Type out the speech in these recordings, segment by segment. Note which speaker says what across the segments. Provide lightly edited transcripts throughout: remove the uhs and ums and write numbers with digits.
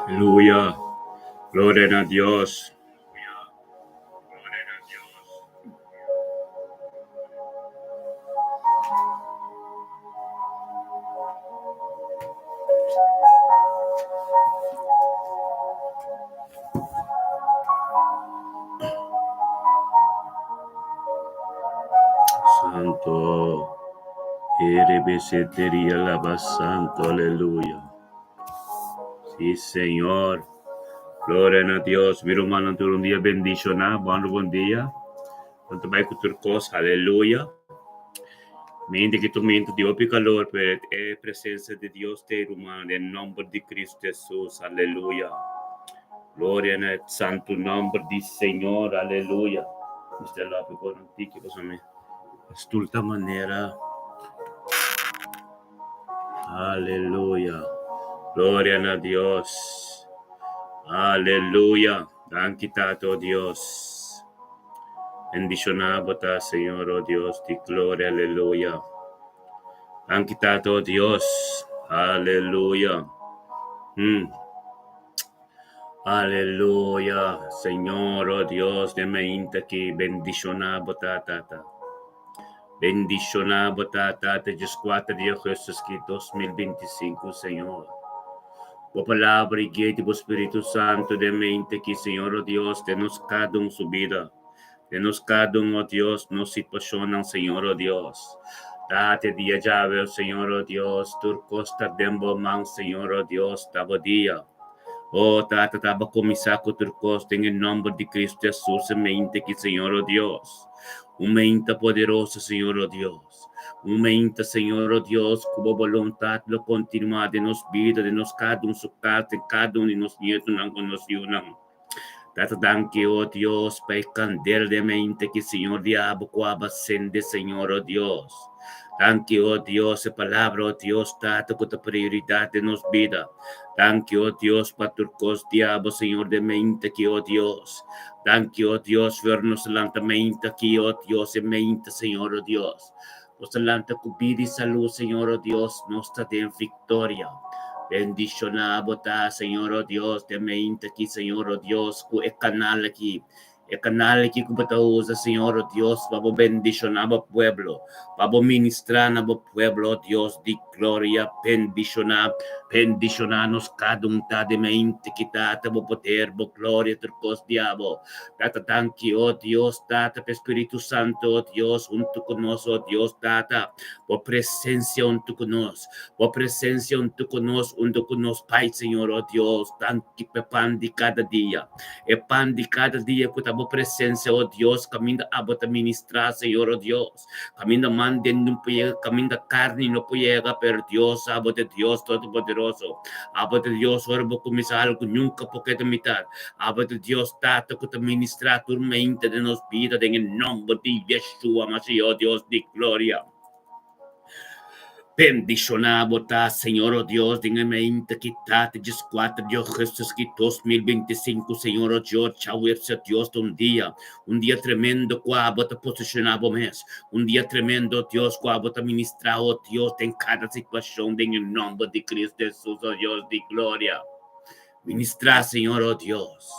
Speaker 1: Aleluya. Gloria na Dios. Santo. RBC alaba santo, aleluya. Sí, Señor. Gloria na Dios. Mi rumannan tur un dia bendishoná. Bon bon dia. Tantu bai ku tur kos. Aleluya. Mente ki tormento di hopi kalor, pero e presensia di Dios ta ei ruman den nòmber di Kristu Hesus. Aleluya. Gloria na e santu nòmber di Señor. Aleluya. Mister Lope por un tiki pasobra mi stul ta manera. Aleluya. Gloria na Dios. Aleluya. Danki Tata, oh Dios. Bendishoná bo ta, Señor, oh Dios di gloria. Aleluya. Danki Tata, oh Dios. Aleluya. Aleluya. Señor, oh Dios, den mainta aki bendishoná bo ta, Tata. Bendishoná bo ta, Tata, 14 di augustus ki 2025, Señor. Bo palabra i guia di bo Spiritu Santu den mente ki, Señor, oh Dios, den nos kada un su bida. Den nos kada un, oh Dios, nos situashonnan, Señor, oh Dios. Tata, e dia djawe, oh Señor, oh Dios, tur kos ta den bo man, Señor, oh Dios, ta bo dia. Oh, Tata, ta bo kuminsá ku tur kos den e nòmber di Kristu Hesus e mente ki, Señor, oh Dios. Un mente poderoso, Señor, oh Dios. Un mente, Señor, oh Dios, ku bo boluntat lo kontinuá den nos bida, den nos kada un su kas, den kada un di nos nietunan ku nos yunan. Tata, danki, oh Dios, pa e kandel den mente ki, Señor, di abo ku abo a sende, Señor, oh Dios. Danki, oh Dios, e palabra, oh Dios, Tata, ku ta prioridat den nos bida. Danki, oh Dios, pa tur kos di abo, Señor, den mente ki, oh Dios. Danki, oh Dios, for nos lanta mente aki, oh Dios, e mente, Señor, oh Dios. Nos ta lanta ku bida i salú, Señor, oh Dios, nos ta den viktoria. Bendishoná bo ta, Señor, oh Dios, den mente aki, Señor, oh Dios, ku e kanal aki. E kanal aki ku bo ta usa, Señor, oh Dios, pa bo bendishoná bo pueblo, pa bo ministrá na bo pueblo, oh Dios di gloria. Bendishoná, bendishoná nos kada un ta den mente ki Tata, bo poder, bo gloria, tur kos di abo. Tata, danki, oh Dios, Tata, pa e Spiritu Santo, oh Dios, huntu ku nos, oh Dios, Tata, bo presensia huntu ku nos, bo presensia huntu ku nos, huntu ku nos Pai, Señor, oh Dios, danki pa e pan di kada dia. E pan di kada dia ku ta bo presensia, o Dios, kaminda abo ta ministrá, Señor, o Dios. Kaminda man den no por yega, kaminda karni no por yega, pero Dios, abo ta Dios Todopoderoso. Abo ta Dios, ora bo kuminsá algu nunka por keda mitar. Abo ta Dios Tata ku ta ministrá tur mainta den nos bida den e nòmber di Yeshua Mashiach, o Dios di gloria. Bendishoná bo ta, Señor, o Dios, den e mainta ki ta te 14 di augustus ki 2025, Señor, o Dios, djaweps, Dios, ta un dia, un dia tremendo kua bo ta posishoná bo mes, un dia tremendo, Dios, kua bo ta ministrá, o Dios, den kada situashon, den e nòmber di Cristo Hesus, o Dios di gloria. Ministrá, Señor, oh Dios.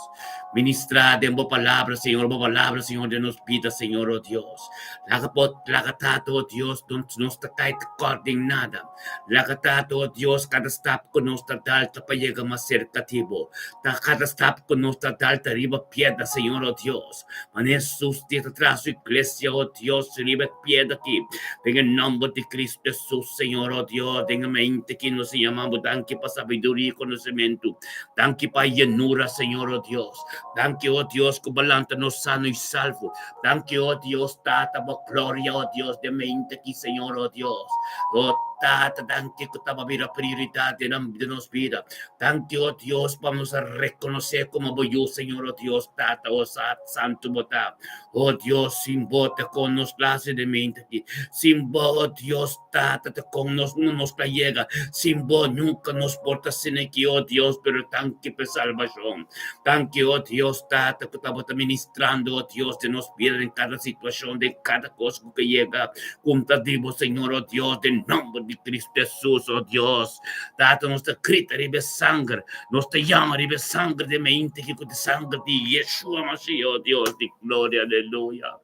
Speaker 1: Ministrá den bo palabra, Señor, bo palabra, Señor, den nos bida, Señor, oh Dios. Laga bo, laga Tata, oh Dios, no nos ta kai tekort den nada. Laga Tata, oh Dios, kada stap ku nos ta dal ta pa yega mas serka di bo. Ta kada stap ku nos ta dal ta riba piedra, Señor, oh Dios. Manera Hesus di ta traha su iglesia, oh Dios, riba e piedra aki. Den e nòmber di Cristo Hesus, Señor, oh Dios, den e mente ki nos a yama bo, danki pa sabiduria i konosementu. Danki pa yenura, Señor, oh Dios. Danki, oh Dios, ku bo lanta nos sano i salvo. Danki, oh Dios, Tata, bo gloria, oh Dios, den mente ki, Señor, oh Dios. Oh Tata, danki ku ta bo bira prioridat den nos bida. Danki, oh Dios, pa nos a rekonosé komo bo yu, Señor, oh Dios, Tata, oh Santu bo ta. Oh Dios, sin bo ta kon nos clase de mente aki. Sin bo, oh Dios, Tata, ta kon nos no nos ta yega. Sin bo nunca nos por ta asina aki, oh Dios, pero danki pa e salbacion. Danki, oh Dios, Tata, cu tabata ministrando, oh Dios, den nos bida, den cada situacion, den cada cos cu ke yega. Cunta di bo, Señor, oh Dios, den nomber di. di Cristo Jesus, oh Dios. Tata, nos ta grita riba e sanger, nos ta yama riba e sanger di e mente ki ku ta e sanger di Yeshua Mashiach, oh Dios di gloria, aleluya.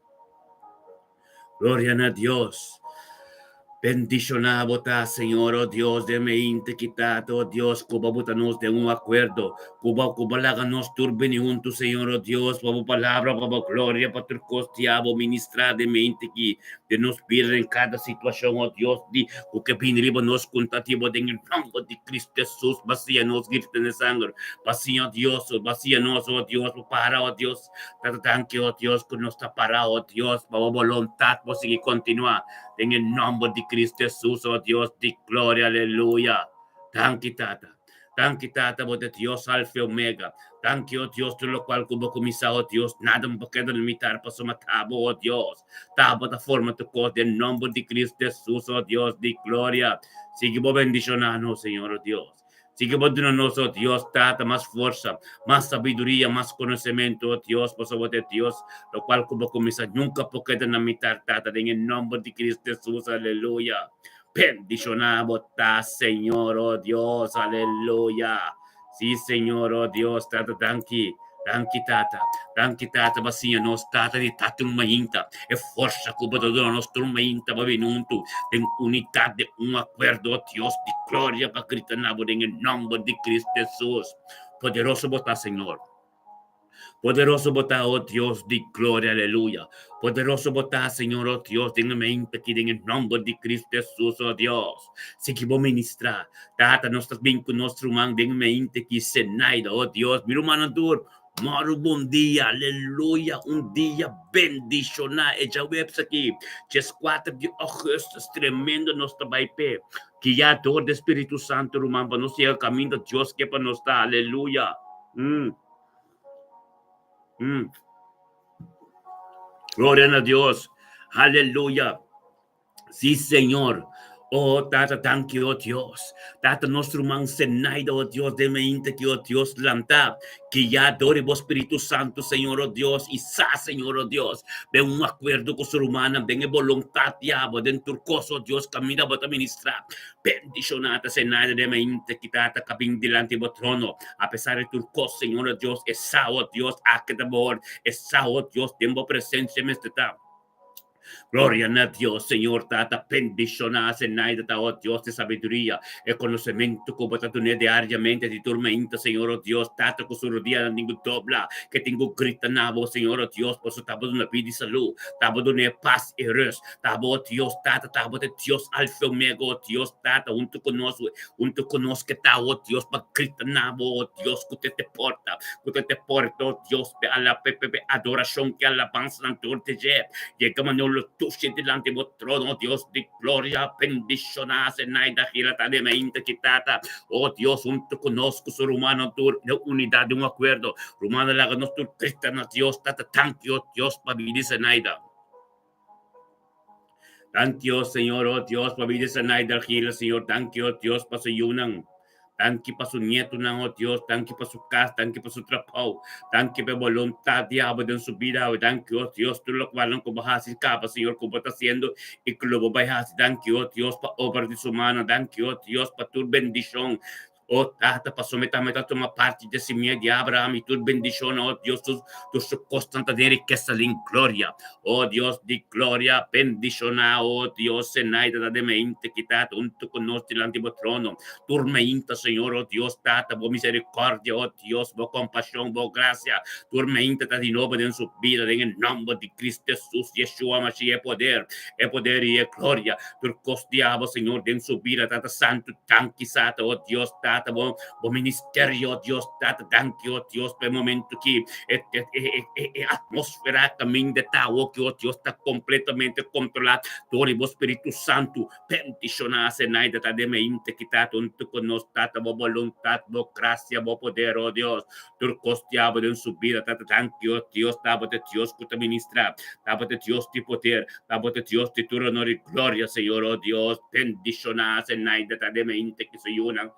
Speaker 1: Gloria na Dios. Bendishoná bo ta, Señor, oh Dios, den meinte ki Tata, oh Dios, ku bo buta nos den un akuerdo, ku bo ku bo laga nos tur bini huntu, Señor, oh Dios, pa bo palabra, pa bo gloria, pa tur kos di abo ministrá den meinte ki den nos bida, den kada situashon, oh Dios, di ku ke bini riba nos kunta di bo den e nòmber di Kristu Hesus. Basia nos grita den e sanger. Basia, oh Dios, basia nos, oh Dios, bo para, oh Dios. Tata, danki, oh Dios, ku nos ta pará, oh Dios, pa bo boluntat por sigui kontinuá. Den e nòmber di Kristu Hesus, oh Dios di gloria, aleluya. Danki, Tata. Danki, Tata, bo ta Dios Alfa i Omega. Danki, oh Dios, tur lokual ku bo kuminsá, oh Dios, nada no por keda limitar pasobra ta bo, oh Dios. Ta bo ta forma tur kos den nòmber di Kristu Hesus, oh Dios di gloria. Sigui bo bendishoná nos, Señor, oh Dios. Sigui bo duna nos, oh Dios, Tata, mas forsa, mas sabiduria, mas konosementu, oh Dios, pasobra bo ta e Dios, lokual ku bo kuminsá nunka por keda na mitar, Tata, den e nòmber di Kristu Hesus, aleluya. Bendishoná bo ta, Señor, oh Dios, aleluya. Sí, Señor, oh Dios, Tata, danki. Danki Tata, danki Tata pa siña nos Tata di ta tur mainta e forsa ku bo ta duna nos tur mainta pa bini huntu den unidat den un akuerdo o Dios di gloria pa grita na bo den e nòmber di Kristu Hesus. Poderoso bo ta Señor. Poderoso bo ta o Dios di gloria aleluya. Poderoso bo ta Señor o Dios den e mainta aki den e nòmber di Kristu Hesus o Dios. Sigui bo ministrá. Tata, nos ta bin ku nos ruman den mente ki Zenaida. Oh Dios, mi rumannan tur, mòru bon dia, aleluya, un dia bendishoná. E djaweps aki, 14 di ògùstùs, tremendo nos ta bai p'e. Guiá dor di Spiritu Santu, ruman, pa nos yega kaminda Dios ke pa nos ta, aleluya. Mm. Mm. Gloria na Dios, aleluya. Sí, Señor. Oh, Tata, danki, oh Dios. Tata, nos ruman Zenaida, oh Dios, den mente ki, oh Dios, lanta. Guia dor di bo Spiritu Santu, Señor, oh Dios, i sa, Señor, oh Dios, den un akuerdo ku su rumannan, den e boluntat di abo, den tur kos, oh Dios, kaminda bo ta ministrá. Bendishoná ta Zenaida den mente ki, Tata, ka bin dilanti bo trono. Apesar di tur kos, Señor, oh Dios, e sa, oh Dios, aki ta bo hòrt. E sa, oh Dios, den bo presensia mester ta. Gloria na Dios, Señor Tata, bendiciona Zenaida ta, oh Dios di sabiduria, e conocemento cu bo ta dun'é diariamente di tur mainta, Señor, oh Dios, Tata, cu su rodianan tin cu dobla, ke tin cu grita na bo, Señor, oh Dios, pasobra ta bo duna bida i salú, ta bo dun'é pas i rust, ta bo, oh Dios, Tata, ta bo ta Dios Alfa i Omega, oh Dios, Tata, huntu cu nos, huntu cu nos ke ta, oh Dios, pa grita na bo, oh Dios, cu te te porta, cu te te porta, oh Dios, pe ala, pe, pe, pe adoracion ke alabansanan tur te dje. Yega manera lo tushi dilanti bo trono, oh Dios di gloria, bendiciona Zenaida Gila ta den mainta ki Tata, oh Dios, hunto cu nos cu su rumannan tur den unidad den un acuerdo. Rumannan laga nos tur grita na Dios, Tata, danki, oh Dios, pa bida di Zenaida. Danki, oh Señor, oh Dios, pa bida di Zenaida Gila, Señor, danki, oh Dios, pa su yunan. Danki pa su nietonan, oh Dios, danki pa su kas, danki pa su trabou, danki pa e boluntat di abo den su bida awe, danki, oh Dios, tur lokualnan ku bo hasi kaba, Señor, ku bo ta hasiendo i ku lo bo bai hasi, danki, oh Dios, pa obra di su mano, danki, oh Dios, pa tur bendishon, oh Tata, pasobra mi tambe ta tuma parti di e simia di Abraham i tur bendishonnan, oh Dios, tur tur su kosnan ta den rikesa den gloria, oh Dios di gloria, bendishoná, oh Dios, Zenaida ta den mente ki Tata huntu ku nos dilanti bo trono. Tur mainta, Señor, oh Dios Tata, bo misericordia, oh Dios, bo compasion, bo gracia, tur mainta ta di nobo den su bida, den e nomber di Cristo Jesus, Yeshua Mashiach, e poder, e poder y e gloria, tur cos di abo, Señor, den su bida, Tata Santo, danki, Sata, oh Dios Tata, bo, bo ministerio, oh Dios Tata, danki, oh Dios, pa e momento ki e, e, e, e, e atmosfera caminda ta, oh, ki, oh Dios, ta completamente controla door di bo Spiritu Santo, Bendishoná Zenaida ta den mente ki ta huntu ku nos Tata bo boluntat bo grasia bo poder o Dios tur kos di abo den su bida Tata danki o Dios ta bo ta Dios ku ta ministra ta bo ta Dios di poder ta bo ta Dios di tur honor i gloria Señor o Dios bendishoná Zenaida ta den mente ki su yunan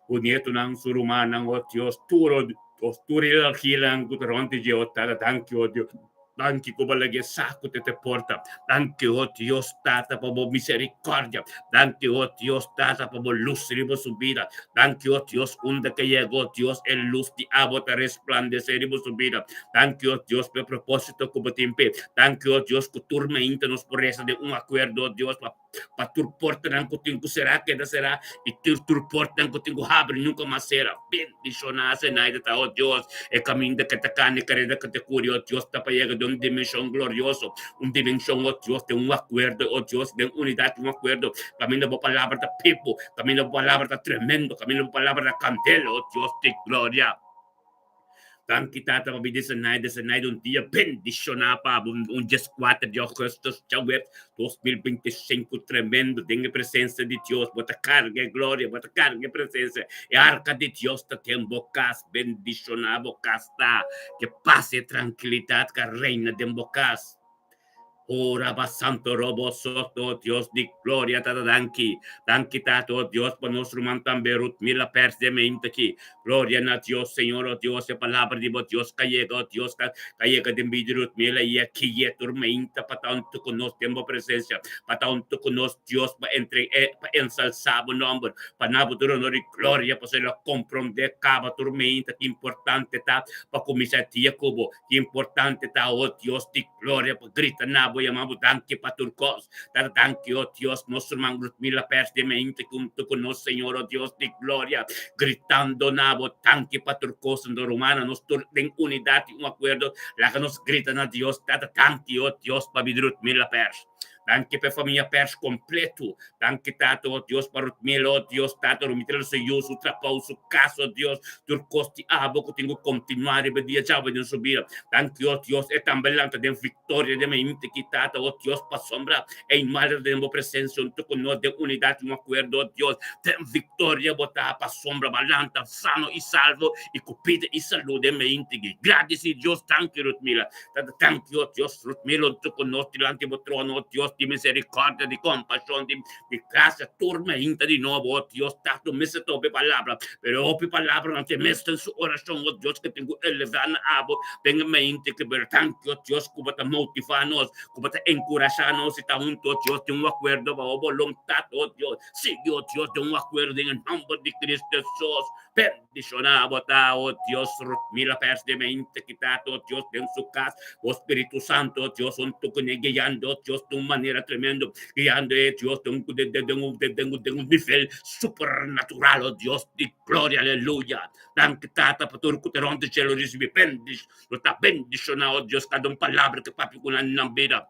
Speaker 1: su nietonan su rumannan o Dios tur o Dios tur e alginan ku ta rònt di dje o Tata danki o Dios. Danki ku bo laga e saku te te porta. Danki, o Dios Tata, pa bo misericordia. Danki, o Dios Tata, pa bo lus riba su bida. Danki, o Dios, unda ke yega, o Dios, e lus di abo ta resplandesé riba su bida. Danki, o Dios, pa e propósito ku bo tin p'e. Danki, o Dios, ku tur mainta nos por resa den un akuerdo, o Dios, pa pa tur portanan ku tin ku será keda será i tur tur portanan ku tin ku habri nunka mas sera. Bendishoná Zenaida ta, o Dios, e kaminda ke ta kana, e kareda ke ta kuri, o Dios, ta pa yega den un dimenshon glorioso, un dimenshon, o Dios, den un akuerdo, o Dios, den unidat, un akuerdo, kaminda bo palabra ta pipu, kaminda bo palabra ta tremendo, kaminda bo palabra ta kandela, o Dios di gloria. Danki Tata pa bida Zenaida. Zenaida un dia bendishoná pa bo un 14 di augustus djaweps 2025 tremendo den e presensia di Dios bo ta karga e gloria bo ta karga e presensia e arka di Dios ta den bo kas bendishoná bo kas ta ke pas e trankilidat ka reina den bo kas. Ora pa Santo Robo Soto, Dios di gloria Tata danki. Danki Tata oh Dios pa nos ruman tambe Ruthmila Pers den mente aki. Gloria na Dios Señor oh Dios e palabra di bo Dios ka yega oh Dios ka ka yega den bida di Ruthmila y a kiye tur meinta pa ta hunto cu nos den bo presencia pa ta hunto cu nos Dios pa entre e pa ensalsa bo nomber pa na bo tur honor y gloria pasobra el a compronde caba tur meinta ki importante ta pa cuminsa dia cu bo Ki importante ta, o Dios di gloria, pa grita na bo, yama bo danki pa tur kos. Tata danki, o Dios, nos ruman Rutmila Pers di mente huntu ku nos, Señor, o Dios di gloria, gritando na bo danki pa tur kos. Anto rumannan, nos tur den unidat i un akuerdo, laga nos grita na Dios, Tata danki, o Dios, pa bida Rutmila Pers. Danki pa e famia Pers kompleto. Danki, Tata, o Dios, pa Rutmila, o Dios, Tata, Rutmila su yu, su trabou, su kas, o Dios, tur kos di abo ku tin ku kontinuá riba dia djawe den su bida. Danki, o Dios, e tambe lanta den viktoria den mente ki, Tata, o Dios, pasobra e mal ta den bo presensia huntu ku nos den unidat i un akuerdo, o Dios, den viktoria bo ta, pasobra bo a lanta sano i salvo i ku bida i salú den mente ki. Gradisí Dios, danki, Rutmila. Tata danki, o Dios, Rutmila huntu ku nos dilanti bo trono, o Dios di misericordia, di compasion, di di gracia, tur mainta di nobo, o Dios, Tata mester ta hopi palabra, pero hopi palabra no tin mester su oracion, o Dios, ke tin ku eleva na abo den e mainta ke, pero danki, o Dios, ku bo ta motiva nos, ku bo ta encurasha nos i ta huntu, o Dios, den un acuerdo baho boluntad, o Dios, sigui, o Dios, den un acuerdo den e nomber di Cristo Jesus. Bendishoná bo ta, o Dios, Rutmila Pers de mente kita, o Dios, den su kas, bo Spiritu Santo, o Dios, huntu kuné guiando, o Dios, di un manera tremendo, guiando e Dios den un den un den un den un nivel supernatural, o Dios di gloria, aleluya. Danki, Tata, pa tur ku ta rònt di shelu risibí bendishon, lo ta bendishoná, o Dios, kada un palabra ku papia ku nan nan bida.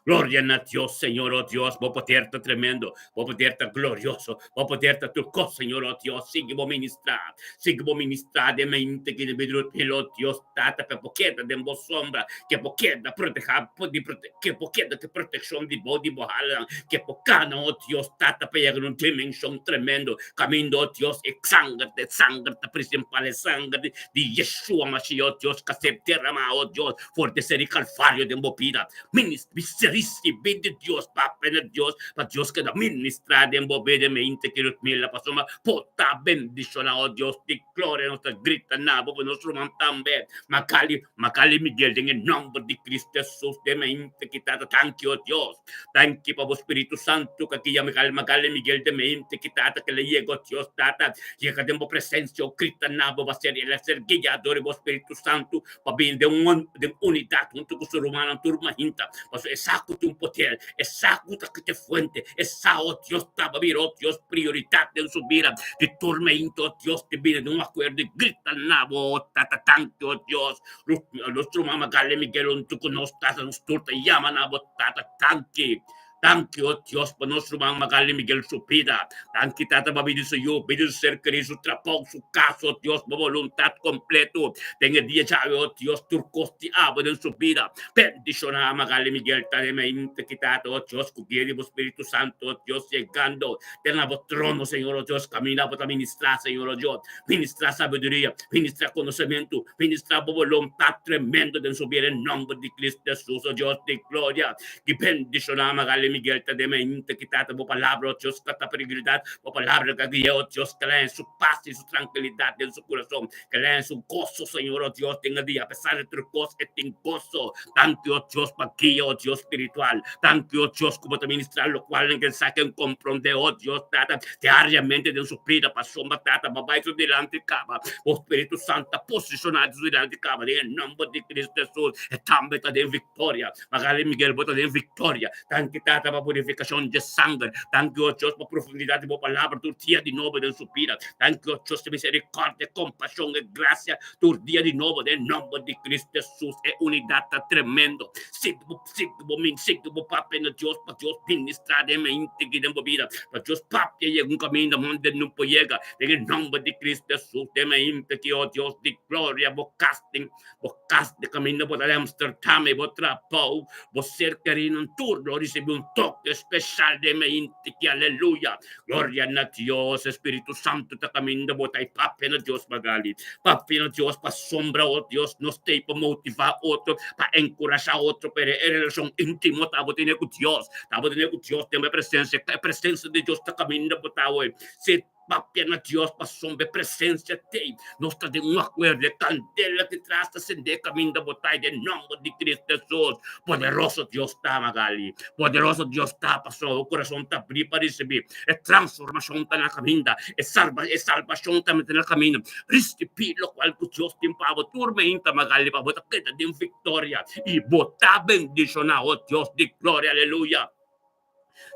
Speaker 1: Gloria na Dios, Señor, oh Dios, bo poder ta tremendo, bo poder ta glorioso, bo poder ta tur cos, Señor, oh Dios, sigui bo ministra, sigui bo ministra den mente ki den bidro pil, oh Dios, Tata, pe bo keda den bo sombra, ke bo keda proteha, di prote, ke bo keda ke proteccion di bo, di bo halanan, ke bo cana, oh Dios, Tata, pa yega na un dimension tremendo, caminda, oh Dios, e sanger, e sanger ta principal, e sanger di, di Yeshua Mashiach, oh Dios, ka ser derama, oh Dios, For di seri Calvario den bo bida. Minis, risibi di Dios, papia na Dios, pa Dios keda ministra den bo bida mente ki Rutmila pasobra bo ta bendiciona, oh Dios di gloria, nos ta grita na bo pa nos ruman tambe, Magali, Magali Miguel, den e nomber di Cristo Jesus den mente ki tata, danki oh Dios, danki pa bo Spiritu Santo ku a guia Magali Miguel den mente ki tata, ke la yega oh Dios tata, yega den bo presencia oh grita na bo, ba ser, el a ser guia dor di bo Spiritu Santo, Pa bini den un den unidat huntu ku su rumannan tur mahinta, pasobra e sa ku tin un poder, e sa ku ta kite fuente, e sa, oh Dios, ta bira, oh Dios, prioridat den su bida. Di tur mainta, oh Dios, di bini den un akuerdo i grita na bo, oh Tata, danki, oh Dios. Nos ruman Magali Miguel huntu ku nos, Tata, nos tur ta yama na bo, Tata, danki. Danki, oh Dios, pa nos ruman Magali Miguel su bida. Danki, Tata, pa bida su yu, bida su ser kerí, su trabou, su kas, oh Dios, bo boluntat kompleto den e dia djawe, oh Dios, tur kos di abo den su bida. Bendishoná Magali Miguel ta den mente ki, Tata, oh Dios, ku guia di bo Spiritu Santo, oh Dios, yegando den abo trono, Señor, oh Dios, kaminda bo ta ministrá, Señor, oh Dios. Ministrá sabiduria, ministrá konosementu, ministrá bo boluntat tremendo den su bida, den nòmber di Cristo Jesus, oh Dios di gloria. Ki bendishoná Magali. Miguel ta den mente ki Tata bo palabra, oh Dios, ka ta peligridad, bo palabra ka guia, oh Dios, ke la en su paz y su tranquilidad den su corazon, ke la en su gozo, Señor, oh Dios, den e dia, a pesar de tur cos, e tin gozo. Danki, oh Dios, pa guia, oh Dios spiritual. Danki, oh Dios, ku bo ta ministra lokual nan ken sa ken komprondé, oh Dios, Tata, diariamente den su bida, pasobra, Tata, bo bai su dilanti kaba, bo Spiritu Santu ta posishoná su dilanti kaba, den e nòmber di Cristo Hesus, e tambe ta den viktoria. Magali Miguel, bo ta den viktoria. Danki, Tata, pa purifikashon dje sanger. Danki, oh Dios, pa profundidat di bo palabra tur dia di nobo den su bida. Danki, oh Dios, di miserikòrdia, kompashon i grasia tur dia di nobo den nòmber di Cristo Hesus. E unidat ta tremendo. Sigui bo, sigui bo min, sigui bo papia na Dios pa Dios ministrá den mente i den bo bida. Pa Dios papia yega un kaminda hende no por yega. Den e nòmber di Cristo Hesus, den mente ki, oh Dios di gloria, bo kas den bo kas di kaminda bo ta den Amsterdam i bo trabou, bo ser kerinan tur lo risibí un toke speshal den mente ki, aleluya. Gloria na Dios, Espíritu Santu ta kaminda bo ta i papia na Dios Magali. Papia na Dios pasobra, oh Dios, nos t'ei pa motivá otro, pa enkurashá otro, pero e relashon íntimo ta bo tene ku Dios, ta bo tene ku Dios den bo presensia, e presensia di Dios ta kaminda bo ta awor. Si papia na Dios pasobra e presensia t'ei, nos ta den un akuerdo, e kandela ki tras ta sendé kaminda bo ta i den nòmber di Cristo Hesus. Poderoso Dios ta, Magali. Poderoso Dios ta, pasobra bo kurason ta abrí pa risibí. E transformashon ta na kaminda, e salba, e salbashon tambe ta na kaminda. Risibí lokual ku Dios tin pa bo tur meinta, Magali, pa bo ta keda den viktoria i bo ta bendishoná, o Dios di gloria, aleluya.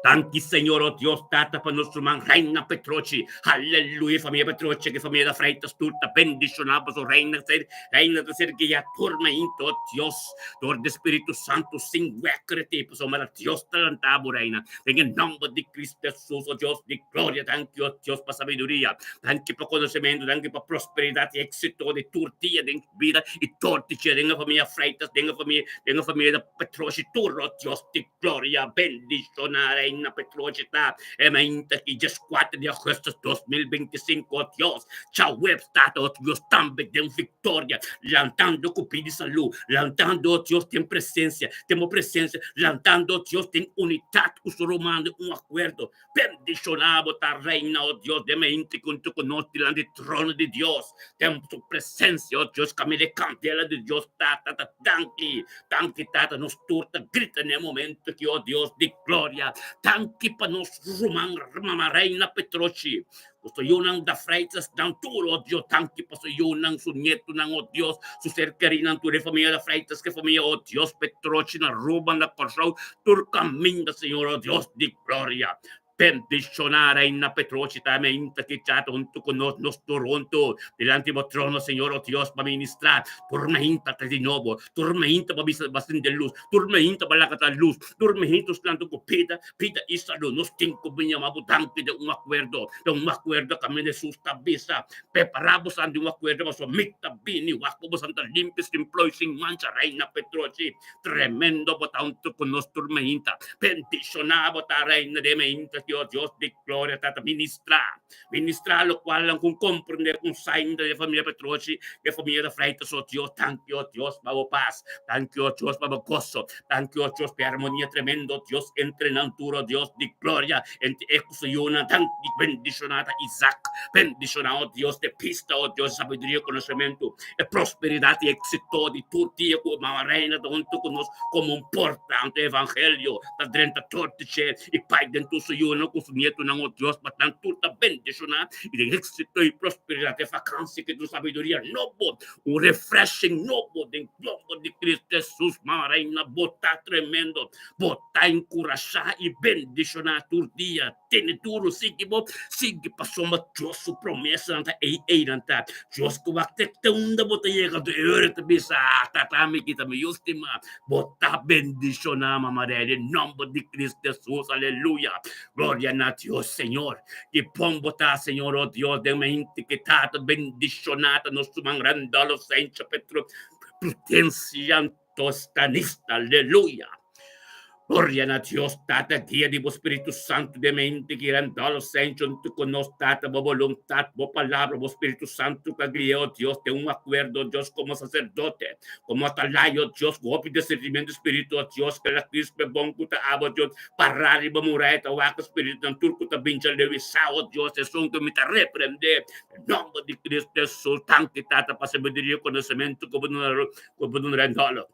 Speaker 1: Danki Señor, o Dios Tata, pa nos ruman Reina Petrochi. Aleluya, familia Petrochi, ku familia da Freitas tur ta bendishoná paso Reina ser, Reina ta ser guiá tur mainta, o Dios, dor di Spiritu Santu sin wèkere ti, pasobra Dios ta lantá bo, Reina. Den e nòmber di Cristo Hesus, o Dios di gloria, danki, o Dios, pa sabiduria, danki pa konosementu, danki pa prosperidat i éksito di tur dia den bida i tur di den e familia Freitas, den e familia, den e familia da Petrochi tur, o Dios di gloria, bendishoná Reina Petrochi ta e mainta ki 14 di augustus 2025, o Dios, djaweps Tata, o Dios, tambe den viktoria, lantando ku pidi salú, lantando, o Dios, den presensia, den bo presensia, lantando, o Dios, den unidat ku su rumannan, un akuerdo. Bendishoná bo ta Reina, o Dios, den mente huntu ku nos dilanti di trono di Dios, den su presensia, o Dios, kaminda e kandela di Dios ta, Tata, danki, danki, Tata, nos tur ta grita na e momento aki, o Dios di gloria, danki pa nos ruman, Mama Reina Petrochi, Ku su yunan da Freitas nan tur, o Dios, danki pa su yunan, su nietunan, o Dios, su ser kerinan, tur e famia da Freitas, ku e famia, o Dios, Petrochi na Aruba, na Kòrsou, tur kaminda, Señor, o Dios di gloria. Bendishoná Reina Petrochi tambe ainda ki chata huntu ku nos, nos tur huntu dilanti bo trono, Señor, o Dios, pa ministrá. Tur mainta ta di nobo, tur mainta bo bisa bo sende lus, tur mainta bo laga ta lus, tur mainta nos ku bida, Bida i salú, nos tin ku bin yama bo danki den un akuerdo, den un akuerdo kaminda Hesus ta bisa, Prepará bosan den un akuerdo pasobra mi ta bini, wak ku bosan ta limpi, sin ploi, sin mancha, Reina Petrochi, tremendo bo ta huntu ku nos tur mainta, bendishoná bo ta Reina den mainta, Dios, Dios di gloria ta ta ministrá, ministrá lokualnan ku komprendé ku sainda den famia Petrochi, den famia de Freitas, o Dios, danki, o Dios, pa bo pas, danki, o Dios, pa bo goso, Danki, o Dios, p'e armonia tremendo, Dios, entre nan tur, o Dios di gloria, entre e ku su yunan. Danki, bendishoná ta Isaac, bendishoná, o Dios, t'e pista, o Dios, di sabiduria i konosementu, e prosperidat i éksito di tur dia ku Mama Reina ta huntu ku nos komo un porta anto e evangelio ta drenta tur di dje i bai den tur su yunan ku su nietunan, o Dios, pa nan tur ta bendishoná i den éksito i prosperidat. E vakansi ki tur sabiduria nobo Un refreshing nobo den nomber di Cristo Jesus, Mama Reina, bo ta tremendo, bo ta encurasha y bendiciona tur dia. Tene duro, sigui bo, sigui pasobra Dios su promesanan ta ey ey nan ta. Dios cu wak te te unda bo ta yega, anto e ora ta bisa, ah, tata mi kita mi yu stima. Bo ta bendiciona, Mama Reina, den nomber di Cristo Jesus, aleluya. Gloria na Dios, Señor. Ki bon bo ta, Señor, oh Dios, den mente ki Tata bendishoná ta nos ruman Randolph Sancho Petro Prudencia Tostanista. Aleluya. Gloria na Dios Tata, guia di bo Spiritu Santu den mente ki Randolph Sancho huntu ku nos Tata, bo boluntat, bo palabra, bo Spiritu Santu ka guia, o Dios, den un akuerdo, Dios, komo saserdote, komo atalayo, Dios, ku hopi disernimiento spiritual, Dios, ke la Cristo e bon ku ta abo, Dios, pará riba muraya ta wak spiritunan tur ku ta bincha leu i sa, o Dios, esun ku mi ta reprendé, den nomber di Cristo Jesus. Danki, Tata, pa sabiduria i konosementu ku bo duna, ku bo duna Randolph.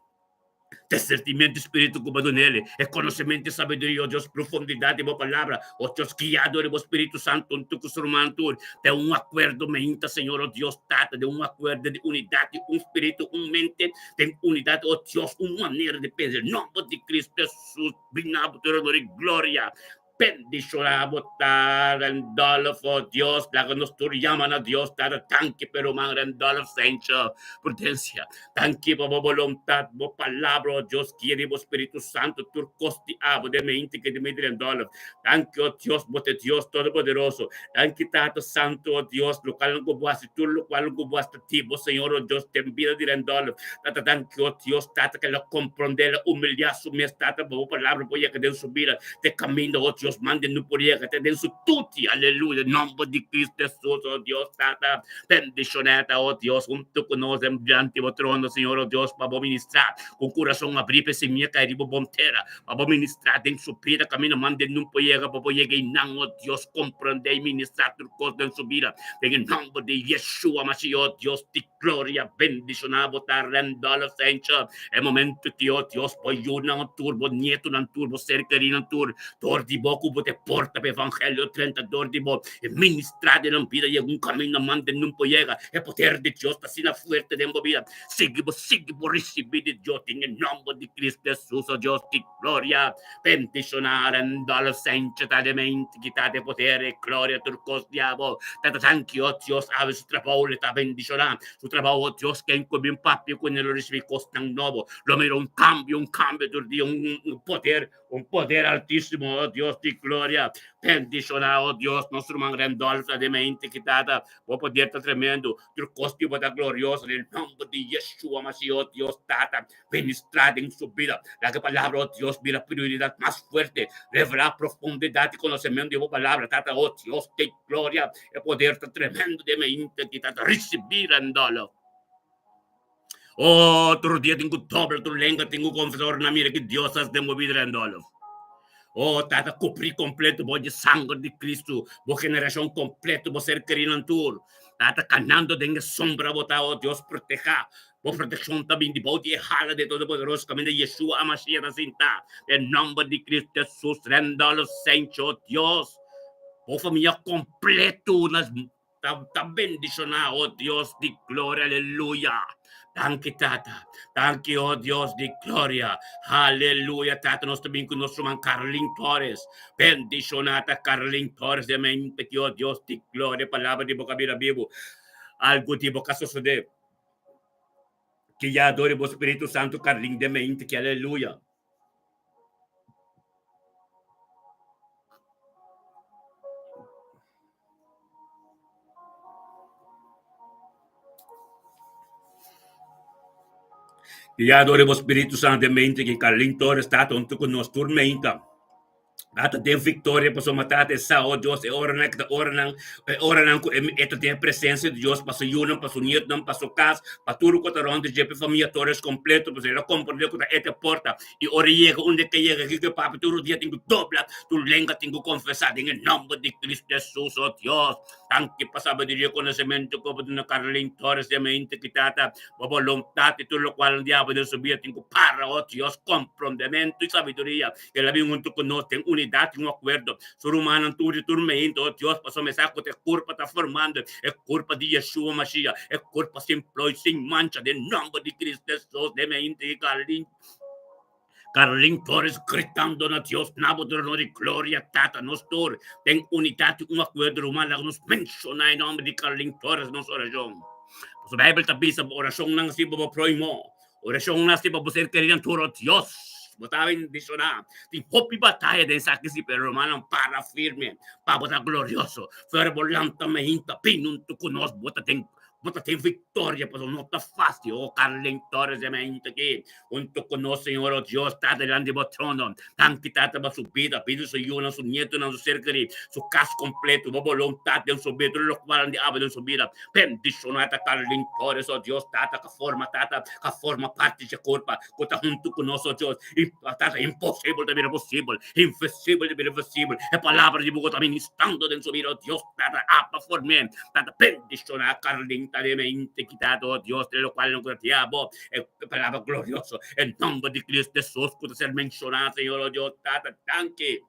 Speaker 1: Desertimiento spiritu ku bo dun'el, e konosementu i sabiduria, o Dios, profundidat di bo palabra, o Dios, guiá dor di bo Spiritu Santu huntu ku su ruman tur den un akuerdo meinta, Señor, o Dios Tata, den un akuerdo di unidat di un spiritu, un mente, den unidat, o Dios, un manera di pensa, den nomber di Cristo Jesus, bina bo tur honor i gloria. Bendishoná bo ta Randolph, oh Dios, laga nos tur yama na Dios Tata. Danki p'e ruman Randolph Sancho Prudencia. Danki pa bo boluntat, bo palabra, oh Dios, guia di bo Spiritu Santu tur kos di abo den mente ke di mi di Randolph. Danki, oh Dios, bo ta e Dios Todopoderoso. Danki Tata Santu, oh Dios, lokual ku bo hasi, tur lokual ku bo hasi ta di bo, Señor, oh Dios, den bida di Randolph. Tata, danki, oh Dios, Tata, ke el a komprondé, el a humiliá su mes, Tata, pa bo palabra por yega den su bida. Te caminda, oh Dios, mande nu por yega te den su tuti, aleluya, nomber di Cristo Jesús, oh Dios, Tata, bendicioneta, oh Dios, hunto cu nos den dilanti bo trono, Señor, oh Dios, pa bo ministra, cu curason abri pa e semilla cai riba bon tera, pa bo ministra den su bida, caminda mande nu por yega, pa bo yega einan, oh Dios, comprende y ministra tur cos den su bida, den e nomber di Yeshua Mashiach, oh Dios di gloria, bendiciona bo ta Randolph Sancho. E momento ki, oh Dios, bo yunan tur, bo nietonan tur, bo ser kerinan tur, dor di bo ku bo ta e porta pa evangelio drenta dor di bo i ministrá den nan bida yega un kaminda mande nun por yega. E poder di Dios ta asina fuerte den bo bida. Sigui bo, sigui bo risibí di Dios den e nòmber di Cristo Hesus, oh Dios di gloria. Bendishoná Randolph Sancho ta de mente ki ta de poder i gloria tur kos di abo. Tata danki, oh Dios, awe su trabou le ta bendishoná. Su trabou, oh Dios, ken ku bin papia ku ne lo risibí kosnan nobo, lo mira un kambio, un kambio tur dia, un un poder, un poder altísimo, oh Dios di gloria. Bendishoná, oh Dios, nos ruman Randolph ta den mente ki Tata, bo poder ta tremendo, tur kos di bo ta glorioso, den nomber di Yeshua Mashiach, oh Dios Tata, ministrá den su bida. Laga e palabra, oh Dios, bira prioridat mas fuerte. Revelá profundidat i konosementu di bo palabra, Tata, oh Dios di gloria. E poder ta tremendo den e hende ki ta risibí Randolph. Oh, tur dia tin ku dobla tur lenga, tin ku konfesá ora nan mira ki Dios hasi den bo bida, Randolph. Oh, Tata, kubrí kompleto bo dje sanger di Kristu, bo generashon kompleto, bo ser kerinan tur. Tata, kanando den e sombra bo ta, oh Dios, protehá. Bo protekshon ta bin di bou di e hala di e Todopoderoso kaminda Yeshua HaMashiach ta sintá. Den nòmber di Kristu Hesus, Randolph Sancho, Dios, bo famia kompleto na ta bendishoná, oh Dios di gloria, aleluya. Danki Tata, danki oh Dios di gloria, aleluya. Tata, nos ta bin ku nos ruman Carlin Torres, bendishoná ta Carlin Torres den mente ki, oh Dios di gloria, palabra di bo ka bira bibu, algu di bo ka sosodé. Ki ya dor di bo Spiritu Santu Carlin den mente ki, aleluya. Ya dor di bo Spiritu Santu den mente ki Carlin Torres tata huntu ku nos tur meinta. Tata den victoria pasobra tata e sa, oh Dios, e oranan ki ta oranan, e oranan ku e ta den e presencia di Dios pa su yunan, pa su nietonan, pa su kas, pa tur ku ta rond di dje, pa e famia Torres kompleto, pasobra el a komprende ku ta e ta e porta. I ora e yega unda e ke yega, kiko e papia tur dia tin ku dobla, tur lenga tin ku konfesá den e nòmber di Cristo Hesus, oh Dios. Danki pa sabiduria i konosementu ku bo duna Carlin Torres den mente ki tata bo boluntat i tur lokual un diablo den su bida tin ku para, oh Dios, komprondementu i sabiduria. El a bin huntu ku nos den unidat i un akuerdo. Su rumannan tur di tur mente, oh Dios, pasobra mi sa ku ta e kurpa ta formando, e kurpa di Yeshua Mashiach, e kurpa sin ploi, sin mancha, den nòmber di Cristo Hesus, den mente di Carlin, Carlin Torres, gritando na Dios, na bo trono di gloria, Tata, nos tur den unidat i un akuerdo, ruman, laga nos menshoná e nòmber di Carlin Torres den nos orashon. Pasobra Beibel ta bisa, bo orashonnan hasi pa bo próhimo. Orashon nasi pa bo ser kerinan tur, o Dios, bo ta bendishoná. Tin hopi bataya den esaki si, pero rumannan para firme pa bo ta glorioso. Fuera bo lanta mainta bin huntu ku nos, bo ta den. Bo ta tin victoria pasobra no ta fácil. Oh, Carlin Torres e mente aki, hunto cu nos, Señor, oh Dios, ta delante bo trono. Danki, Tata, pa su bida, bida di su yunan, su nietonan, su ser kerí, su cas completo, bo boluntad den su bida, tur locual di abo den su bida. Bendiciona ta Carlin Torres, oh Dios, Tata, ca forma, Tata, ca forma parti dje curpa cu ta hunto cu nos, oh Dios. I, Tata, imposibel ta bira posibel, invisibel ta bira visibel. E palabra di bo cu ta ministrando den su bida, oh Dios, Tata, aba form'é. Tata bendiciona Carlinta de mente quitado, oh Dios, de lo cual no diabo, e palabra glorioso, en nombre de Cristo Jesús, que ser mencionado, Señor, oh Dios, Tata, danki.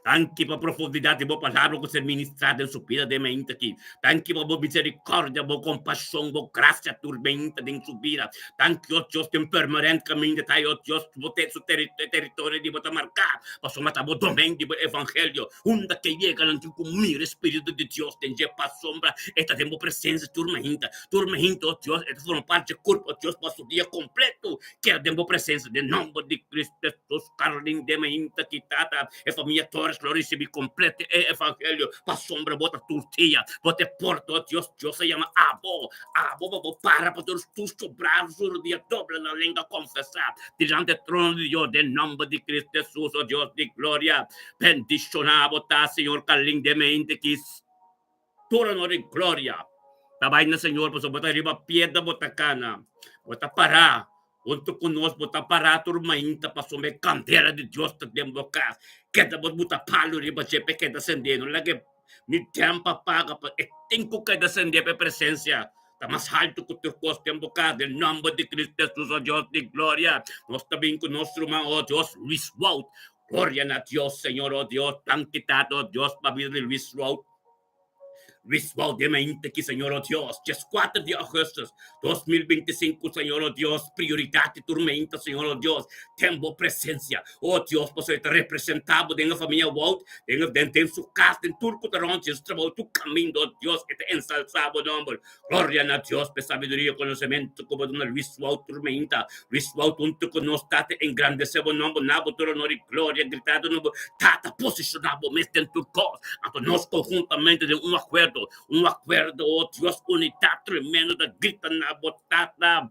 Speaker 1: Danki pa profundidad di bo palabra ku ser ministrado en su vida den mente aki. Danki pa bo misericordia, bo compasión, bo gracia tur mente den su vida. Danki, oh Dios, den permanent caminda ta, oh Dios, bo te su territorio di bo ta marcá, pasobra ta bo domen di bo evangelio. Unda ke yega nan tin ku mira e Spiritu di Dios den dje pasobra e ta den bo presensia tur mainta. Tur mainta, o Dios, e ta forma parti dje kurpo, o Dios, pa su dia kompleto keda den bo presensia. Den nòmber di Kristu Hesus, Carlin den mainta ki Tata, e famia Torres lo risibí kompleto e evangelio pasobra bo ta tur dia. Bo ta e porta, o Dios. Dios a yama abo, abo pa bo para pa tur tur sobrá su rodia dobla nan lenga konfesá dilanti e trono di Dios den nòmber di Kristu Hesus, o Dios di gloria. Bendishoná bo ta, Señor, kalindamente ki tur honor i gloria ta bai na Señor, pasobra bo ta riba piedra bo ta kana, bo ta pará huntu ku nos, bo ta pará tur mainta, pasobra e kandela di Dios ta den bo kas. Keda bo buta palu riba dje pa e keda sendé, no laga ni tempu a paga pa e tin ku keda sendé pa e presensia ta mas haltu ku tur kos den bo kas. Den nòmber di Kristu Hesus, o Dios di gloria, nos ta bin ku nos ruman, o Dios, Luis Wout. Gloria na Dios, Señor, oh Dios, danki Tata, oh Dios, pa bida di Luis Wout. Luis Wout den mainta aki, Señor, oh Dios, 14 di augustus 2025, Señor, oh Dios, prioridad di tur mainta, Señor, oh Dios, ten bo presencia, oh Dios, pasobra e ta representa bo den e famia Wout, den, den, den su cas, den tur cu ta rond dje su trabou, tur caminda, oh Dios, e ta ensalsa bo nomber. Gloria na Dios p'e sabiduria i konosementu ku bo duna Luis Wout tur meinta. Luis Wout huntu ku nos Tata engrandesé bo nomber na bo tur honor i gloria gritado na bo Tata posishoná bo mes den tur kos. Anto nos konhuntamente den un akuerdo, un akuerdo, o Dios, unidat tremendo ta grita na bo Tata.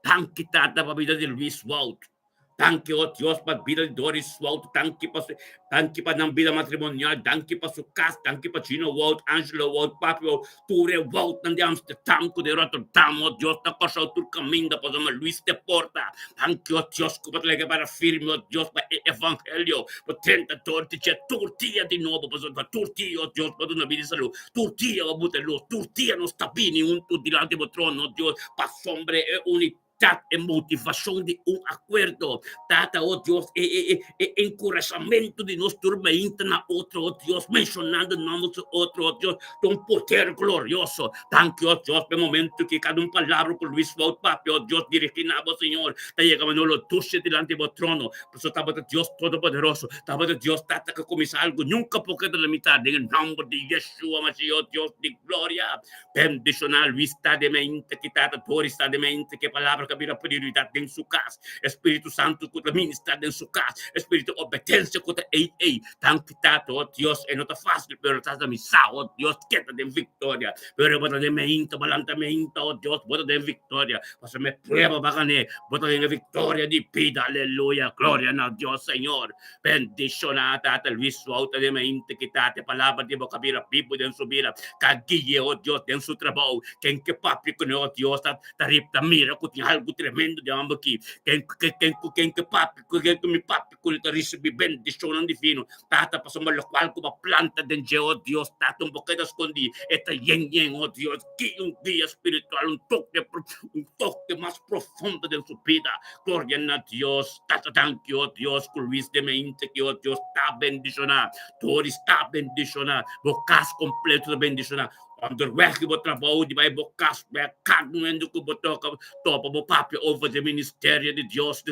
Speaker 1: Danki Tata pa bida di Luis Wout. Danki, oh Dios, pa bida di Doris Wout. Danki pa su, danki pa nan bida matrimonial. Danki pa su kas. Danki pa Gino Wout, Angelo Wout, Papi Wout, tur e Woutnan di Amsterdam ku di Rotterdam, oh Dios, na Kòrsou tur kaminda pasobra Luis te porta. Danki, oh Dios, ku bo ta laga para firme, oh Dios, pa e evangelio. Bo drenta dor di dje tur dia di nobo, pasobra tur dia, oh Dios, bo duna bida i salú. Tur dia bo buta lus. Tur dia nos ta bini huntu dilanti bo trono, oh Dios, pasobra e unidat. Ta e motivashon di un akuerdo. Tata, o Dios, e, e, e, e enkurashamentu di nos tur mainta na otro, o Dios, menshonando nòmber di otro, o Dios, ta un poder glorioso. Danki, o Dios, pa e momentu ki kada un palabra ku Luis Wout papia, o Dios, dirigí na bo, Señor, ta yega manera lo dushe dilanti bo trono. Pasobra tabata Dios Todopoderoso, tabata Dios Tata ku kuminsá algu, nunka por keda limitá. Den e nòmber di Yeshua Mashiach, o Dios di gloria. Bendishoná Luis ta den mente, ki Tata Doris ta den mente, ku e palabra ka bira prioridat den su kas, e Spiritu Santu ku ta ministrá den su kas, e spiritu di obedensia ku ta ei ei. Danki Tata, oh Dios, e no ta fásil, pero Tata mi sa, oh Dios, ke ta den viktoria. Pero bo ta den mente, bo lanta mente, oh Dios, bo ta den viktoria. Pasobra mi prueba bo a gané, bo ta den e viktoria di bida, aleluya, gloria na Dios, Señor. Bendishoná Tata Luis Suau ta den mente ki Tata e palabra di bo ka bira bibu den su bida, ka gui'e, oh Dios, den su trabou. Ken ke papia ku ne, oh Dios, ta ta rip ta mira ku tin algu tremendo den homber aki. Ken ku ken ku ken ke papia ku ken ku mi papia ku ne ta risibí bendishonnan divino. Tata, pasobra lokual ku bo planta den dje, oh Dios, Tata, un bo keda skondí, e ta yen yen, oh Dios. Gui'e un guia spiritual, un toke un toke mas profundo den su bida. Gloria na Dios. Tata danki, oh Dios, ku Luis de Meinte ki, oh Dios, ta bendishoná. Doris ta bendishoná. Bo kas kompleto ta bendishoná. Onderweg di bo trabou, di bai bo kas bek, kada un hende ku bo toka, topa bo papia over di ministerio di Dios,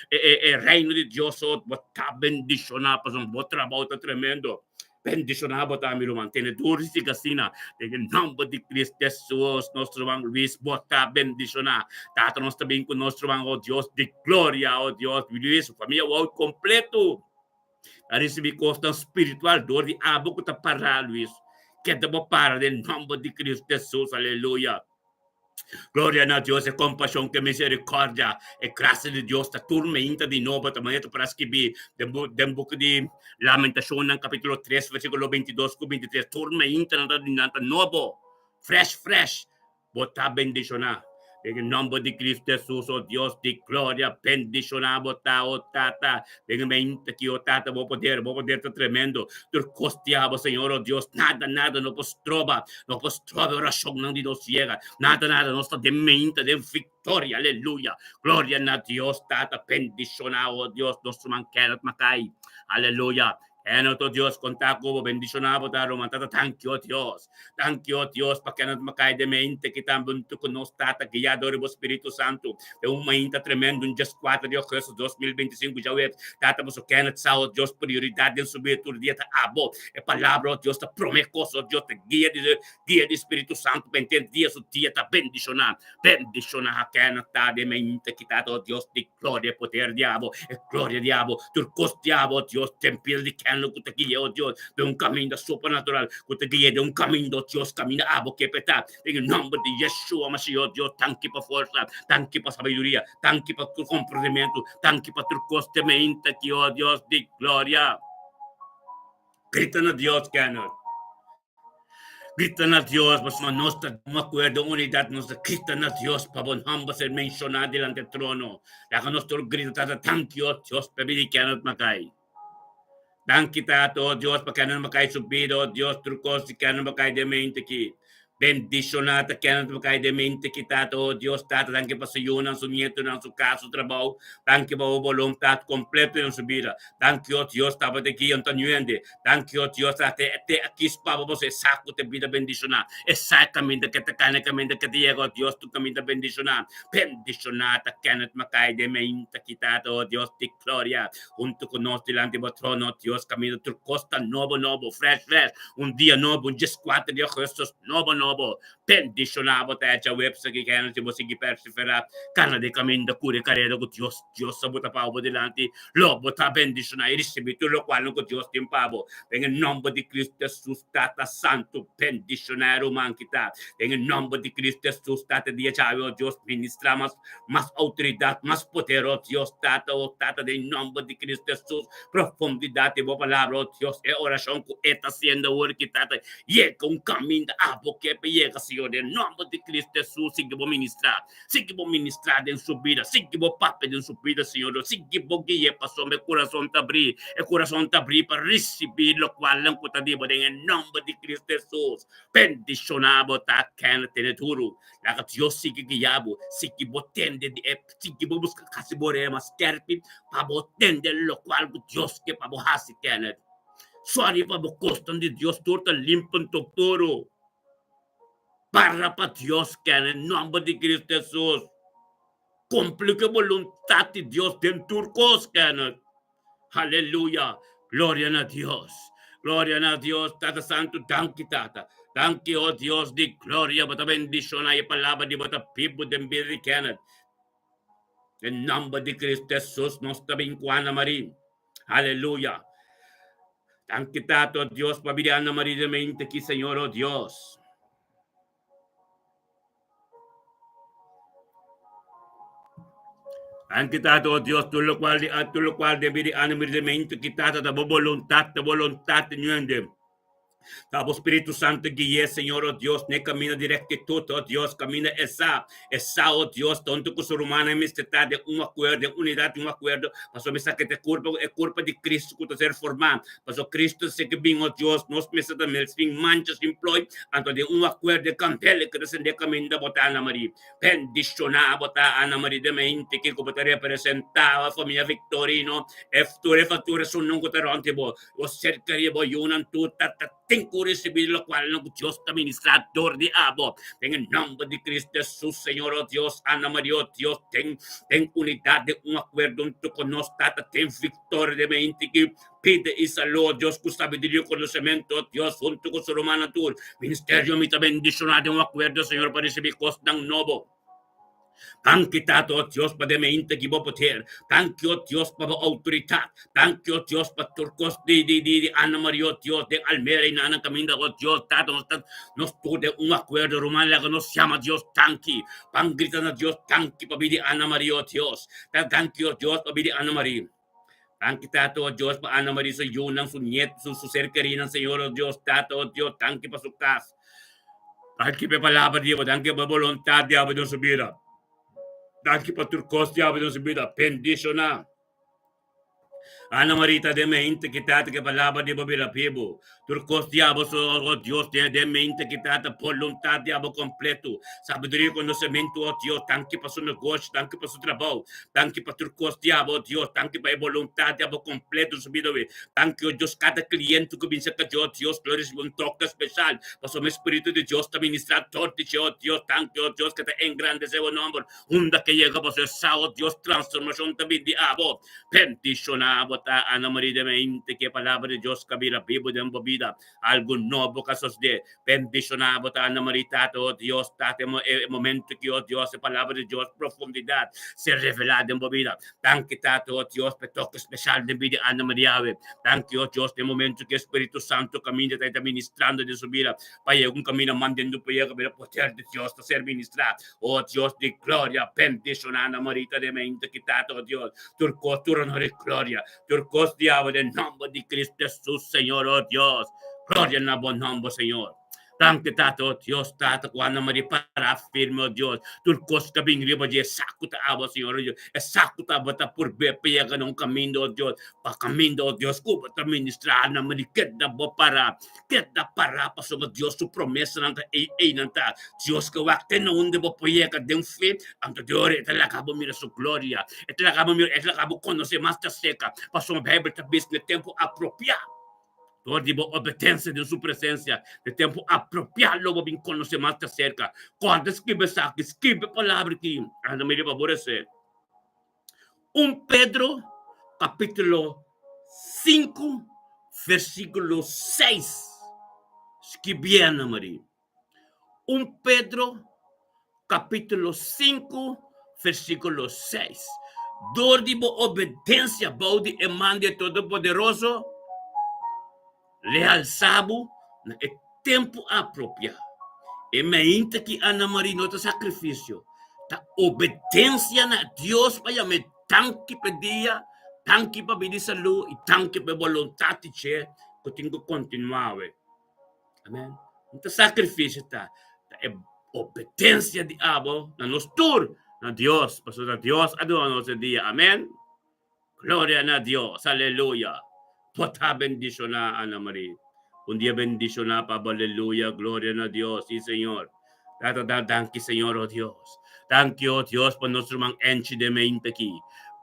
Speaker 1: e, e, e reino di Dios, oh, bo ta bendishoná, pasobra bo trabou ta tremendo. Bendishoná bo ta, mi ruman. Tene duru si asina. Den e nòmber di Cristo Hesus, nos ruman Luis, bo ta bendishoná. Tata, nos ta bin ku nos ruman, o Dios di gloria, o Dios, Luis, su famia wou kompleto a risibí kosnan spiritual dor di abo ku ta pará, Luis. Keda bo para den nomber di Cristo Jesus. Aleluya. Gloria na Dios, e compasión, ke misericordia, e gracia di Dios ta tur meinta di nobo, ta manera para skibí den, den buki di Lamentacionnan capítulo 3, versículo 22 ku 23, tur meinta nan ta, nan ta nobo, fresh, fresh. Bo ta bendishoná. Den e nòmber di Kristu Hesus, o Dios di gloria, bendishoná bo ta, o Tata. Den e mente aki, o Tata, bo poder, bo poder ta tremendo. Tur kos di abo, Señor, o Dios, nada, nada no por stroba, no por stroba e orashonnan di nos yega. Nada, nada, nos ta den mente, den viktoria, aleluya. Gloria na Dios, Tata, bendishoná, o Dios, nos ruman Kenneth Mackay. Aleluya. Kenneth, o Dios, konta ku bo, bendishoná bo ta, ruman. Tata, tanki, o Dios. Danki, o Dios, pa kende ta kai den mente ki tambe huntu ku nos Tata guiá dor di bo Spiritu Santu den un mainta tremendo, un djeskuater di ougùstus 2025, djaweps. Tata, boso kende sa, o Dios, prioridat den su bida tur dia ta abo. E Palabra, o Dios, ta promé kos, o Dios, ta guia di guia di Spiritu Santu pa henter dia su dia ta bendishoná. Bendishoná kende ta den mente ki, Tata, o Dios di gloria, e poder di abo, e gloria di abo, tur kos di abo, o Dios, den bida di kende ku ta guia, o Dios, den un kaminda supernatural ku ta guia den un kaminda, o Dios, kaminda abo ke peta. Den e nòmber di Yeshua Mashiach, o Dios, danki pa forsa, danki pa sabiduria, danki pa tur komprendimentu, danki pa tur kos den mente aki, o Dios di gloria. Grita na Dios, Kenneth. Grita na Dios, pasobra nos ta un akuerdo, un unidat, nos ta grita na Dios pa bo nòmber ser menshoná dilanti e trono. Laga nos tur grita, Tata, danki, o Dios, p'e bida di Kenneth Mackay. Danki, Tata, o Dios, pa Kenneth Mackay su bida, o Dios, tur kos di Kenneth Mackay den mente aki. Bendishoná ta Kenneth Mackay den mente aki, Tata, o Dios, Tata, danki pa su yunan, su nietonan, su kas, su trabou. Danki pa bo boluntat kompleto den su bida. Danki, o Dios, tabata guia un ta nuende. Danki, o Dios, ta te te aki spaba boso e sa ku te bida bendishoná. E sa e kaminda ke ta kana, e kaminda ke ta yega, o Dios, tu kaminda bendishoná. Bendishoná ta Kenneth Mackay den meinta ki Tata, o Dios di gloria, huntu ku nos dilanti bo trono, o Dios, kaminda tur kos ta nobo nobo, fresh fresh, un dia nobo, un djeskuater di augustus nobo nobo. Bendishoná bo ta echa webs aki, Kenneth, si bo sigui perseverá, kana den kaminda, kuri karera ku Dios. Dios a bota pa bo dilanti, lo bo ta bendishoná i risibí tur lokualnan ku Dios tin pa bo. Den e nòmber di Kristu Hesus, Tata Santu, bendishoná e ruman ki ta. Den e nòmber di Kristu Hesus, Tata di Yahweh, o Dios, ministrá mas, mas outoridat, mas poder, o Dios, Tata, o Tata, den e nòmber di Kristu Hesus, profundidat di bo palabra, o Dios, e orashon ku e ta hasiendo awor ki, Tata, yega un kaminda abo ke pa yega, Señor, den e nòmber di Kristu Hesus, sigui bo ministrá. Sigui bo ministrá den su bida, sigui bo papia den su bida, Señor Dios, sigui bo gui'é pasobra e kurason ta abrí, e kurason ta abrí pa risibí lokualnan ku ta di bo den e nòmber di Kristu Hesus. Bendishoná bo ta Kenneth tene duru. Laga Dios sigui guiá bo, sigui bo tende di e, sigui bo buska hasi bo rema skèrpi pa bo tende lokual ku Dios ke pa bo hasi, Kenneth. Sòri pa bo kosnan di Dios tur ta limpi anto puru. Para pa Dios kende nomber di Cristo Jesus. Cumpli cu e boluntad di Dios den tur cos kende. Aleluya. Gloria na Dios. Gloria na Dios. Tata Santo, danki Tata. Danki, oh Dios di gloria, bo ta bendiciona e palabra di bo ta bibu den bida di Kenneth. Den nomber di Cristo Jesus nos ta bin cu Ana Marie. Aleluya. Danki Tata, oh Dios, pa bida Ana Marie de mente ki, Señor, oh Dios. Danki Tata, oh Dios, tur locual di tur locual den bida di Ana Marie de mente ki, Tata, ta bo boluntad, ta boluntad, Señor. Ta bo Spiritu Santu gui'é, Señor, oh Dios, n'e camino di rectitud, oh Dios, camina e sa, e sa, oh Dios, tonto cu su rumannan mester ta den un acuerdo, den unidad, den un acuerdo, pasobra mi sa cu ta e curpa, e curpa di Cristo cu ta ser formá, pasobra Cristo ta sigui bin, oh Dios, nos mester ta mel sin mancha, sin plooi, anto den un acuerdo e candela cu ta sende caminda bo ta, Ana Marie. Bendicioná bo ta, Ana Marie de Mente, kico bo ta representá, e famia Victorino, e tur e factura esunnan cu ta rond di bo. Bo serka di bo yunan tur ta ta tin ku risibí lokualnan ku Dios ta ministrá dor di abo. Den e nòmber di Cristo Hesus, Señor, o Dios, Ana Maria, o Dios, ten den unidat, den un akuerdo huntu ku nos, Tata, ten viktoria den mente ki pida i salú, o Dios, ku sabiduria i konosementu, o Dios, huntu ku su rumannan tur. Ministerio mi ta bendishoná den un akuerdo, Señor, pa risibí kosnan nobo. Danki Tata, o Dios, pa den mente ki bo poder. Danki, o Dios, pa bo outoridat. Danki, o Dios, pa tur kos di di di di Ana Maria, o Dios, den Almera i nan kaminda, o Dios, Tata, nos ta nos tur den un akuerdo, ruman, laga nos yama Dios danki. Ban grita na Dios danki pa bida di Ana Maria, o Dios. Ta danki, o Dios, pa bida di Ana Maria. Danki, Tata, o Dios, pa Ana Maria, su yunan, su nietu, su ser kerinan, Señor, o Dios, Tata, o Dios, danki pa su kas. Danki pa e palabra di bo, danki pa e boluntat di abo den su bida. Danki pa tur kos di abo den su bida. Bendishoná. Ana Marita den mente ki tata ke palabra di bo bira bibu. Tur kos di abo so o Dios den den mente ki tata boluntat di abo kompleto. Sabiduria i konosementu o Dios. Danki pa su negoshi, danki pa su trabou. Danki pa tur kos di abo o Dios. Danki pa e boluntat di abo kompleto den su bida. Danki o Dios kada kliente ku bin serka dje o Dios lo risibi un toke speshal pasobra e spiritu di Dios ta ministra dor di dje o Dios danki o Dios ke ta engrandese bo nomber unda ke yega pasobra e sa o Dios transformashon ta bin di abo bendishona bo ta Ana Maria den mente ke palabra di Dios ka bira bibu den bo bida algu nobo ka sosde bendishona bo ta Ana Maria tata o Dios tata e momento ki o Dios e palabra di Dios profundidat ser revela den bo bida Danki Tata, o Dios, pa e toke speshal den bida di Ana Maria awe. Danki, o Dios, den momento ku e Spiritu Santu kaminda ta e ta ministrando den su bida, pa yega un kaminda mandendo pa yega bira poder di Dios ta ser ministrá. O Dios di gloria, bendishoná Ana Marita den mente ki Tata, o Dios, tur kos, tur honor i gloria, tur kos di awe den nomber di Cristo Jesus, Señor, o Dios. Gloria na bo nomber, Señor. Danki Tata, o Dios, Tata, ku Ana Maria pará firme, o Dios. Tur kos ka bin riba dje, e sa ku ta abo, Señor, o Dios. E sa ku ta abo ta purb'é pa yega na un kaminda, o Dios. Pa kaminda, o Dios, ku bo ta ministrá Ana Maria, keda bo pará. Keda pará, pasobra Dios su promesanan ta ei, einan ta. Dios ke wak te na unda bo por yega den fe, anto di ora e ta laga bo mira su gloria. E ta laga bo mira, e ta laga bo konosé mas ta serka, pasobra Beibel ta bisa na e tempu apropiá. Dor di bo obedensia den su presensia, den tempu apropiá lo bo bin konosé mas di aserka. Kòrda skibi esaki, skibi e palabra aki, anda mi riba aborresé. Un Pedro kapítulo sinku versíkulo seis, skibié Ana Maria. Un Pedro kapítulo sinku versíkulo seis, Dor di bo obedensia bou di e man di e Todopoderoso, l'e halsa bo na e tempu apropiá. E meinta ki Ana Maria no ta sakrifisio, ta obedensia na Dios pa yam'é danki p'e dia, danki pa bida i salú i danki pa e boluntat di dje ku tin ku kontinuá awe. Amen. No ta sacrificio ta, ta e obedencia di abo na nos tur, na Dios, pasobra Dios a duna nos e dia. Amen. Gloria na Dios. Aleluya. Bo ta bendiciona, Ana Marie. Un dia bendiciona pa bo. Aleluya. Gloria na Dios. Sí, Señor. Tata da danki, Señor, oh Dios. Danki, oh Dios, pa nos ruman Enchi den mente aki.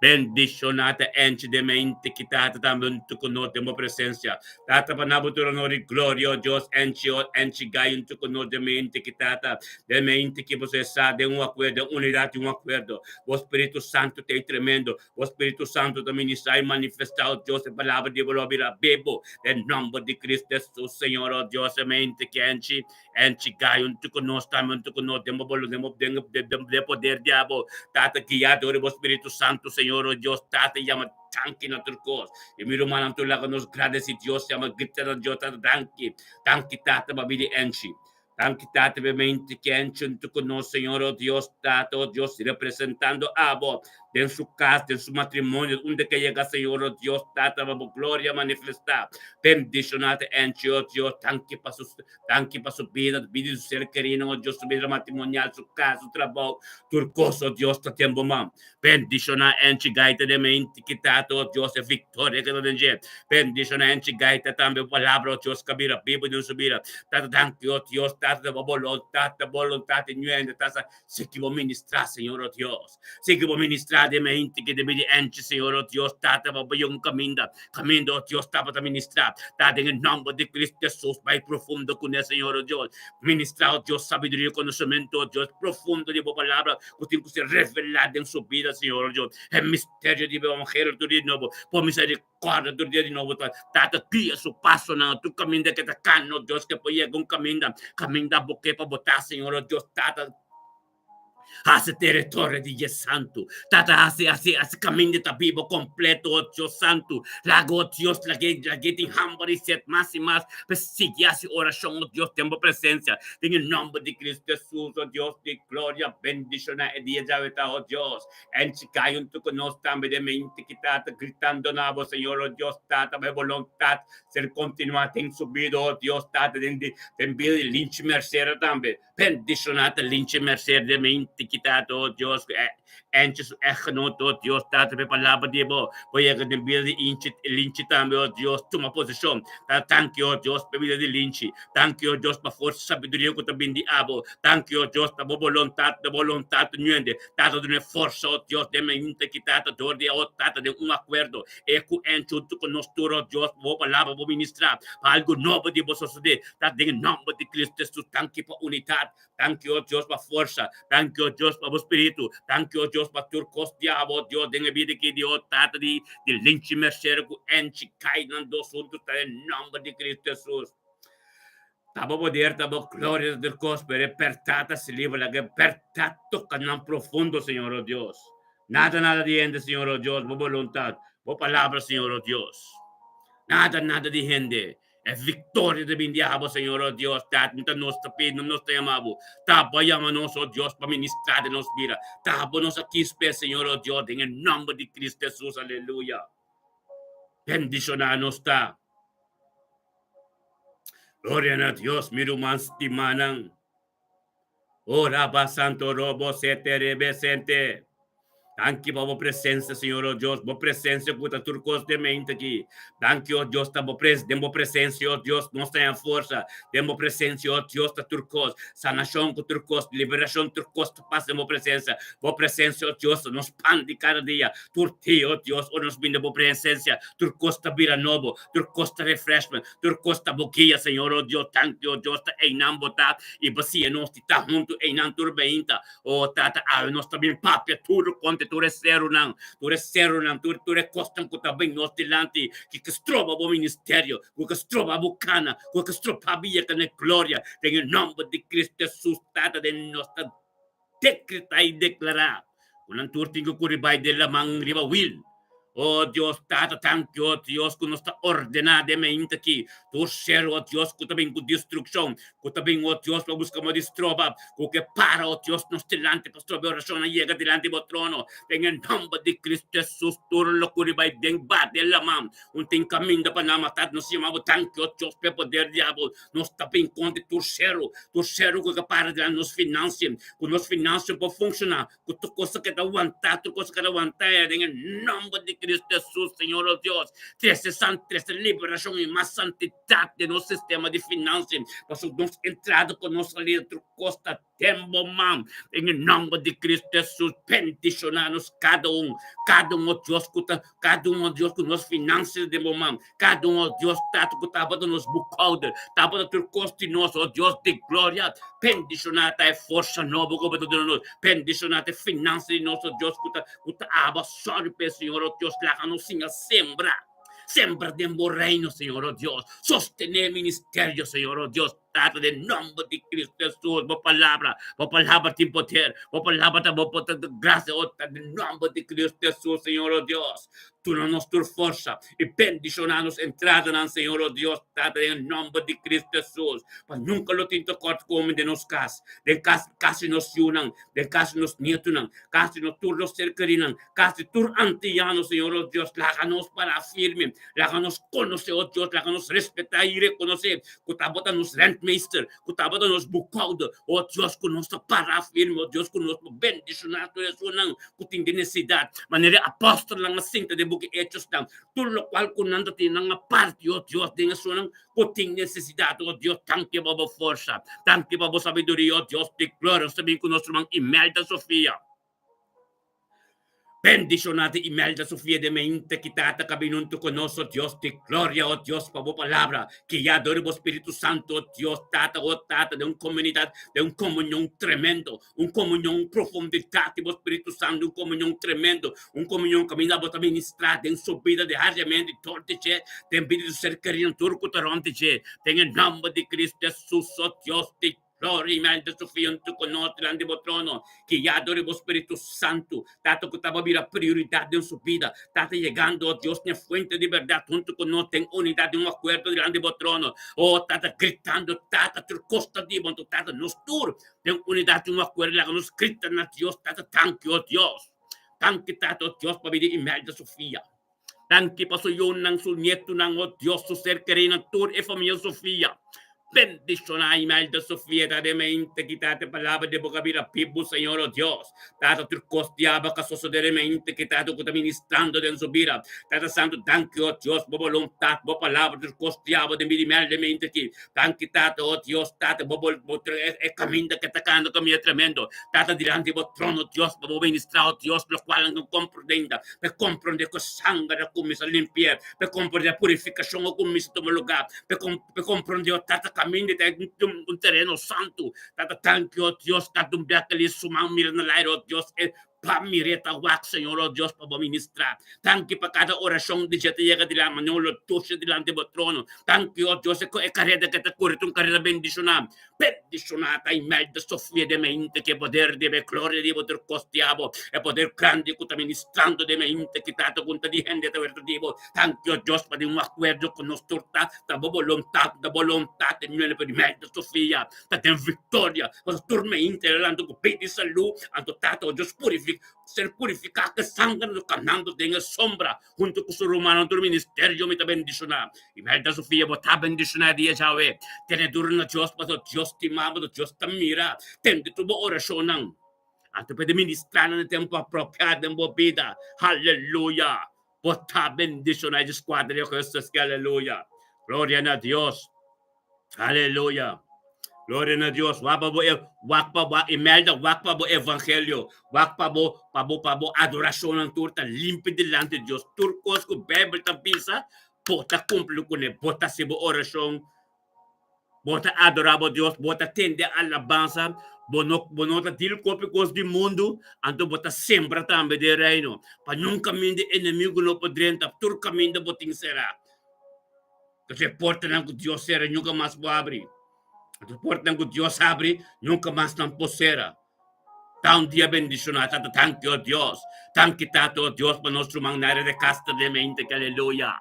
Speaker 1: Bendiciona ta Enchi den mente aki, Tata, tambe huntu cu nos den bo presencia. Tata, pa na bo tur honor y gloria, oh Dios, Enchi, oh Enchi Gai huntu cu nos den mente aki, Tata. Den mente aki boso e sa den un acuerdo, den unidad di un acuerdo. Bo Spiritu Santo ta ei tremendo. Bo Spiritu Santo ta ministra y manifesta, oh Dios, e palabra di bo lo bira bibo. Den nomber di Cristo Jesus, Señor, oh Dios, e mente aki, Enchi. Enchi gai untu ku nos tambe untu ku nos den bo bolu den bo den den den poder di abo Tata guia dor di bo Spiritu Santu Señor o Dios Tata yama danki na tur kos i mi rumannan tur laga nos gradesi Dios yama grita na Dios Tata danki danki Tata pa bida enchi danki Tata pa e mente ki enchi untu ku nos Señor o Dios Tata o Dios representando abo den su cas, den su matrimonio, unda ke yega, Señor, oh Dios, Tata, pa bo gloria manifestá. Bendishoná te Angie, oh Dios, danki pa su, danki pa su bida, bida di su ser kerido, oh Dios, su bida matrimonial, su cas, su trabou, tur kos, oh Dios, ta den bo man. Bendishoná Angie Gaita den mente ki Tata, oh Dios, e victoria ke ta den dje. Bendishoná Angie Gaita tambe, bo palabra, oh Dios, ka bira bibu den su bida. Tata, danki, oh Dios, Tata, bo boluntat, ta boluntat di ñuende, ta Sigui bo ministrá, Señor, oh Dios. Sigui bo ministrá den mente ke debe di enchi, Señor, oh Dios, Tata, pa bo yega un kaminda, kaminda, oh Dios, tabata ministrá. Ta den e nòmber di Cristo Jesus, bai profundo kuné, Señor, oh Dios. Ministrá, oh Dios, sabiduria i konosementu, oh Dios, profundo di bo palabra ku tin ku ser revelá den su bida, Señor, oh Dios. E misterio di bo evangelio tur di nobo, por misericordia tur dia di nobo ta Tata guia su pasonan tur kaminda ke ta kana, oh Dios, ke por yega un kaminda, kaminda bo ke pa bo ta, Señor, oh Dios, Tata. Hasi teritorio di dje santu. Tata hasi hasi hasi kaminda ta biba kompleto, o Dios santu. Laga, o Dios, lag'é lag'é tin hamber i set mas i mas pa sigui hasi orashon, o Dios, den bo presensia. Den e nòmber di Kristu Hesus, o Dios di gloria, bendishoná e dia djawe ta, o Dios. Enchi kai huntu ku nos tambe den mente ki Tata gritando na bo, Señor, o Dios Tata, pa e boluntat ser kontinuá den su bida, o Dios Tata, den den bida di Linchi Mercera tambe. Bendishoná ta Linchi Mercera den mente ki Tata, o Dios, ku Enchi su echtgenoot, o Dios Tata, pa e palabra di bo por yega den bida di Inchi Linchi tambe, o Dios, tuma poseshon. Tata, tanki, o Dios, pa e bida di Linchi. Danki, o Dios, pa forsa i sabiduria ku ta bin di abo. Danki, o Dios, pa bo boluntat, pa bo boluntat nuende. Tata, duna e forsa, o Dios, den mainta ki Tata dor di o Tata den un akuerdo, e ku en huntu ku nos tur, o Dios, pa bo palabra bo ministrá, pa algu nobo di bo sosodé. Tata, den e nòmber di Kristu Hesus, danki pa unitat. Danki, o Dios, pa forsa. Danki, o Dios, pa bo spiritu. Danki, o Dios, pa tur kos di abo, o Dios, den e bida ki di o Tata di di Linchi Mercero ku Enchi kai nan dos huntu ta den nòmber di Kristu Hesus. Ta bo poder, ta bo gloria, ta tur kos, pero e bèrdat ta sali bo laga e bèrdat toka nan profundo, Señor, o Dios. Nada, nada di hende, Señor, o Dios, bo boluntat, bo palabra, Señor, o Dios. Nada, nada di hende. E victoria ta bin di abo, Señor, oh Dios, Ta ta nos ta pidi, no nos ta yama bo. Ta bo a yama nos, oh Dios, pa ministra den nos bida. Ta bo nos a kispe, Señor, oh Dios, den e nomber di Cristo Jesus, aleluya. Bendiciona nos ta. Gloria na Dios, mi ruman stimanan. Ora ba santo robo sete rebe sente. Danki pa bo presencia, Señor, oh Dios, bo presencia cu ta tur cos den mente aki. Danki, oh Dios, ta bo pres den bo presencia, oh Dios, nos ta haña forsa. Den bo presencia, oh Dios, ta tur cos. Sanacion cu tur cos, liberacion, tur cos ta pasa den bo presencia. Bo presencia, oh Dios, ta nos pan di cada dia. Tur dia, oh Dios, ora nos bin den bo presencia, tur cos ta bira nobo, tur cos ta refreshment. Tur kos ta bo guia, Señor, o Dios, tanki, o Dios, ta einan bo ta, i bo siña nos di ta huntu einan tur beinta. O Tata, awe nos ta bin papia tur kontra tur e serunan, tur e serunan, tur, tur e kosnan ku ta bin nos dilanti, ki ke stroba bo ministerio, ku ke stroba bo kana, ku ke stroba bo yega na e gloria. Den e nòmber di Kristu Hesus, Tata, den nos ta dekretá i deklará ku nan tur tin ku kuri bai den laman riba wil. O Dios Tata, tanki, o Dios, ku nos ta ordená den mainta aki, tur ser, o Dios, ku ta bin ku destrukshon, ku ta bin, o Dios, pa buska mo di stroba, ku ke para, o Dios, nos dilanti pa stroba e orashonnan yega dilanti bo trono. Den e nòmber di Kristu Hesus, tur lo kuri bai den ba den laman. Un tin kaminda pa nan, ma Tata, nos yama bo tanki, o Dios, pa e poder di abo. Nos ta bin kontra tur seru, tur seru ku ke para dilanti nos finansia, ku nos finansia por funshoná, ku tur cosa ke ta wantá, tur cosa ke ta wantá e den e nòmber di Cristo Hesus, Señor nos Dios. Trese san, trese liberashon i mas santidat den nos sistema di finansia, pasobra nos entrada ku nos salida tur kos ta den bo man. Den e nòmber di Cristo Hesus, bendishoná nos kada un, kada un, o Dios, ku ta, kada un, o Dios, ku nos finansia den bo man. Kada un, o Dios Tata, ku tabata nos boekhouder, tabata tur kos di nos, o Dios di gloria, bendishoná ta e forsa nobo ku bo ta duna nos, bendishoná ta e finansa di nos, o Dios, ku ta, ku ta aba. Sòru p'e, Señor, o Dios, laga nos siña sembra, sembra den bo reino, Señor, o Dios. Sostené e ministerio, Señor, o Dios. Tata, den nomber di Cristo Jesús, bo palabra, bo palabra tin poder, bo palabra ta bo poder de gracia, oh, ta den nomber di Cristo Jesús, Señor, oh Dios. Duna nos tur forsa i bendiciona nos entradanan, Señor, oh Dios, Tata, den nomber di Cristo Jesús. Pa nunca lo tin tekort come den nos cas, den cas, cas di nos yunan, den cas di nos nietunan, cas di nos tur nos ser kerinan, cas di tur antiyano, Señor, oh Dios. Laga nos para firme, Laga nos konosé, o Dios, laga nos respetá i rekonosé ku ta bo ta nos rentmeester, ku ta bo ta nos boekhouder, o Dios, ku nos ta pará firme, o Dios, ku nos por bendishoná tur esunnan ku tin den nesesidat, manera e apòstelnan a sinta den buki Hechosnan, tur lokual ku nan ta tin nan a parti, o Dios, den esunnan ku tin nesesidat, o Dios, danki pa bo forsa, danki pa bo sabiduria, o Dios di gloria, nos ta bin ku nos ruman Imelda Sofia. Bendiciona di Imelda Sofia de mente ki tata ka bin hunto cu nos, o Dios di gloria, o Dios, pa bo palabra, guia dor di bo Spiritu Santo, o Dios, Tata, o Tata, den un comunidad, den un comunion tremendo, un comunion, un profundidad di bo Spiritu Santo, un comunion tremendo, un comunion caminda bo ta ministra den su bida diariamente, dor di dje, den bida di su ser kerinan, tur cu ta rond di dje, den e nomber di Cristo Jesus, o Dios di. Gloria Imelda Sofia huntu ku nos dilanti bo trono, guiá dor di bo Spiritu Santu, Tata ku ta bo bira prioridat den su bida, Tata yegando, oh Dios, n'e fuente di bèrdat huntu ku nos den unidat den un akuerdo dilanti bo trono, oh Tata, gritando, Tata, tur kos ta di bo, anto Tata, nos tur den unidat den un akuerdo laga nos grita na Dios, Tata, danki, oh Dios, danki, Tata, oh Dios, pa bida di Imelda Sofia. Danki pa su yunan, su nietunan, oh Dios, su ser kerinan, tur e famia Sofia. Bendishoná Imelda Sofia ta den mente kita te palabra di bo ka bira bibu, Señor, oh Dios. Tata, tur kos diabel ka sosodé den mente kita ku ta ministrando den su bida. Tata Santu, danki, oh Dios, bo boluntat, bo palabra, tur kos diabel den bida Imelda den mente aki. Danki, Tata, oh Dios, Tata, bo bo e kaminda ke ta kanda kaminda tremendo. Tata, dilanti bo trono, Dios, pa bo ministrá, oh Dios, lokual nan ka komprendé. Pe komprondé ku sanger a kuminsá limpi'é, pe komprondé purifikashon a kuminsá tuma lugá, pe pe komprondé o Tata kaminda ta un tereno santu. Tata tanki o Dios kada un bia keli su man mira na laira o Dios e pa mir'é ta wak Señor o Dios pa bo ministrá. Tanki pa kada orashon di dje ta yega dilanti manera lo dusha dilanti bo trono. Tanki o Dios e kareda ke ta kore ta un kareda bendishoná. Bendishoná ta Imelda Sofia den mente ku e poder di e gloria di bo tur kos di abo, e poder grandi ku ta ministrando den mente ki Tata ku ta di hende ta wèrtu di bo. Danki o Dios pa den un akuerdo ku nos tur ta ta bo boluntat, ta boluntat den nomber di Imelda Sofia ta den viktoria pasobra tur mente ta lanta ku pidi salú anto Tata o Dios purifiká ser purifiká ku e sanger nos kanando den e sombra Huntu ku su rumannan tur ministerio mi ta bendishoná. Imelda Sofia bo ta bendishoná e dia djawe. Tene duru na Dios pasobra Dios stima bo, Dios ta mira. Tende tur bo orashonnan. Anto p'e ministrá nan e tempu apropiá den bo bida. Haleluya! Bo ta bendishoná e djeskuater di augustus. Aleluya! Gloria na Dios! Aleluya. Gloria na Dios. Wak pa bo e wak pa bo Imelda, wak pa bo evangelio, wak pa bo pa bo pa bo adorashonnan tur ta limpi dilanti Dios. Tur kos ku Bijbel ta bisa, bo ta kumpli kuné. Bo ta hasi bo orashon, bo ta adorá bo Dios, bo ta tende alabansa, bo no bo no ta deal ku hopi kos di mundu, anto bo ta sembra tambe den reino. Pa niun kaminda enemigu no por drenta, tur kaminda bo tin será. Entonces e portanan ku Dios sera nunka mas por abri. Entonces portanan ku Dios abri nunka mas nan por sera. Ta un dia bendishoná, tata danki oh Dios. Danki tata oh Dios pa nos ruman na de Castro de mente ki aleluya.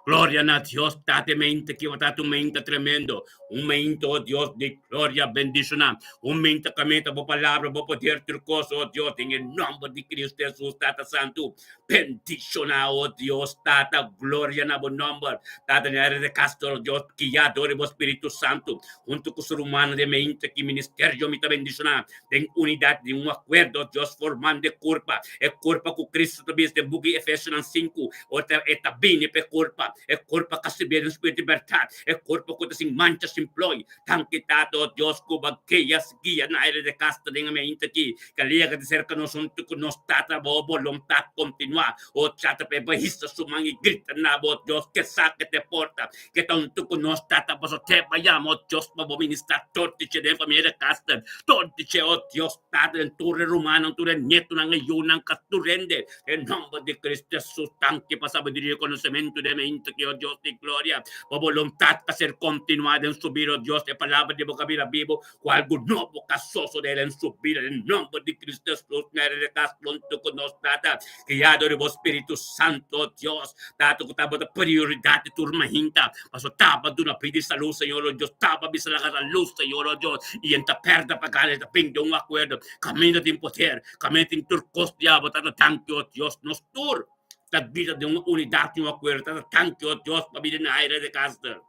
Speaker 1: Gloria na Dios tata mente ki tata un mente tremendo. Un mente oh Dios di gloria bendishoná. Un mente ku meta bo palabra bo poder tur kos oh Dios den e nomber di Cristo Jesus tata santu. Bendiciona, oh Dios, Tata, gloria na bo nomber. Tata, na área de Castro, oh Dios, guia dor di bo Spiritu Santo, hunto cu su rumannan den mente ki ministerio mi ta bendiciona, den unidad, den un acuerdo, oh Dios, formando e curpa, e curpa cu Cristo ta bisa den buki Efesionan 5, oh ta, e ta bini pa e curpa, e curpa ca sirbi den spiritu di berdad, e curpa cu ta sin mancha, sin plooi. Danki, Tata, oh Dios, cu bo guia, guia na área de Castro den e mente aki. Kaliega di serka nos huntu ku nos Tata, bo boluntat kontinuá. O Tata, pa e bo hisa su man i grita na bo, Dios, ke sa ke te porta, ke ta huntu ku nos, Tata, pasobra te bo yama, o Dios, pa bo ministrá tur di dje den famia de Caster, tur di dje, o Dios, Tata, den tur e rumannan, tur e nietunan, e yunan, ka tur hende, den nòmber di Cristo Jesus, danki pa sabiduria i konosementu den mente ki, o Dios di gloria, bo boluntat ta ser kontinuá den su bida, o Dios, e palabra di bo ka bira bibu, Ku algu nobo ka sosodé den su bida den nomber di Cristo Jesus na reka huntu ku nos Tata, guiado di bo Spiritu Santo, Dios, Tata ku tabata prioridat di tur mahinta, pasobra taba duna pidi salú, Señor o Dios, taba bisa laga ta lus, Señor o Dios, i en ta pèrdè pa gana, e ta bini den un akuerdo, kaminda tin poder, kaminda tin tur kos di abo, Tata, danki o Dios, nos tur ta bida den un unidat i un akuerdo, Tata, danki o Dios pa bida na aire di Caster.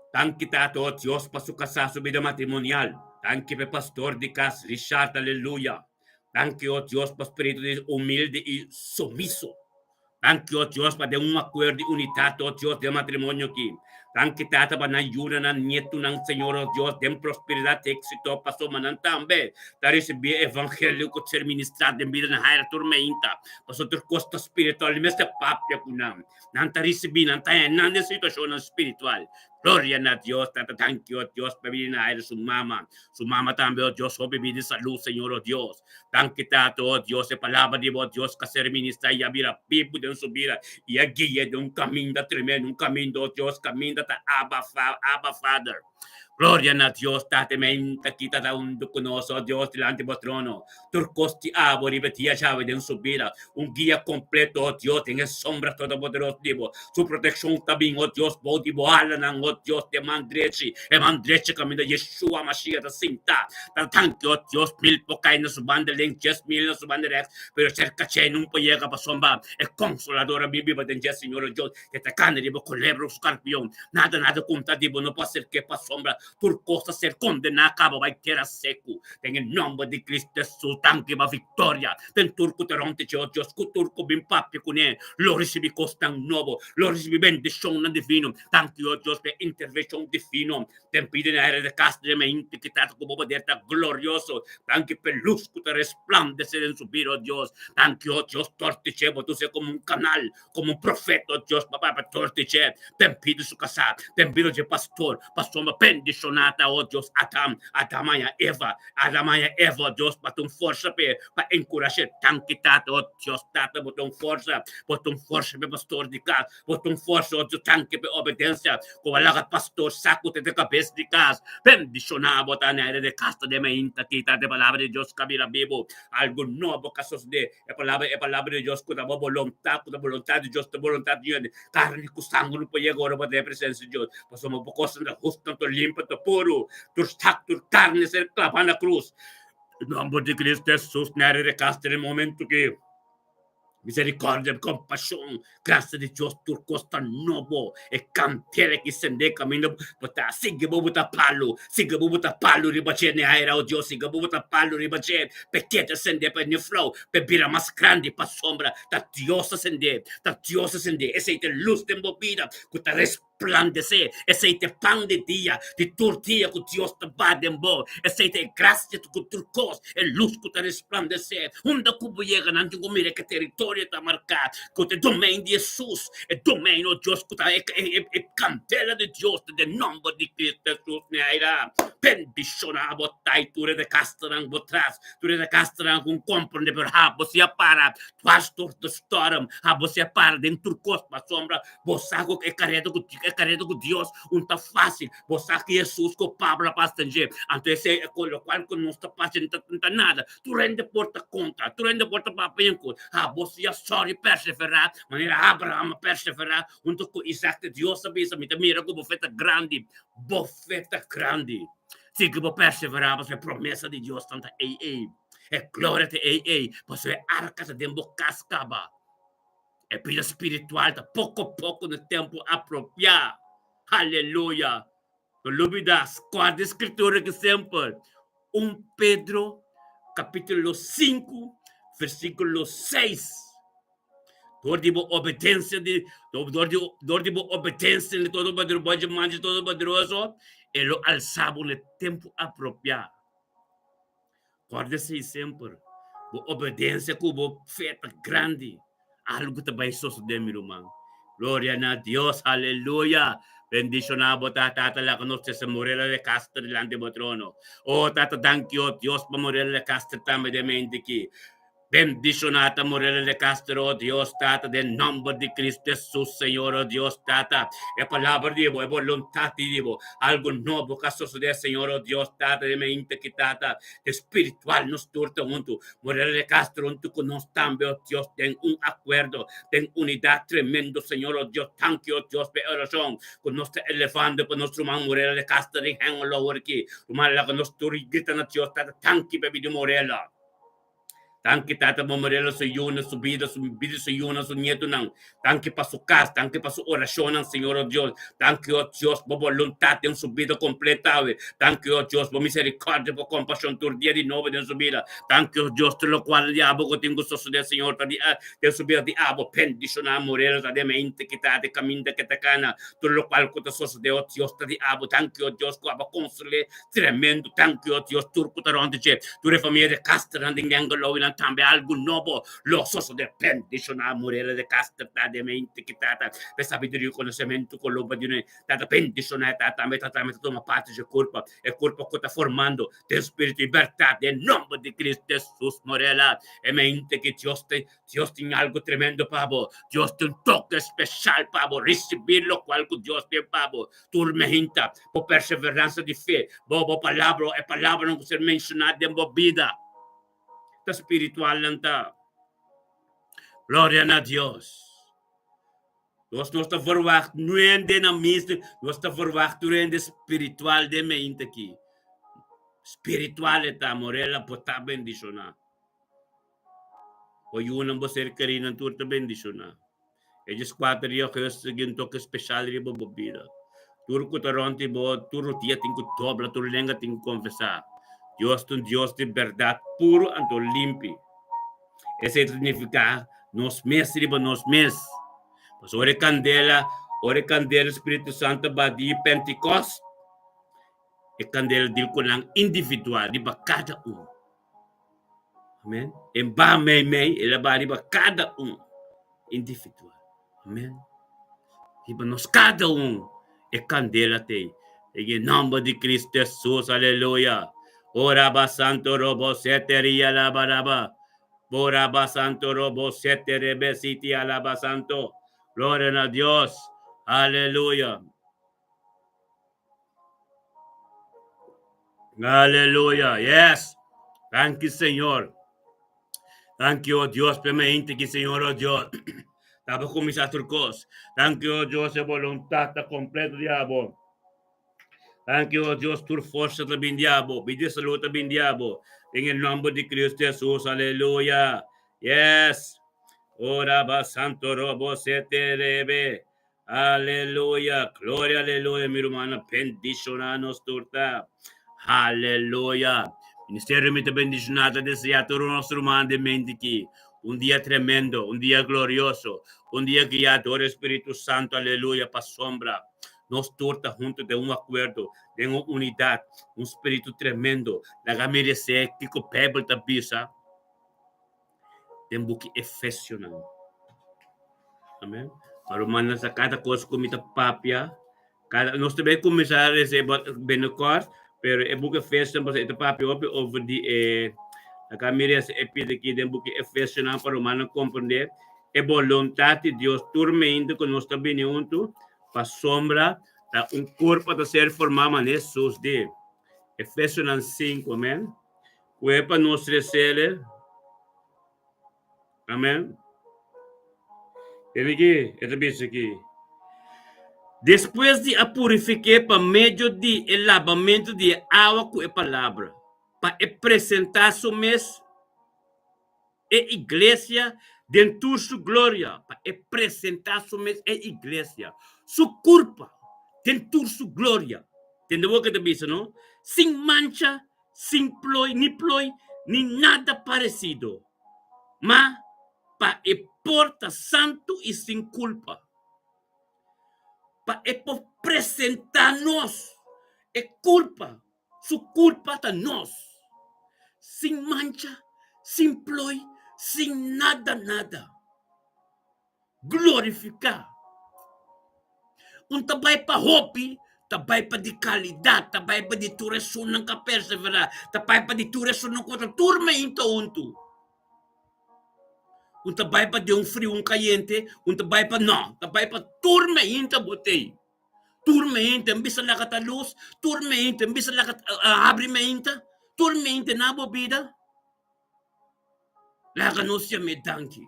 Speaker 1: Danki Tata o Dios pa su kasá su bida matrimonial. Danki pa e pastor di kas Richard aleluya. Danki o Dios pa spiritu di humilde i sumiso. Danki o Dios pa den un akuerdo i unitat o Dios den matrimonio aki. Danki Tata pa nan yuda nan nietunan Señor o Dios den prosperidat i éksito pasobra nan tambe ta risibí e evangelio ku ta ser ministrá den bida nan haira tur meinta. Pasobra tur kos ta spiritual i mester papia ku nan. Nan ta risibí, nan ta haña nan den situashonnan spiritual. Gloria na Dios, Tata, danki, o Dios, pa bini na aire su mama. Su mama tambe, o Dios, hopi bini salú, Señor, o Dios. Danki, Tata, o Dios, e palabra di bo, Dios, ka ser ministrá i a bira bibu den su bida i a gui'é den un kaminda tremendo, un kaminda, o Dios, kaminda ta Abba, Abba, Father. Gloria na Dios, Tata menta ki ta huntu ku nos, oh Dios, dilanti bo trono. Tur kos di abo riba dia djawe den su bida. Un guia kompleto, oh Dios, den e sombra todopoderoso di bo. Su protekshon ta bin, oh Dios, bou di bo alanan, oh Dios, den man drechi, e man drechi kaminda Yeshua Mashiach ta sinta. Ta danki, oh Dios, mil por kai na su banda links, 10,000 na su banda rèks, pero serka dje nun por yega pasobra e Konsolador a bin biba den dje, Señor, oh Dios. E ta kana riba kolebra ku skarpion. Nada, nada konta di bo no por aserk'é pasobra tur kos ta ser kondená kaba bai tera seku. Den e nòmber di Kristu Hesus, danki pa viktoria den tur ku ta rònt dje, o Dios, ku tur ku bin papia kuné lo risibí kosnan nobo, lo risibí bendishonnan divino. Danki, o Dios, pa e intervenshon divino den bida di aire di kas di mente ki trata ku bo poder ta glorioso. Danki pa e lus ku ta resplandesé den su bida, o Dios. Danki, o Dios, torti dje bo ta us'é komo un kanal Como un profeta, oh Dios, papá, pa torti dje, den bida su casá, den bida dje pastor, pasobra bendicioná ta, oh Dios, Adam, Adam haña Eva, Adam haña Eva, oh Dios, pa ta un forsa p'e, pa encurash'é. Danki, Tata, oh Dios, Tata, bo ta un forsa, bo ta un forsa p'e pastor di cas, bo ta un forsa, oh Dios, danki p'e obedencia cu a laga pastor sa cu ta e cabes di cas. Bendicioná bo ta na de cas ta den mainta aki, Tata, e palabra di Dios cabira bibu, algo nobo ka sosode. E palabra, e palabra di Dios ku ta bo boluntat, ku ta boluntat di Dios, ta boluntat di hende. Karni ku sanger no por yega ora bo ta den presensia di Dios. Pasobra bo kosnan ta hustu, ta limpi, ta puru. Tur sak, tur karni ser klabá na krus. E nomber di Cristo Jesus na rekas den e momento ki misericordia, kompashon, grasia di Dios, tur kos ta nobo. E kantera ki sende kaminda bo ta sigui bo bo ta palu, sigui bo bo ta palu riba dje ne aire, o Dios, sigui bo bo ta palu riba dje. P'e ta sende pa e niflou, p'e bira mas grandi pasobra ta Dios ta sende, ta Dios ta sende. Esei ta e lus den bo bida ku ta resplandesé. Esei ta e pan di dia, di tur dia ku Dios ta ba den bo. Esei ta e grasia ku tur kos, e lus ku ta resplandesé. Unda ku bo yega nan tin ku mira ke teritorio ta marká ku ta e domein di Hesus, e domein, o Dios, ku ta e e kandela di Dios ta den nòmber di Cristo Hesus. Mi aira bendishoná bo tai tur e de kastanan bo tras, tur e de kastanan ku komprende, pero ha bo si a para dwars door de storm, ha bo si a para den tur kos pasobra bo sa ku e kareda ku e kareda ku Dios un ta fásil, bo sa ku Hesus ku Pablo a pasa den dje, anto esei e lokual ku nos ta pasa no ta nada. Tur hende por ta kontra, tur hende por ta papia ku ha bo si a sòri perseverá manera Abraham a perseverá huntu ku Isaac. Dios a bisa, mi ta mira ku bo fe ta grandi, bo fe ta grandi. Si ku bo perseverá pasobra e promesa di Dios tan ta ei ei, e gloria ta ei ei, pasobra e arka ta den bo kas kaba. E bida spiritual ta poko poko na tempu apropiá. Aleluya! No lubida, scorda e scritura ki semper, 1 Pedro capítulo 5, versículo 6. Door di bo obedencia di, door di, door di bo obedencia di todo poderoso, manda todo poderoso, e lo alsa bo na tempo apropiá. Corda esei semper. Bo obedencia cu bo fe ta grandi. Algo ta bai sosode, mi ruman. Gloria na Dios, aleluya. Bendiciona bo ta, Tata, laga nos trece Morela de Castro dilanti bo trono. Oh, Tata, danki, oh Dios, pa Morela de Castro tambe den mente aki. Bendiciona ta Morela de Castro, oh Dios, Tata, den nomber di Cristo Jesus, Señor, oh Dios, Tata. E palabra di bo, e voluntad di bo, algo nobo ka sosode, Señor, oh Dios, Tata, den mente aki, Tata, de spiritual nos tur ta huntu. Morela de Castro huntu ku nos tambe, oh Dios, den un akuerdo, den unidat tremendo, Señor, oh Dios. Danki, oh Dios, pa e orashon ku nos ta elevando pa nos ruman Morela de Castro den Hengelo awor aki. Ruman, laga nos tur grita na Dios, Tata, danki pa e bida di Morela. Danki Tata pa Morela su yunan, su bida, su bida su yunan, su nietunan. Danki pa su kas, danki pa su orashonnan, Señor oh Dios. Danki oh Dios bo boluntat den su bida kompleto awe. Danki oh Dios bo miserikòrdia, bo kompashon tur dia di nobo den su bida. Danki oh Dios tur lokual di abo ku tin ku sosodé Señor ta di den su bida di abo. Bendishoná Morela ta den mente ki ta di kaminda ke ta kana. Tur lokual ku ta sosodé oh Dios ta di abo. Danki oh Dios ku abo a konsol'é Tremendo, danki oh Dios, tur ku ta rònt dje, tur e famia de Casternan den Hengelo i nan. nan tambe algu nobo lo sosodé. Bendishoná Murela de Castro ta den mente ki tata p'e sabiduria i konosementu ku lo bo dun'é. Tata bendishoná e tata tambe, tata tambe ta tuma parti dje kurpa, e kurpa ku ta formando den spiritu i bèrdat den nòmber di Cristo Hesus. Morela e mente ki Dios te Dios tin algu tremendo pa bo. Dios tin un toke speshal pa bo. Risibí lokual ku Dios tin pa bo. Tur mehinta bo perseveransa di fe, bo bo palabra, e palabranan ku ser menshoná den bo bida ta spiritual nan ta. Gloria na Dios. Nos nos ta verwagt nu hende na misa, nos ta verwagt tur hende spiritual den mehinta aki. Spiritual e ta, Morela, bo ta bendishoná. Bo yunan, bo ser kerinan tur ta bendishoná. E 14 di augustus tin un toke speshal riba bo bida. Tur ku ta rònt di bo, tur rotia tin ku dobla, tur lenga tin ku konfesá. Dios ta un Dios di bèrdat puru anto limpi. Esei ta signifiká nos mes riba nos mes. Pasobra ora e kandela, ora e kandela Spiritu Santu a ba di Pentikòst, e kandela dil ku nan individual riba kada un. Amen. E ba mei mei, el a ba riba kada un individual. Amen. Riba nos kada un e kandela tei. En e nomber di Cristo Jesus, aleluya. Ora ba santo robo sete ria la baraba. Ora ba santo robo sete rebe siti alaba santo. Gloria na Dios. Aleluya. Aleluya. Yes. Thank you, Señor. Thank you, oh Dios, permanente que Señor, oh Dios. Taba kuminsá tur kos. Thank you, oh Dios, e voluntad ta completo di abo. Thank you, oh Dios, tur forsa ta bin di abo. Bida i salud ta bin di abo. Den e nomber di Cristo Jesus, aleluya. Yes. Ora ba santo robo sete rebe. Aleluya, gloria, aleluya, mi rumannan, bendishoná nos tur ta. Aleluya. Ministerio mi ta bendishoná, ta deseá tur nos rumannan den mente aki un dia tremendo, un dia glorioso, un dia guiá dor e Spiritu Santo, aleluya, pasobra nos tur ta huntu den un akuerdo, den un unidat, un spiritu tremendo. Laga mi resé kiko Beibel ta bisa. Den buki Efesionan. Amen. Ma rumannan sa kada kos ku mi ta papia, kada nos ta bai kuminsá resa e binnenkort, pero e buki Efesionan pasobra e ta papia hopi over di e laga mi resa e pida aki den buki Efesionan pa rumannan komprendé e boluntat di Dios tur meinta ku nos ta bini huntu pasobra ta un kurpo ta ser formá manera Hesus di. Efesionan sinku, amen. Kue pa nos resele. Amen. Tende aki, e ta bisa aki. Despues di a purifik'é pa medio di e labamentu di e awa ku e palabra, pa e presentá su mes e iglesia den tur su gloria, pa e presentá su mes e iglesia, su kurpa, den tur su gloria. Tende bo ke ta bisa, no? Sin mancha, sin ploi, ni ploi, ni nada paresido, ma pa e por ta santu i sin kulpa, pa e por presentá nos e kurpa, su kurpa ta nos, sin mancha, sin ploi, sin nada nada. Glorifiká. Un ta bai pa hopi, ta bai pa di kalidat, ta bai pa di tur esunnan ku a perseverá, ta bai pa di tur esunnan ku ta tur meinta huntu. Un ta bai pa den un friu, un kayente, un ta bai pa no, ta bai pa tur meinta bo tei. Tur meinta en bisa laga ta lus, tur meinta en bisa laga habri meinta, tur meinta na bo bida. Laga nos yam'é danki,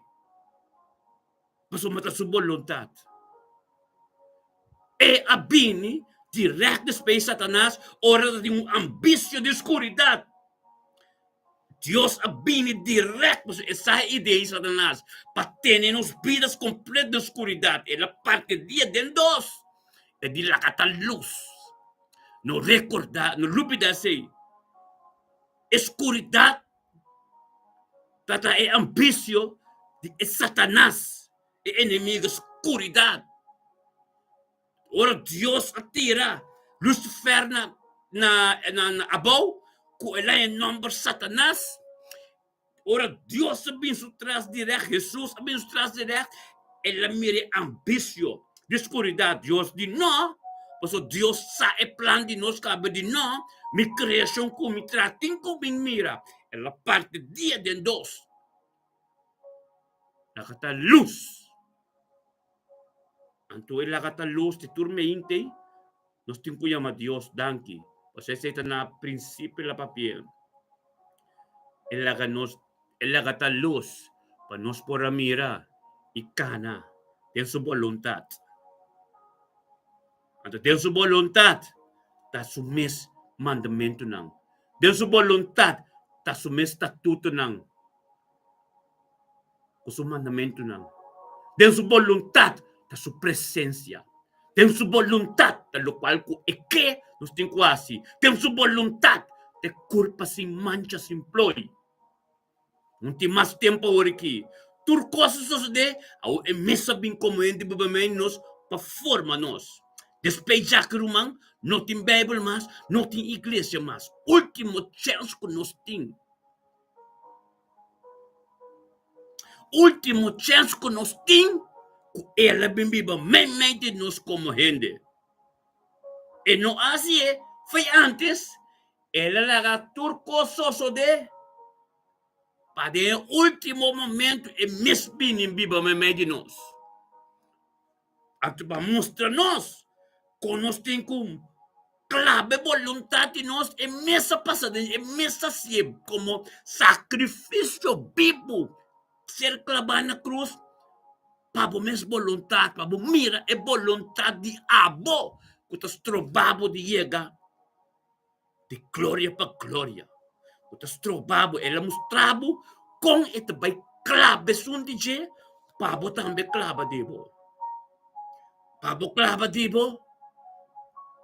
Speaker 1: pasobra ta su boluntat. E a bini dirèkt despues Satanas ora ta tin un ambisio di skuridat. Dios a bini dirèkt pasobra e sa e idea di Satanas pa tene nos bidas kompleto den skuridat. El a parti dia den dos, e di laga ta lus. No rekordá, no lubidá esei. E skuridat ta ta e ambisio di e Satanas, e enemigo skuridat. Ora Dios a tira Lucifer na na na abou ku el a e nomber Satanas. Ora Dios a bin su tras dirèkt, Hesus a bin su tras dirèkt, el a mira e ambisio di skuridat. Dios di, No, pasobra Dios sa e plan di nos kabe di, No, mi kreashon ku mi traha tin ku bin mira. El a parti dia den dos. Laga ta lus. Anto e laga ta lus di tur meinte, nos tin ku yama Dios danki. Pasobra esei ta na prinsipio la papia. E laga nos, e laga ta lus pa nos por a mira i kana den su boluntat. Anto den su boluntat ta su mes mandamentunan. Den su boluntat ta su mes statutonan. Ku su mandamentunan. Den su boluntat ta su presensia. Den su boluntat ta lokual ku e ke nos tin ku hasi. Den su boluntat ta e kurpa sin mancha, sin ploi. No tin mas tempu awor aki. Tur kos a sosodé, awor e mes a bin komo hende biba meimei di nos pa forma nos. Despues djaki ruman, no tin Beibel mas, no tin iglesia mas. Último chèns ku nos tin. Último chèns ku nos tin ku el a bin biba meimei di nos komo hende. E no a hasié fei ántes, el a laga tur kos sosodé pa den e último momentu e mes bini biba meimei di nos. Anto pa mustra nos kon nos tin ku klaba e boluntat di nos, e mes a pasa den e mes a hasié komo sakrifisio bibu, ser klabá na krus pa bo mes boluntat, pa bo mira e boluntat di abo ku ta stroba bo di yega di gloria pa gloria, ku ta stroba bo. El a mustra bo kon e ta bai klaba esun di dje pa bo tambe klaba di bo. Pa bo klaba di bo,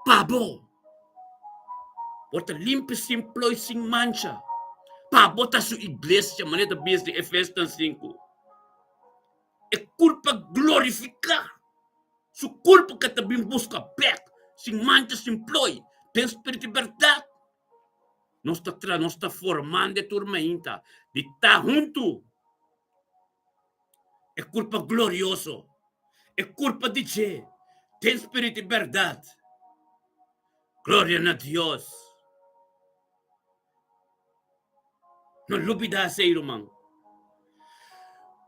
Speaker 1: pa bo por ta limpi sin ploi, sin mancha, pa bo ta su iglesia, manera ta bisa den Efesnan sinku. E kurpa glorifiká. Su kurpu ka ta bin buska bek, sin mancha, sin ploi, den spiritu di bèrdat. Nos ta tra, nos ta formando e tur mainta di ta huntu. E kurpa glorioso, e kurpa di dje, den spiritu di bèrdat. Gloria na Dios! No lubida esei, ruman.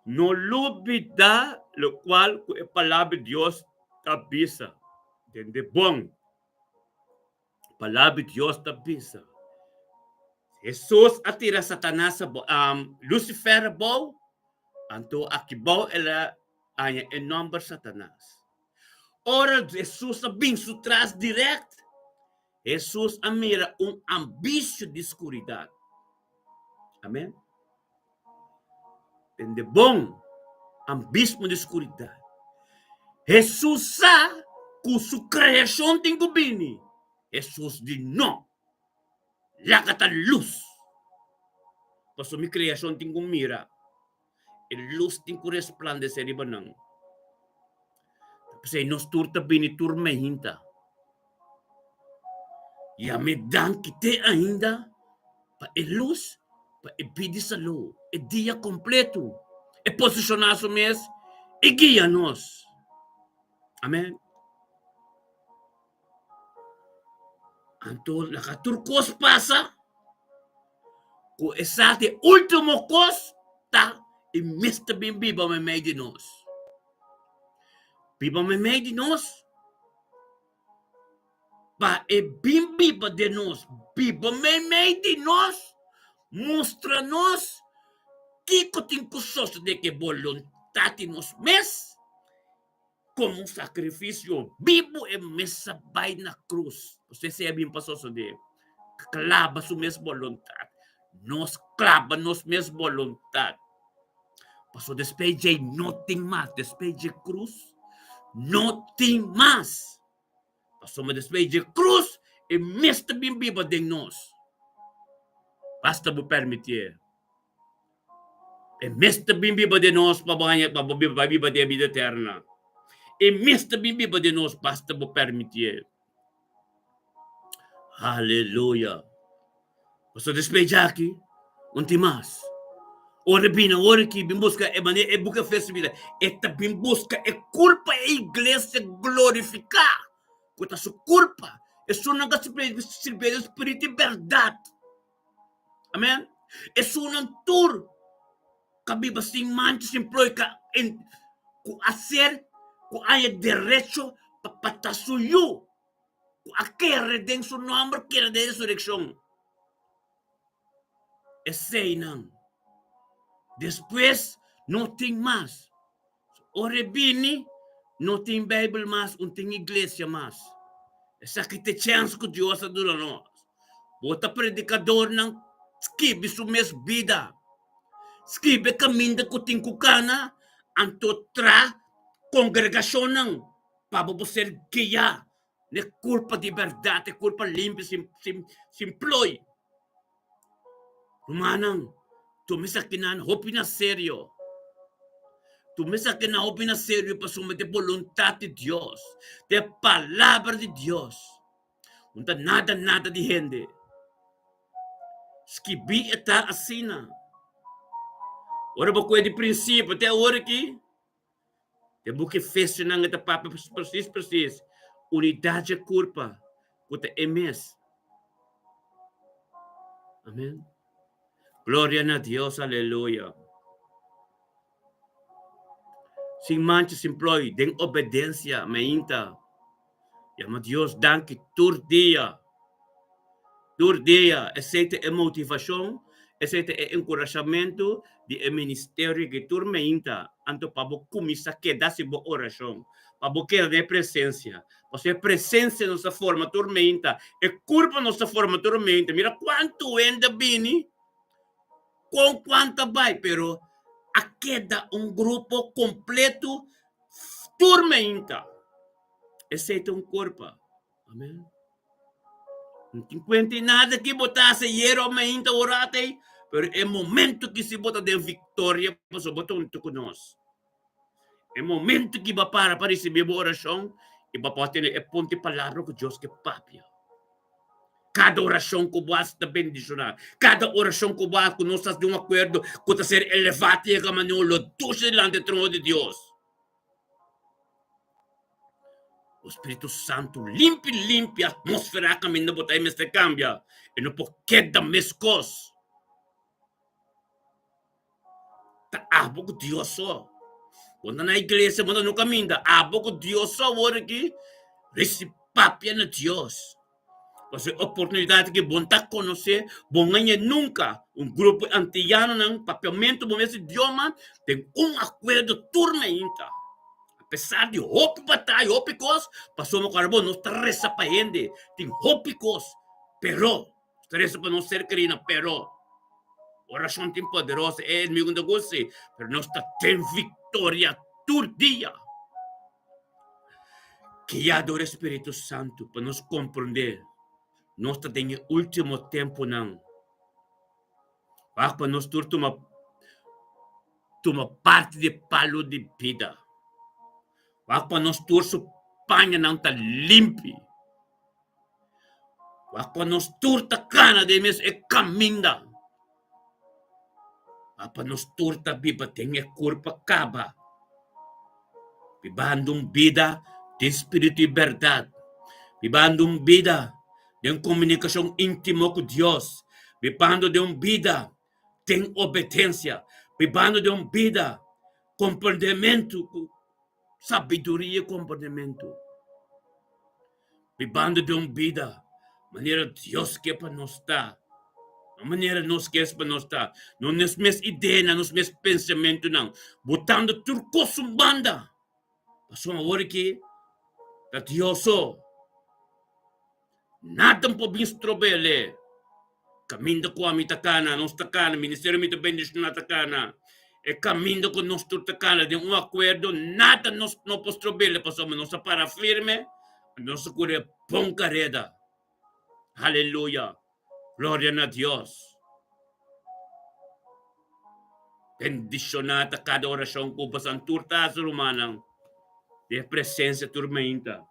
Speaker 1: No lubida lokual ku e Palabra di Dios ta bisa. Tende bon. Palabra di Dios ta bisa. Hesus a tira Satanas abou, Lucifer abou, anto aki bou el a haña e nòmber Satanas. Ora Hesus a bin su tras dirèkt, Hesus a mira un ambisio di skuridat. Amen. Tende bon, ambismo di skuridat. Hesus sa ku su kreashon tin ku bini. Hesus di no. Laga ta lus. Pasobra mi kreashon tin ku mira. E lus tin ku resplandesé riba nan. Ta p'esei nos tur ta bini tur mehinta. Yam'é danki te ainda pa e lus, pa e bida i salú, e dia kompletu. E posishoná su mes i guia nos. Amèn. Anto laga tur kos pasa, ku esaki e último kos ta i mester bin biba meimei di nos. Biba meimei di nos pa e bin biba den nos, biba meimei di nos, mustra nos kiko tin ku sosodé ku e boluntat di nos mes. Komo sakrifisio bibu e mes a bai na krus. Pasobra esei a bin pa sosodé. Klaba su mes boluntat. Nos klaba nos mes boluntat. Pasobra despues djei no tin mas. Despues dje krus no tin mas. Pasobra despues dje krus e mes ta bin biba den nos. Basta bo permitié. E mester bin biba den nos pa bo haña pa bo bai biba den e bida eterna. E mester bin biba den nos basta bo permitié. Aleluya! Pasobra despues djaki, un tin mas. Ora e bini awor aki bin buska e manera e buki Efesio bira, e ta bin buska e kurpa e iglesia glorifiká, ku ta su kurpa, esunnan ku a sirbié den spiritu i bèrdat. Amen. Esunnan tur ku a biba sin mancha, sin ploi, ku ku a ser, ku a haña derecho pa pa ta su yu, ku a kere den su nòmber, kere den resurekshon. Eseinan. Despues no tin mas. Ora e bini, no tin Bijbel mas, un tin iglesia mas. Esaki ta e chèns ku Dios a duna nos. Bo ta predikadornan, skibi su mes bida. Skibi e kaminda ku tin ku kana, anto tra kongregashonnan pa bo por ser guiá n'e kurpa di bèrdat, e kurpa limpi sin sin sin ploi. Rumannan, tuma esakinan hopi na serio. Tuma esakinan hopi na serio pasobra ta e boluntat di Dios, ta e palabra di Dios. No ta nada nada di hende. Skibí e ta asina. Ora bo kohe di prinsipio te awor aki, Den buki Efesionan e ta papia presis presis unidat dje kurpa ku ta e mes. Amen. Gloria na Dios, aleluya. Sin mancha, sin ploi, den obedensia, mainta. Yama Dios danki tur dia. Tur dia. Esei ta e motivashon, esei ta e enkurashamentu di e ministerio ki tur meinta. Anto pa bo kuminsá keda si bo orashon, pa bo keda den e presensia. Pasobra e presensia nos ta forma tur meinta, e kurpa nos ta forma tur meinta. Mira kuantu hende a bini, kon kuantu a bai, pero a keda un grupo kompleto tur meinta. Esei ta un kurpa. Amen. No tin kuenta di nada ki bo ta hasi ayer of mainta ora atei, pero e momento ki si bo ta den viktoria pasobra bo ta huntu ku nos. E momento ki bo a para pa risibí bo orashon i bo por tene e punto di palabra ku Dios ke papia. Kada orashon ku bo hasi ta bendishoná. Kada orashon ku bo hasi ku nos ta hasi di un akuerdo ku ta ser elevá te yega manera lo dushi dilanti e trono di Dios. O Spiritu Santu limpi limpi atmósfera kaminda bo ta e mester kambia. E no por keda meskos. Ta abo ku Dios so. Bo ta na iglesia, bo ta no kaminda. Abo ku Dios so awor aki risi papia na Dios. Pasobra e oportunidat aki bo no ta konosé, bo no haña nunka. Un grupo di antianonan papiamentu bo mes idioma den un akuerdo tur mainta. Apesar di hopi bataya, hopi kos, pasobra ku ora nos ta resa pa hende, tin hopi kos, pero nos ta resa pa nos ser kerina, pero orashon tin poderoso, e enemigu no ta gusta, pero nos ta ten viktoria tur dia. Guia dor e Spiritu Santu pa nos komprondé nos ta den e último tempunan. Wak pa nos tur tuma tuma parti di e palu di bida. Wak pa nos tur su pañanan ta limpi. Wak pa nos tur ta kana den mes e kaminda. Wak pa nos tur ta biba den e kurpa kaba, bibando un bida den spiritu i bèrdat, bibando un bida den komunikashon íntimo ku Dios, bibando den un bida den obedensia, bibando den un bida komprendementu ku sabiduria i komprendementu. Bibando den un bida manera Dios ke pa nos ta, no manera nos ke pa nos ta, no nos mes ideanan, nos mes pensamentunan, botando tur kos un banda, pasobra awor aki ta Dios so. Nada no por bin strob'el. Kaminda ku ami ta kana, nos ta kana, ministerio mi ta bendishoná ta kana. E kaminda ku nos tur ta kana den un akuerdo, nada nos no por strob'el pasobra nos a para firme, nos a kore bon kareda. Aleluya! Gloria na Dios! Bendishoná ta kada orashon ku bosan tur ta hasi, rumannan, den e presensia tur meinta.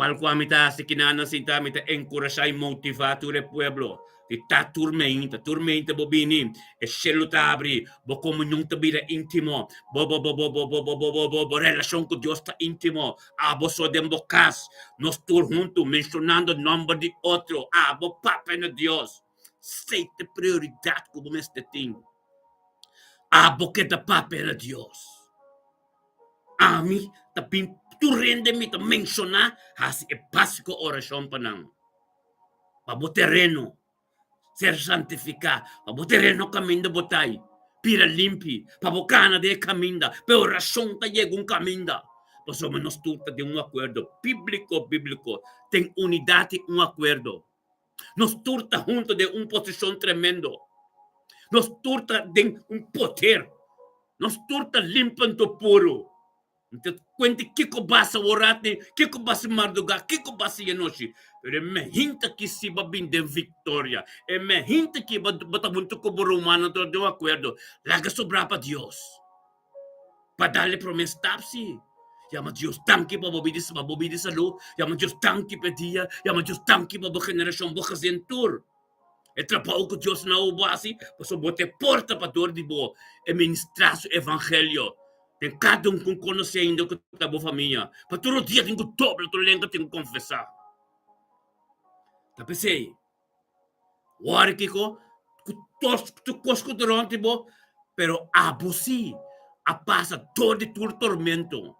Speaker 1: Cual cu ami ta haci kinan sinta mi ta encurasha y motiva tur e pueblo di ta tur meinta, tur meinta bo bini, e cielo ta abri, bo comunion ta bira intimo, bo bo bo bo bo bo bo bo bo bo bo relacion cu Dios ta intimo, abo so den bo cas, nos tur hunto mencionando nomber di otro, abo papia na Dios. Esey ta prioridad cu bo mester tin. Abo keda papia na Dios. Ami ta bin tur hende mi ta menshoná hasi e básiko orashon pa nan. Pa bo tereno ser santifiká, pa bo tereno kaminda bo ta ei bira limpi, pa bo kana den e kaminda, pa e orashon ta yega un kaminda. Pasobra nos tur ta den un akuerdo bíbliko, bíbliko, den unidat i un akuerdo. Nos tur ta hunto den un posishon tremendo. Nos tur ta den un poder. Nos tur ta limpo anto puru. No ta kuenta kiko basa worati, kiko basa mardugá, kiko basa yanochi. Pero e mehinta ki si bo bin den viktoria. E mehinta ki bo ta hunto ku bo rumannan den un akuerdo. Laga sobrá pa Dios. Pa dal e prome stap si. Yama Dios danki pa bo bida pa bo bida salú. Yama Dios danki pa e dia. Yama Dios danki pa bo generashon, bo gezin tur. E trabou ku Dios na bo hasi, pasobra bo ta e porta pa dor di bo e ministrá su evangelio den kada un ku konosé ainda ku ta bo famia. Pa tur dia tin ku dobla tur lenga tin ku konfesá. Ta p'esei. Wòrdu kiko ku tos tur kos ku ta rònt di bo, pero abo sí a pasa dor di tur tormento.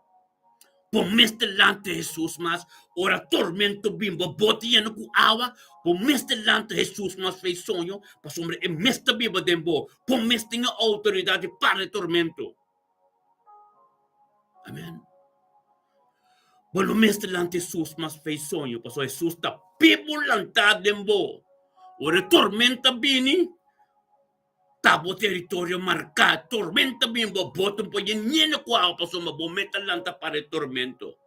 Speaker 1: Bo mester lanta Hesus mas ora tormento bin bo bote yena ku awa, bo mester lanta Hesus mas fei soño, pasobra e mes ta biba den bo. Bo mes tin e outoridat di para e tormento. Amen. Bo no mester lanta Hesus mas fei soño, pasobra Hesus ta bibu lantá den bo. Ora e tormenta bini, ta bo teritorio marká. Tormenta bini, bo boto por yena ku awa, pasobra bo mes ta lanta para e tormento.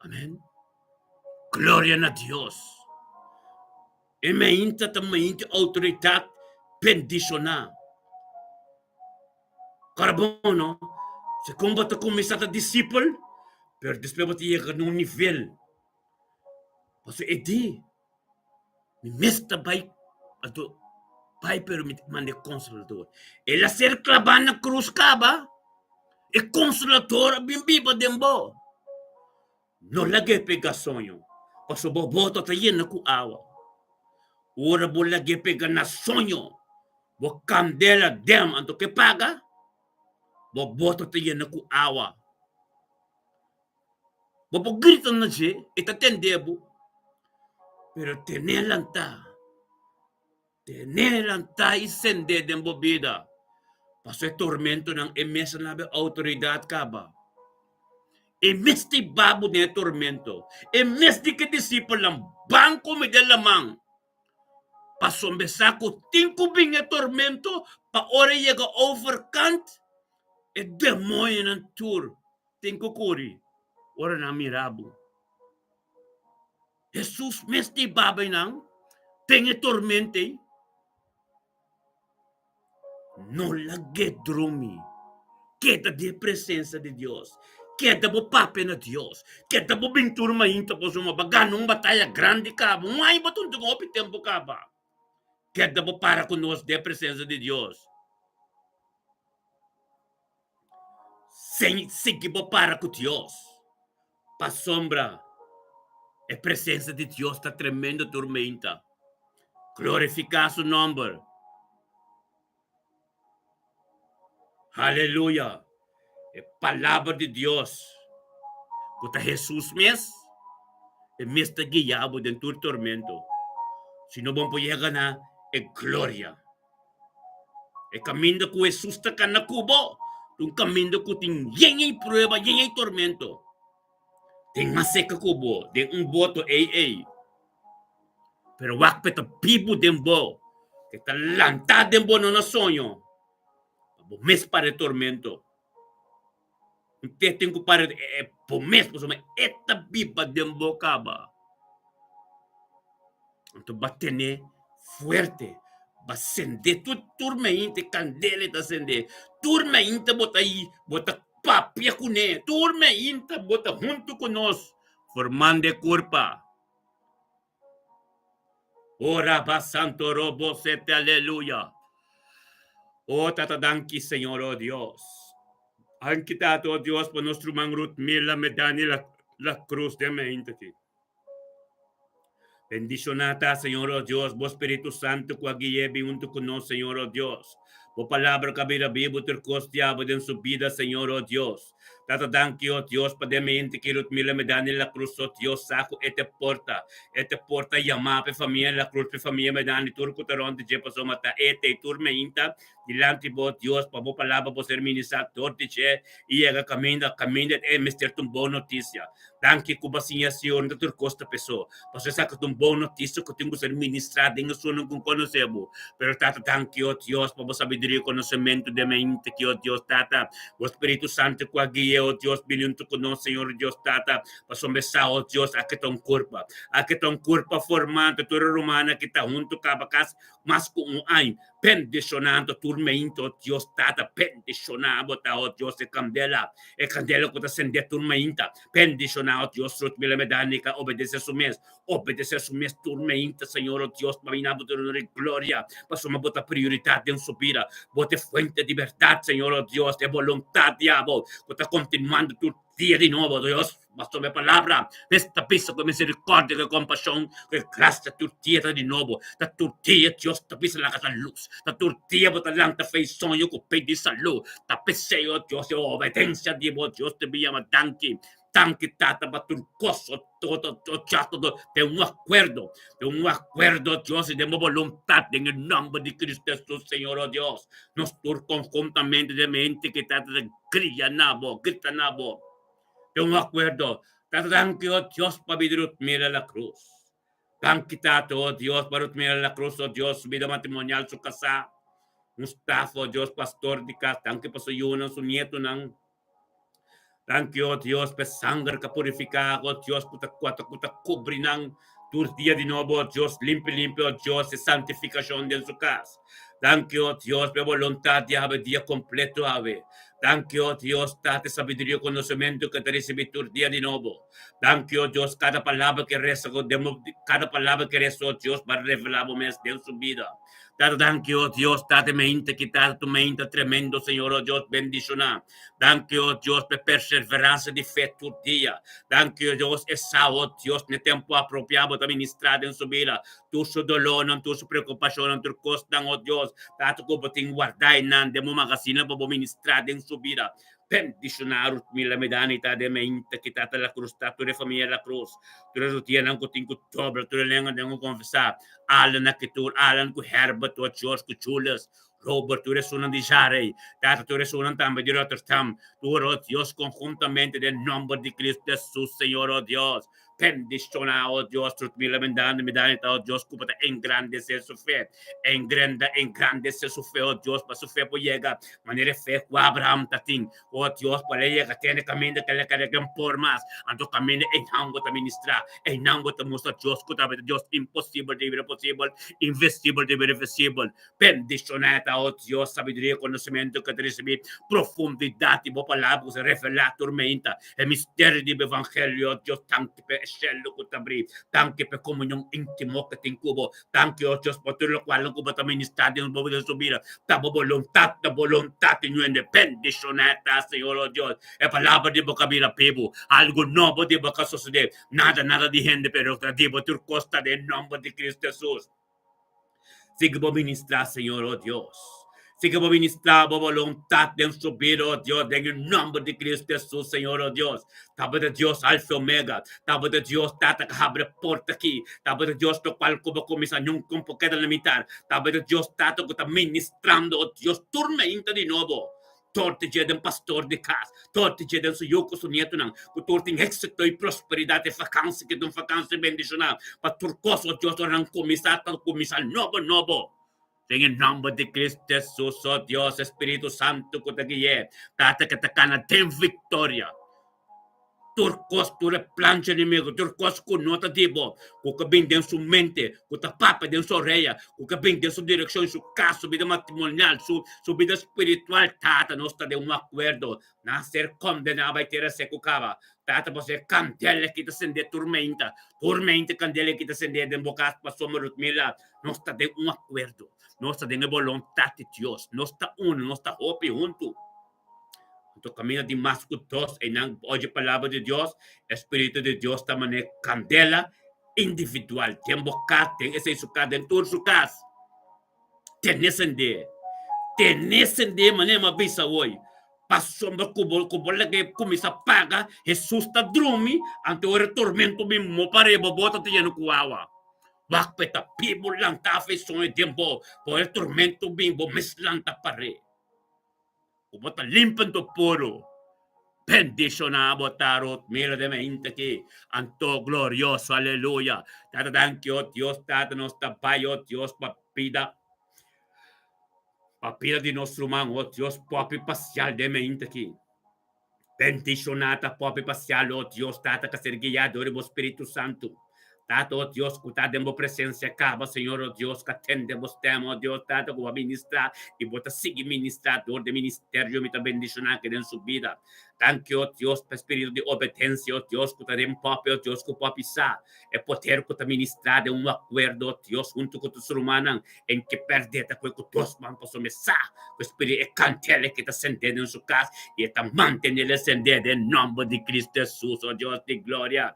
Speaker 1: Amen. Gloria na Dios. E meinta ta meinta outoridat bendishoná. Kora bon no, segun bo ta kuminsá ta disipel, pero despues bo ta yega na un nivel. Pasobra e di, mi mes ta bai, anto bai pero mi ta manda e Konsolador. El a ser klabá na krus kaba, e Konsolador a bin biba den bo. No lag'é pega soño, pasobra bo boto ta yena ku awa. Ora bo lag'é pega na soño, bo kandela dem anto ke paga, bo boto ta yena ku awa. Bo por grita na dje, e ta tende bo, pero ten'é lantá. Ten'é lantá i send'é den bo bida, pasobra e tormentonan e mes a labe outoridat kaba. E mes ta hiba bo den e tormento. E mes di ku e disipelnan ban kome den laman, pasobra e sa ku tin ku bin e tormento pa ora e yega overkant, e demoñonan tur tin ku kuri ora nan mira bo. Hesus mes di babainan den e tormenta ei, no lag'é drumi. Keda den e presensia di Dios. Keda bo papia na Dios. Keda bo bin tur mainta pasobra bo a gana un bataya grandi kaba. Un aña bo ta huntu ku hopi tempu kaba. Keda bo para ku nos den e presensia di Dios. Sigui bo para ku Dios. Pasobra e presensia di Dios ta tremendo tur meinta. Glorifiká su nòmber. Haleluya! E Palabra di Dios, ku ta Hesus mes, e mes ta guia bo den tur tormento, si no bo por yega na e gloria. E kaminda ku Hesus ta kana ku bo ta un kaminda ku tin yen ei prueba, yen ei tormento. Tin mas seka ku bo den un boto ei ei. Pero wak pe ta bibu den bo, ke ta lantá den bo no na soño, pa bo mes para e tormento. Un te tin ku para e bo mes pasobra e ta biba den bo kaba. Anto ba tene fuerte, ba sende tur tur mainta e kandela e ta sende, tur mainta bo ta bo ta papia kuné, tur mainta bo ta huntu ku nos. Formando e kurpa. Ora ba santo robo sete aleluya. Oh tata danki Señor oh Dios. Danki tata oh Dios pa nos ruman Ruth Mila Medani la, la Cruz den mente aki. Bendishoná ta, Señor, oh Dios, bo Spiritu Santu ku a gui'é bin huntu ku nos, Señor, oh Dios. Bo Palabra ku a bira bibu tur kos diabel den su bida, Señor, oh Dios. Tata danki, oh Dios, pa den mente ki Ruth Miller Medani La Cruz, oh Dios, sa ku e ta porta, e ta porta yamá pa e famia La Cruz, pa e famia Medani, tur ku ta rònt di dje, pasobra ta e ta e tur meinta dilanti bo, Dios, pa bo Palabra por ser ministrá dor di dje i yega kaminda, kaminda e mester ta un bon notisia. Danki ku bo a siña Señor no ta tur kos ta peso. Pasobra esaki ta un bon notisia ku tin ku ser ministrá den esunnan ku no konosé bo. Pero Tata danki o Dios pa bo sabiduria i konosementu den mente ki o Dios Tata bo Spiritu Santu ku a gui'é o Dios bini huntu ku nos Señor Dios Tata pasobra e sa o Dios aki ta un kurpa aki ta un kurpa formá anto tur e rumannan ki ta huntu kaba kas mas ku un aña Bendishonando tur mainta, o Dios Tata, bendishoná bo ta, o Dios, e kandela, e kandela ku ta sendé tur mainta. Bendishoná, o Dios, Ruth Milamedani ka obedesé su mes, obedesé su mes tur mainta, Señor, o Dios, pa bina bo tur honor i gloria, pasobra bo ta prioridat den su bida. Bo ta e fuente di bèrdat, Señor, o Dios, e boluntat di abo ku ta kontinuando tur dia di nobo, Dios. Pasobra e palabra mes ta bisa ku e miserikòrdia, ku e kompashon, ku e grasia tur dia ta di nobo. Ta tur dia Dios ta bisa laga ta lus. Ta tur dia bo ta lanta fe i soño ku pidi salú. Ta p'esei, o Dios, e obedensia di bo, Dios, ta bin yama danki. Danki, Tata, pa tur kos, o todo den un akuerdo, den un akuerdo, Dios, i den bo boluntat, den e nòmber di Cristo Hesus, Señor, o Dios. Nos tur konhuntamente den mente ki ta kria na bo, grita na bo. Den un akuerdo, Tata danki o Dios pa bida Ruth Mira la Cruz. Danki Tata o Dios pa Ruth Mira la Cruz o Dios su bida matrimonial su kasá. Mustafa o Dios pastor di kas danki pa su yunan su nietonan. Danki o Dios pa e sanger ka purifiká o Dios ku ta ku ta kubri nan tur dia di nobo o Dios limpi limpi o Dios e santifikashon den su kas. Danki o Dios pa e boluntat di awe dia kompleto awe. Danki, o Dios, Tata, e sabiduria i konosementu ku e ta risibí tur dia di nobo. Danki, o Dios, kada palabra ku e resa ku den bo, kada palabra ku e resa, o Dios, bo a revelá bo mes den su bida. Tata, danki, o Dios, Tata, e meinta ki Tata, tu meinta tremendo, Señor, o Dios, bendishoná. Danki, o Dios, pa e perseveransia di fe tur dia. Danki, o Dios, e sa, o Dios, na e tempu apropiá bo ta ministrá den su bida. Tur su dolónan, tur su preokupashonnan, tur kosnan, o Dios, Tata, ku bo tin wardá einan den bo magasina pa bo ministrá den su bida. Bendishoná Ruth Mila Medani ta den meinta ki Tata La Cruz ta, tur e famia La Cruz, tur e rutianan ku tin ku dobla, tur e lenganan ku konfesá, Alan aki tur, Alan ku Herbert, o George ku Julius, Robert, tur esunnan di Jarey, Tata, tur esunnan tambe di Rotterdam, tur, o Dios, konhuntamente den nòmber di Cristo Hesus, Señor, o Dios. Bendiciona, oh Dios, Ruth Mila Mendani, Medani ta, oh Dios, cu bo ta engrandece su fe. Engrenda, engrandece su fe, oh Dios, pa su fe por yega manera e fe cu Abraham ta tin. Oh Dios, pa el yega te na caminda cu el a kere den por mas. Anto caminda einan bo ta ministra, einan bo ta mustra Dios cu ta Dios imposibel ta bira posibel, invisibel ta bira visibel. Bendiciona ta, oh Dios, sabiduria y conocimento cu ta ricibi profundidad di bo palabra cu sa revela tur meinta e misterio di bo evangelio, oh Dios. Danki pa e cielo cu ta abri, danki pa e comunion intimo cu tin cu bo, danki, oh Dios, pa tur locual cu bo ta ministra den bo den su bida. Ta bo boluntad, ta boluntad di nuende. Bendiciona ta, Señor, oh Dios. E palabra di bo ka bira bibu, algo nobo di bo ka sosode, nada, nada di hende, pero ta di bo tur cos ta den nomber di Cristo Jesus. Sigui bo ministrá, Señor, oh Dios. Sigui bo ministrá bo boluntat den su bida, oh Dios, den e nòmber di Cristo Hesus, Señor, oh Dios. Tabata Dios Alfa i Omega. Tabata Dios, Tata, ku habri e porta aki. Tabata Dios lokual ku bo kuminsá nunka un por keda na mitar. Tabata Dios, Tata, ku ta ministrando, oh Dios, tur meinta di nobo. Tur ta dje den pastor di kas, tur ta dje den su yu ku su nietunan, ku tur tin éksito i prosperidat. E fakansi ki ta un fakansi bendishoná pa tur kos, o Dios, ora nan kuminsá ta kuminsá nobo nobo. Den e nòmber di Kristu Hesus, o Dios, e Spiritu Santu ku ta gui'é, Tata ku ta kana den viktoria. Tur kos, tur e plan dje enemigo, tur kos ku no ta di bo, ku ka bin den su mente, ku ta papia den su orea, ku ka bin den su direkshon, su kas, su bida matrimonial, su su bida spiritual, Tata, nos ta den un akuerdo. Nan ser kondená bai tera seku kaba. Tata, pasobra e kandela ki ta sendé tur meinta, tur meinta e kandela ki ta sendé den bo kas, pasobra Rutmila, nos ta den un akuerdo. Nos ta den e boluntat di Dios. Nos ta uno, nos ta hopi huntu. Anto kaminda di mas ku dos einan oye palabra di Dios, e Spiritu di Dios ta manera kandela individual den bo kas, den esei su kas, den tur su kas. Tene sendé, tene sendé manera mi a bisa awor. Pasobra ku bo ku bo laga e kuminsá paga, Hesus ta drumi, anto ora e tormento bin mo pa riba bo ta yena ku awa. Wak pa e ta pibo lanta afe soño den bo, pa ora e tormento bin bo mes lanta par'é. Ku bo ta limpa anto puru. Bendishoná bo ta Ruth Miller den mainta aki. Anto glorioso aleluya. Tata danki o Dios tata nos ta bai o Dios pa bida pa bida di nos ruman o Dios popi pasial den mainta aki. Bendishoná ta popi pasial o Dios tata ka ser guiá dor di bo Spiritu Santu. Tata, o Dios, ku ta den bo presensia kaba, Señor, o Dios, ka tende bo stem, o Dios, Tata, ku bo a ministrá i bo ta sigui ministrá dor di ministerio, mi ta bendishoná ke den su bida. Danki, o Dios, pa e spiritu di obedensia, o Dios, ku ta den popi, o Dios, ku popi sa e poder ku ta ministrá den un akuerdo, o Dios, huntu ku tur su rumannan, en ke pèrdè ta kohe ku dos man, pasobra mi sa ku e spiritu e kandela ke ta sendé den su kas i e ta mantené el sendé den nòmber di Cristo Hesus, o Dios di gloria.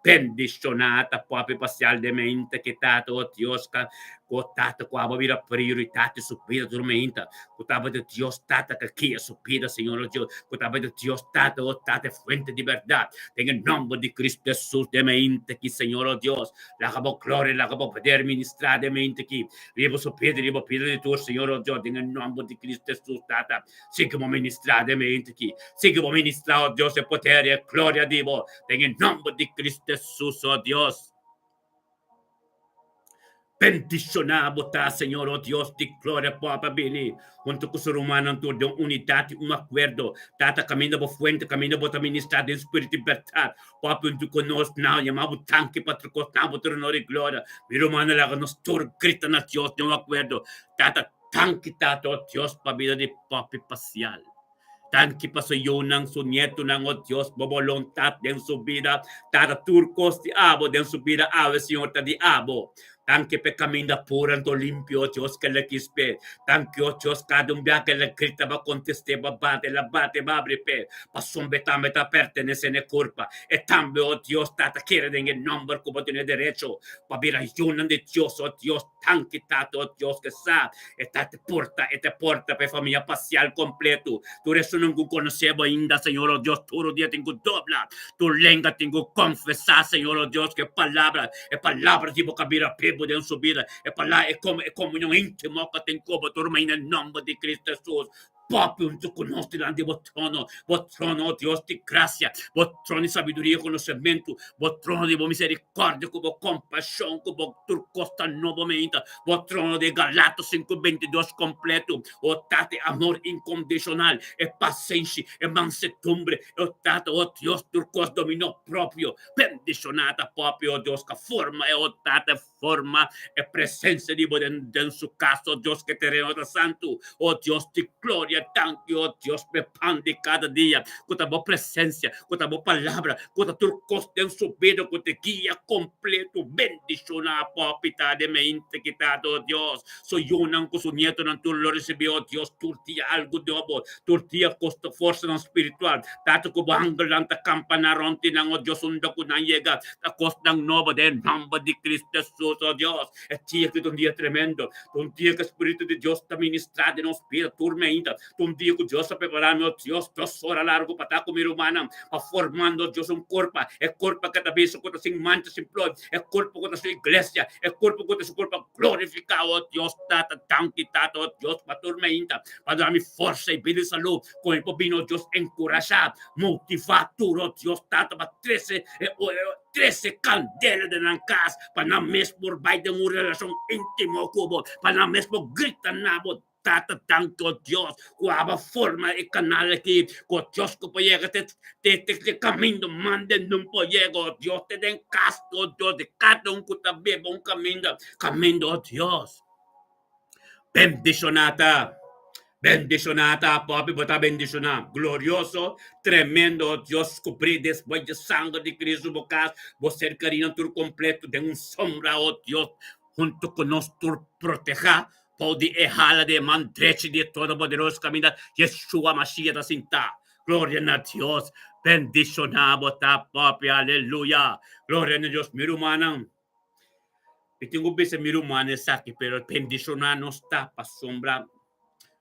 Speaker 1: Bendishoná ta popi pasial den meinta ke Tata, o Dios, ka ku Tata ku abo bira prioritat di su bida tur meinta, ku tabata Dios Tata ka kia su bida, Señor o Dios, ku tabata Dios Tata, o Tata e fuente di bèrdat, den e nòmber di Cristo Hesus den meinta ki, Señor o Dios, laga bo gloria, laga bo poder ministrá den meinta ki, riba su bida, riba bida di tur, Señor o Dios, den e nòmber di Cristo Hesus, Tata. Sigui bo ministrá den mente aki. Sigui bo ministrá, oh Dios, e poder i e gloria di bo. Den e nomber di Cristo Jesus, oh Dios. Bendishoná bo ta, Señor, oh Dios di gloria, Papa bini hunto ku su rumannan tur den unidat i un akuerdo. Tata, kaminda bo fuente, kaminda bo ta ministrá den spiritu i bèrdat. Papa hunto ku nos now, yama bo danki pa tur kos, na bo tur honor i gloria. Mi rumannan, laga nos tur grita na Dios den un akuerdo. Tata, Danki Tata, oh Dios, pa bida di Papi Pasial. Danki pa su yunan, su nietunan, oh Dios, bo boluntat den su bida. Tata, tur kos di abo den su bida awe, Señor, ta di abo. Danki pa e kaminda puru anto limpio, oh Dios, ke el a kis p'e. Danki, oh Dios, kada un bia ke el a grita, bo a kontest'é, bo a bate, el a bate, bo a abri p'e. Pasobra e tambe ta pertenesé na e kurpa. E tambe, oh Dios, Tata, kere den e nòmber ku bo tene derecho pa bira yunan di Dios, oh Dios. Danki Tata, oh Dios ke sa, e ta te porta, e te porta pa e famia pasial kompleto. Tur esunnan ku konosé bo ainda, Señor, oh Dios, tur dia tin ku dobla, tur lenga tin ku konfesá, Señor, oh Dios, ku e palabra, e palabra di bo ka bira bibu den su bida, e palabra, e e komunion íntimo ku tin ku bo tur mainda den nòmber di Cristo Hesus. Papia huntu ku nos dilanti bo trono, bo trono, oh Dios di grasia, bo trono di sabiduria i konosementu, bo trono di bo miserikòrdia ku bo kompashon, ku bo tur kos ta nobo meinta, bo trono di Galato 5:22 kompletu, oh Tata, e amor inkondishonal, e pasenshi, e mansedumbre, oh Tata, oh Dios, tur kos dominio propio, bendishoná ta papia, oh Dios, ka forma e, oh Tata, Forma e presencia di bo den, den su cas, oh Dios, ke tereno ta santu. Oh Dios di gloria, danki, oh Dios, p'e pan di cada dia, ku ta bo presencia, ku ta bo palabra, ku ta tur kos den su bida, ku ta guia completo. Bendiciona papi ta den mente kitado, oh Dios. Su yunan ku su nietonan tur lo ricibi, oh Dios, tur dia algu nobo, tur dia kos ta forsanan spiritual. Tata, ku bo angelnan ta campana rond di nan, oh Dios, unda ku nan yega, Ta kosnan nobo den nomber di Cristo Jesus, oh Dios. E dia aki ta un dia tremendo. Ta un dia ku e Spiritu di Dios ta ministrá den nos bida tur meinta. Ta un dia ku Dios a prepará mi, oh Dios, dos ora largu pa ta ku mi rumannan, pa formando, oh Dios, un kurpa. E kurpa ku ta bisa ku ta sin mancha, sin ploi. E kurpa ku ta su iglesia. E kurpa ku ta su kurpa glorifiká, oh Dios. Tata, danki, Tata, oh Dios, pa tur meinta, pa duna mi forsa i bida i salú, ku mi por bini, oh Dios, enkurashá Motivá tur, oh Dios Tata, pa trese e trese kandela den nan kas, pa nan mes por bai den un relashon íntimo ku bo, pa nan mes por grita na bo. Tata, danki, o Dios, ku aba forma e kanal aki, ku o Dios ku por yega te te te te kaminda mande nun por yega, o Dios, te den kas, o Dios, di kada un ku ta beba un kaminda, kaminda, o Dios. Bendishoná ta, bendishoná ta, papi, bo ta bendishoná. Glorioso, tremendo, o Dios, kubrí despues dje sanger di Cristo bo kas, bo ser karinan tur kompleto den un sombra, o Dios, huntu ku nos tur protehá bou di e hala di e man drechi di e Todopoderoso kaminda Yeshua Mashiach ta sintá. Gloria na Dios! Bendishoná bo ta, papi, aleluya! Gloria na Dios, mi rumannan. Mi tin ku bisa mi ruman esaki, pero bendishoná nos ta pasobra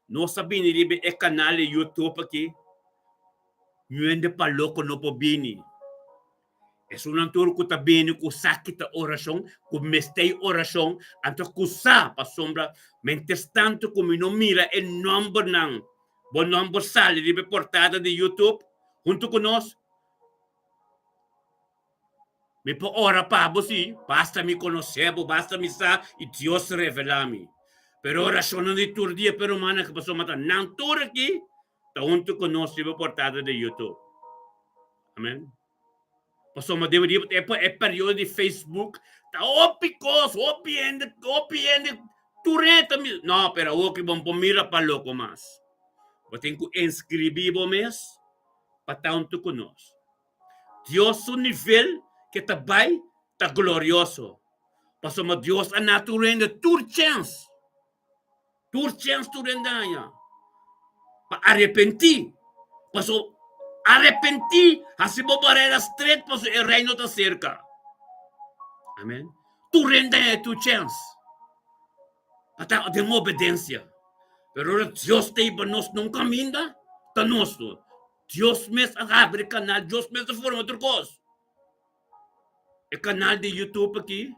Speaker 1: nos a bini riba e kanal di YouTube aki, ñuende pa loko no por bini. Esunnan tur ku ta bini ku sa kita orashon, ku mester e orashon, anto ku sa pasobra mientras tanto ku mi no mira e nòmbernan, bo nòmber sali riba e portada di YouTube huntu ku nos, Mi por ora pa bo, sí, basta mi konosé bo, basta mi sa i Dios revelá mi. Pero orashonnan di tur dia pa e rumannan ku pasobra ta nan tur aki ta huntu ku nos riba portada di YouTube. Amen. Pasobra den riba e e periodo di Facebook ta hopi kos, hopi hende, hopi hende tur hende ta mira. No, pero awor ki bo no por mira pa loko mas. Bo tin ku inskribí bo mes pa ta huntu ku nos. Dios su nivel ke ta bai ta glorioso, pasobra Dios a na tur hende tur chèns, tur chèns tur hende haña pa arepentí, pasobra arepentí hasi bo barera stret pasobra e reino ta serka. Amen. Tur hende haña tur chèns pa ta den obedensia, pero ora Dios ta hiba nos na un kaminda ta nos. Dios mes a habri kanal, Dios mes a forma tur kos. E kanal di YouTube aki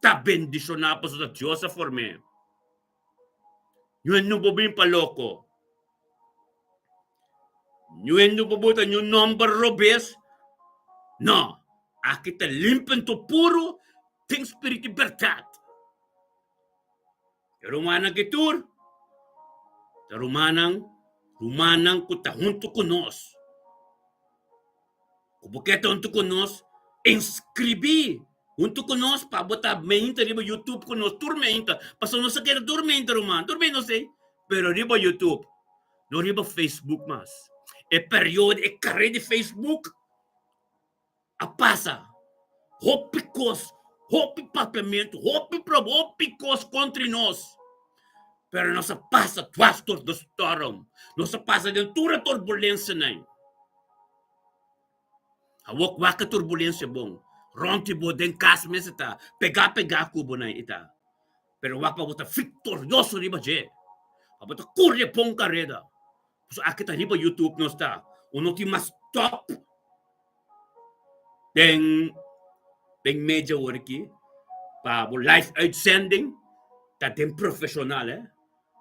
Speaker 1: ta bendishoná pasobra Dios a form'é. Ñuen no por bin pa loko. Ñuen no por bota ñun nòmber robes. No, aki ta limpi anto puru den spiritu di bèrdat. E rumannan ki tur ta rumannan, rumannan ku ta huntu ku nos. Ku bo ke ta huntu ku nos, inskribí huntu ku nos pa bo ta meinta riba YouTube ku nos tur meinta. Pasobra nos a keda tur meinta ruman, tur meinta nos ei, pero riba YouTube, no riba Facebook mas. E periodo, e kare di Facebook a pasa hopi kos, hopi papiamentu, hopi prob, hopi kos kontra nos. Pero nos a pasa dwars door de storm. Nos a pasa den tur e turbulensianan. Awor wak e turbulensia bon. Rònt di bo den kas mes e ta pegá pegá ku bo nan e ta. Pero wak pa bo ta viktorioso riba dje. Pa bo ta kore bon kareda. Pasobra aki ta riba YouTube nos ta. Uno tin mas top den den media awor aki pa bo live uitzending ta den profesional eh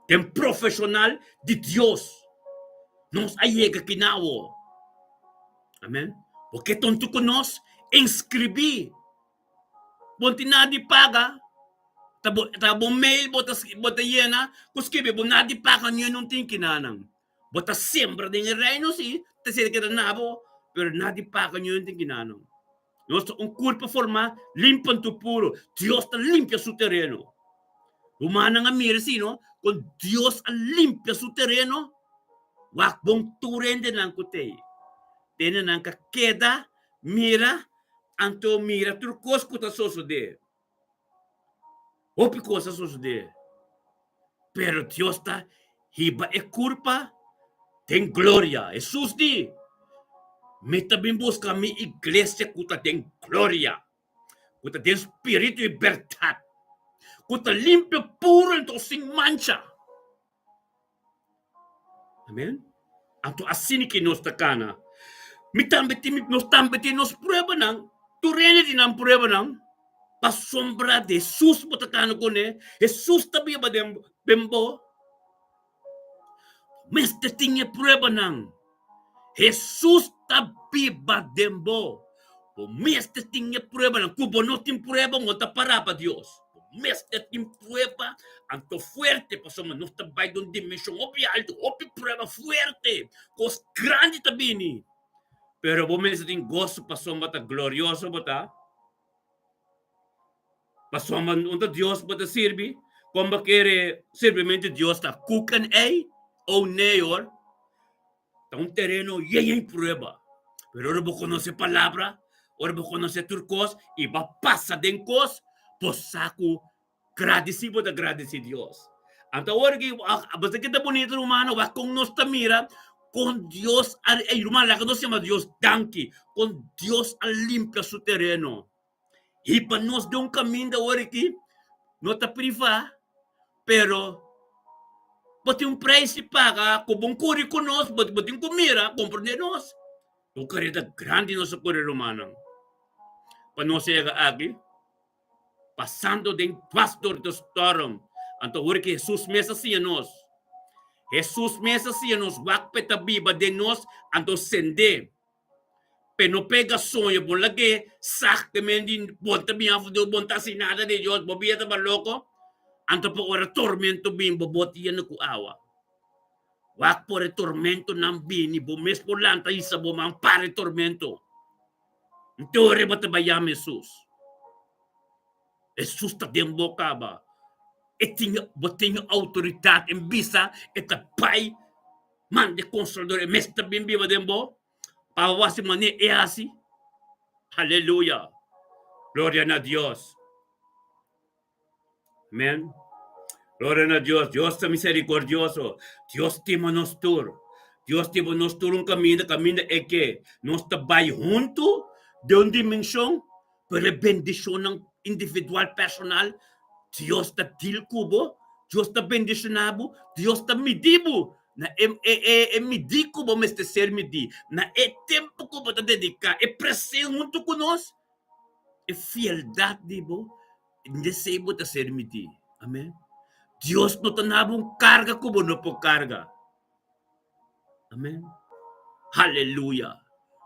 Speaker 1: den profesional di Dios nos a yega kina awor amen bo ke tonto ku nos inscribi Bo no tin nada di paga, ta bo ta bo mail bo ta bo ta yena ku skibi bo nada di paga niun no tin kinanan. Bo ta sembra den e reino si, ta seri keda na bo, pero nada di paga niun no tin kinanan. Nos ta un kurpo formá limpo anto puro. Dios ta limpia su tereno. Rumannan a mira si no, kon Dios a limpia su tereno, wak bon tur hendenan ku t'ei. Hendenan ka keda mira Anto mira tur kos ku ta sosodé. Hopi kos a sosodé. Pero Dios ta hiba e kurpa den gloria. Hesus di, Mi ta bin buska mi iglesia ku ta den gloria, ku ta den spiritu i bèrdat, ku ta limpio, puru anto sin mancha. Amen. Anto asina ki nos ta kana. Mi tambe tin, nos tambe tin nos pruebanan. Tur hende tin nan pruebanan. Pasobra di Hesus bo ta kana kuné. Hesus ta biba den, den bo. Mester tin e pruebanan. Hesus ta biba den bo. Bo mester tin e pruebanan. Ku bo no tin prueba, bo no ta para pa Dios. Mester tin prueba anto fuerte pasobra nos ta bai den un dimenshon hopi alto, hopi prueba fuerte, kos grandi ta bini. Pero bo mester tin goso pasobra ta glorioso bo ta. Pasobra un ta Dios bo ta sirbi, kon bo kere sirbimentu Dios ta koek en ei o nee hoor. Ta un tereno yen yen prueba. Pero ora bo konosé palabra, ora bo konosé tur kos i bo a pasa den kos, bo sa ku gradisí bo ta gradisí Dios. Anto awor ki bo sa ke ta bunito rumannan, wak kon nos ta mira kon Dios a, ey ruman laga nos yama Dios danki, kon Dios a limpia su tereno. Hiba nos den un kaminda awor aki, no ta privá, pero bo tin un preis di paga ku bo kuri ku nos, bo bo tin ku mira, komprendé nos. Un kareda grandi nos a kore rumannan pa nos yega aki, pasando den dwars dor di storm. Anto awor ki Hesus mes a siña nos, Hesus mes a siña nos wak pa e ta biba den nos, anto sendé. Pe no pega soño bo lag'é sag te men di bo ta bin afo Dios bo no ta hasi nada di Dios bo bia ta loko anto pa ora tormento bin bo bo ta yena ku awa wak por e tormentonan bini bo mes por lanta hisa bo man para e tormento nte ora bo ta bai yama Hesus Hesus ta den bo kaba e tin bo tin outoridat en bisa e ta bai Manda e Consolador, e mes ta bin biba den bo, pa bo hasi manera e hasi. Aleluya! Gloria na Dios! Amen. Gloria na Dios. Dios ta misericordioso. Dios stima nos tur. Dios stima nos tur un caminda, caminda e ke nos ta bai huntu den un dimension, pero e bendicionnan individual, personal, Dios ta deal ku bo, Dios ta bendiciona bo, Dios ta midi bo na e e e e midi ku bo mester ser midi, na e tempo ku bo ta dedica, e presen huntu ku nos, e fieldad di bo, esei bo ta ser midi. Amen. Dios no ta na bo un carga ku bo no por carga. Amen. Aleluya.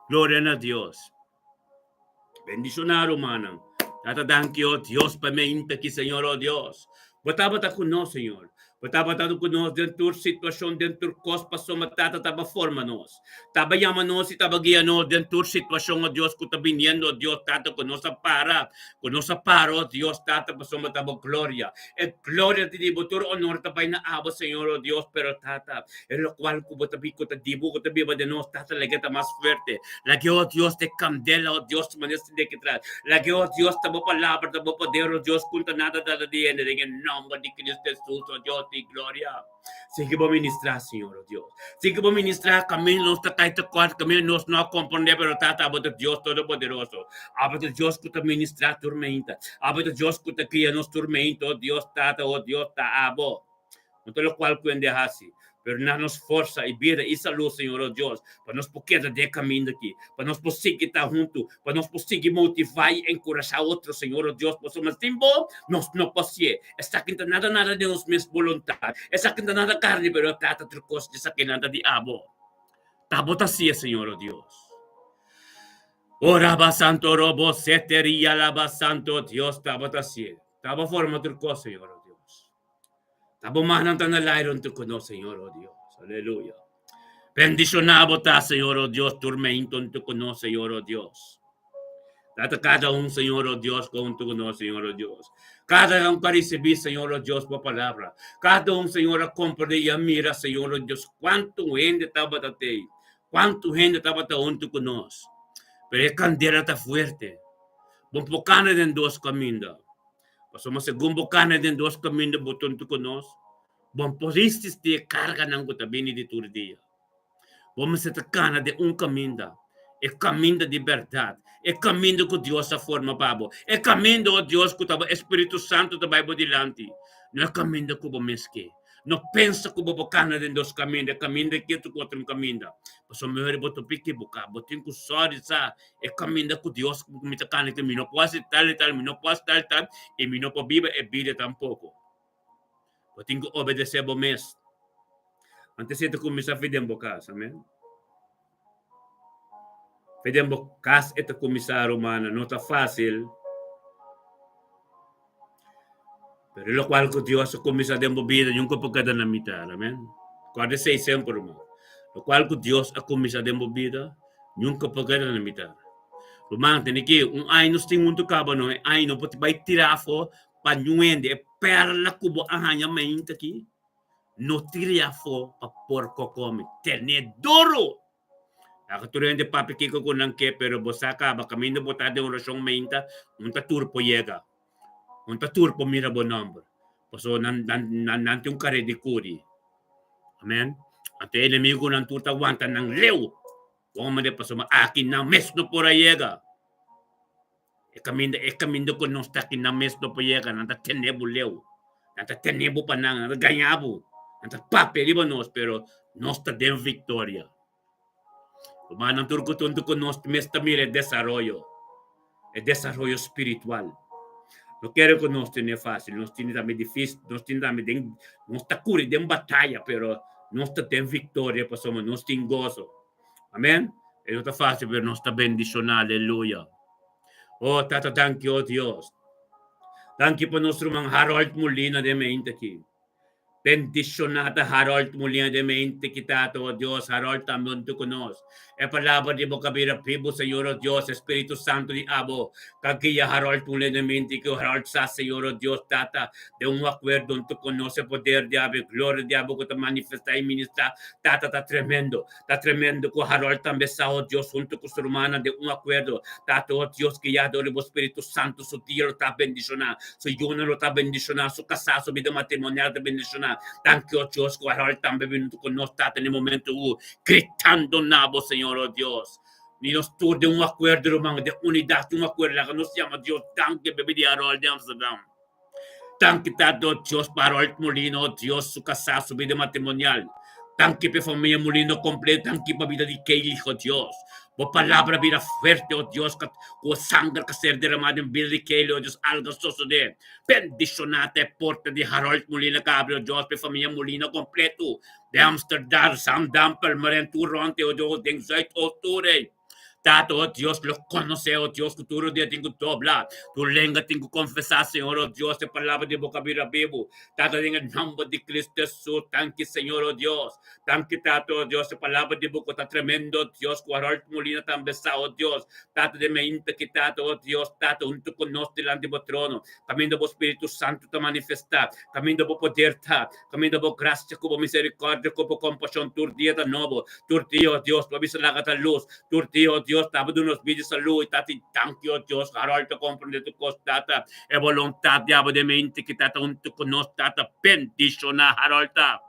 Speaker 1: Gloria na Dios. Bendiciona rumannan. Tata danki oh Dios pa me inta ki Señor oh Dios. Bo tabata ku nos Señor. Bo tabata ku nos den tur situacion, den tur kos pasobra Tata taba forma nos. Taba yama nos y taba guia nos den tur situacion oh Dios ku ta biniendo oh Dios Tata ku nos a para, ku nos a para oh Dios Tata pasobra ta bo gloria. E gloria ta di bo, tur honor ta bai na abo Señor oh Dios, pero Tata e locual cu bo ta ku ta di bo ku ta biba den nos Tata laga ta mas fuerte, laga oh Dios ta e candela oh Dios manera si deki tras, laga oh Dios ta bo palabra ta bo poder oh Dios cu ta nada dada di hende den e nomber di Cristo Jesus oh Dios di gloria. Sigui bo ministra Señor oh Dios, sigui bo ministra caminda nos ta cay ta cort, caminda nos no a comprende pero Tata abo ta Dios todopoderoso, abo ta Dios cu ta ministra tur meinta, abo ta Dios cu ta guia nos tur meinta oh Dios Tata oh Dios ta abo. No ta locual cu hende haci, pero na nos forsa y bida y salud, Señor, oh Dios, pa nos por keda den e caminda aki, pa nos por sigui ta hunto, pa nos por sigui motiva y encurasha otro, Señor, oh Dios, pasobra sin bo nos no por hacié. Esaki ta nada nada di nos mes boluntad, esaki ta nada carni, pero Tata tur cos di esakinan ta di abo. Ta bo ta hacié, Señor, oh Dios. Oh Raba Santo Robo Seteria Laba Santo Dios, ta bo ta hacié. Ta bo forma tur cos, Señor, oh Dios. Ta bo mannan ta na laire huntu ku nos, Señor, oh Dios. Aleluya. Bendishoná bo ta, Señor, oh Dios, tur meinto huntu ku nos, Señor, oh Dios. Tata kada un, Señor, oh Dios, ku huntu ku nos, Señor, oh Dios. Kada un ku a risibí, Señor, oh Dios, bo palabra. Kada un, Señor, a komprendé i a mira, Señor, oh Dios, kuantu hende tabata tei, kuantu hende tabata huntu ku nos. Pero e kandela ta fuerte. Bo por kana den dos kaminda. Pasobra segun bo kana den dos kaminda bo tonto ku nos, bo no por risisti e karganan ku ta bini di tur dia. Bo mester ta kana den un kaminda, e kaminda di bèrdat, e kaminda ku Dios a forma pa bo, e kaminda, o Dios, ku ta bo Espíritu Santu ta bai bo dilanti, no e kaminda ku bo mes ke. No pensa ku bo por kana den dos kaminda, e kaminda aki ku otro kaminda. Pasobra mehor bo ta por ekiboká. Bo tin ku sòri sa e kaminda ku Dios ku mi ta kana aki, mi no por hasi tal i tal, mi no por hasi tal i tal, i mi no por biba e bida tampoko. Bo tin ku obedesé bo mes. Antes e ta kuminsá fi den bo kas, amen. Fi den bo kas e ta kuminsá, rumannan. No ta fásil. Pero lokual ku Dios a kuminsá den bo bida nunka por keda na mitar. Amèn. Kòrda esei semper, ruman. Lokual ku Dios a kuminsá den bo bida nunka por keda na mitar. Ruman, tene ki un aña nos tin huntu kaba no, e aña no por bai tira afó pa niun hende. E pèrla ku bo a haña mainta aki, no tir'é afó pa porko kome. Ten'é duru! Laga tur hende papia kiko ku nan ke, pero bo sa kaba kaminda bo ta den orashon mainta, un ta tur por yega. Un ta tur por mira bo nòmber. Pasobra nan nan nan nan tin un kare di kuri. Amen. Anto e enemigunan tur ta wanta nan leu. Bon manera pasobra aki nan mes no por a yega. E kaminda e kaminda ku nos ta aki nan mes no por yega. Nan ta tene bo leu. Nan ta tene bo pa nan. Nan ta gaña bo. Nan ta papia riba nos, pero nos ta den viktoria. Rumannan tur ku tonto ku nos mes ta mira e desaroyo, e desaroyo spiritual. No kere ku nos tene fásil, nos tene tambe difísil, nos tene tambe den, nos ta kuri den bataya, pero nos ta den viktoria pasobra nos tin goso. Amèn? E no ta fásil, pero nos ta bendishoná. Aleluya. Oh, Tata, danki, oh Dios. Danki pa nos ruman Harold Molina den mente aki. Bendishoná ta Harold Molina den mente ki Tata, oh Dios, Harold tambe huntu ku nos. E palabra di bo ka bira bibu, Señor, oh Dios, e Spiritu Santu di abo ka guia Harold Molina den mente ki Harold sa, Señor, oh Dios, Tata, den un akuerdo huntu ku nos, e poder di abo, e gloria di abo ku ta manifestá i ministrá, Tata, ta tremendo. Ta tremendo ku Harold tambe sa, oh Dios, huntu ku su rumannan den un akuerdo. Tata, oh Dios, guiá dor di bo Spiritu Santu, su dia lo ta bendishoná, su yunan lo ta bendishoná, su kasá, su bida matrimonial ta bendishoná. Danki, oh Dios, ku Harold tambe bini huntu ku nos, Tata, na e momento u gritando na bo, Señor, oh Dios. Ni nos tur den un akuerdo, ruman, den unidat, den un akuerdo, laga nos yama Dios danki bebe di Harold di Amsterdam. Danki Tata, oh Dios, pa Harold Molina, oh Dios, su kasá, su bida matrimonial. Danki pa e famia Molina kompleto. Danki pa bida di Kaylee, oh Dios. Bo palabra bira fuerte, oh Dios, ku e sanger ka ser deramá den bida di Kaylee, oh Dios, algu a sosodé. Bendishoná ta e porta di Harold Molina ka abri, oh Dios, pa e famia Molina kompleto. Den Amsterdam, Zaandam, Purmerend, tur rònt, oh Dios, den Zuidoost tur ei. Tata, oh Dios, lo konosé, oh Dios, ku tur dia tin ku dobla, tur lenga tin ku konfesá, Señor, oh Dios, e palabra di bo ka bira bibu. Tata, den e nòmber di Cristo Hesus, danki, Señor, oh Dios. Danki, Tata, oh Dios, e palabra di bo ku ta tremendo, oh Dios, ku Harold Molina tambe sa, oh Dios. Tata, den mainta ki, Tata, oh Dios, Tata, huntu ku nos dilanti bo trono, kaminda bo Spiritu Santu ta manifestá, kaminda bo poder ta, Kaminda bo grasia ku bo miserikòrdia ku bo kompashon tur dia ta nobo. Tur dia, o Dios, bo bisa laga ta lus. Tur dia, o Dios, ta bo duna nos bida i salú i ta ti danki, o Dios. Harold ta komprendé tur kos, Tata. E boluntat di abo den mente ki ta ta huntu ku nos, Tata. Bendishoná Harold ta.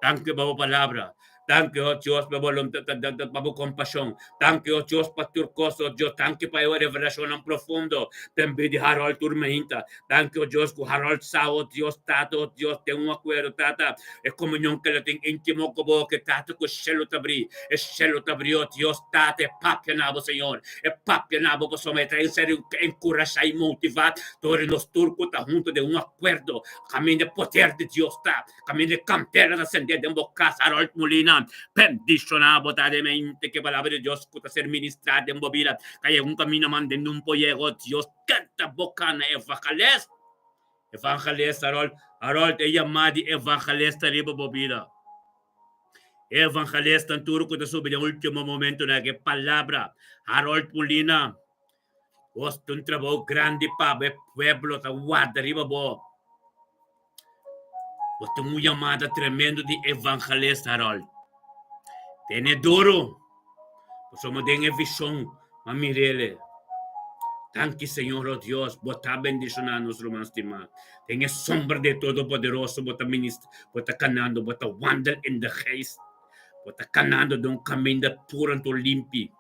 Speaker 1: Danki pa bo palabra. Danki, o Dios, pa bo pa bo kompashon. Danki, o Dios, pa tur kos, o Dios. Danki pa e revelashonnan profundo den bida di Harold tur mainta. Danki, o Dios, ku Harold sa, o Dios, Tata, o Dios, den un akuerdo, Tata, e komunion ku el a tin íntimo ku bo, ke Tata, ku e shelu ta bri, e shelu ta bri, o Dios, Tata, e papia na bo, Señor, e papia na bo, pasobra e ta en serio enkurashá i motivá tur nos tur ku ta huntu den un akuerdo, kaminda e poder di Dios ta. Kaminda e kantera ta sendé den bo kas, Harold Molina. Bendishoná bo ta den mente ku e Palabra di Dios ku ta ser ministrá den bo bida ta yega un kaminda man den un poyego. Dios kenta bo kana evangelist. Evangelist, Harold. Harold, e yamá di evangelist ta riba bo bida. E evangelistnan tur ku ta subi den ultimo momentonan ku e Palabra. Harold Molina, bos ta un trabou grandi pa bo, e pueblo ta warda riba bo. Bo tin un yamada tremendo di evangelista, Harold. Tene duro. Pasobra den e vision m'a mir'ele. Danki, Señor, oh Dios, bo ta bendiciona nos ruman stima. Den e sombra di e Todopoderoso bo ta ministra, bo ta canando, bo ta wandel in de geest. Bo ta canando den un caminda puro anto limpi.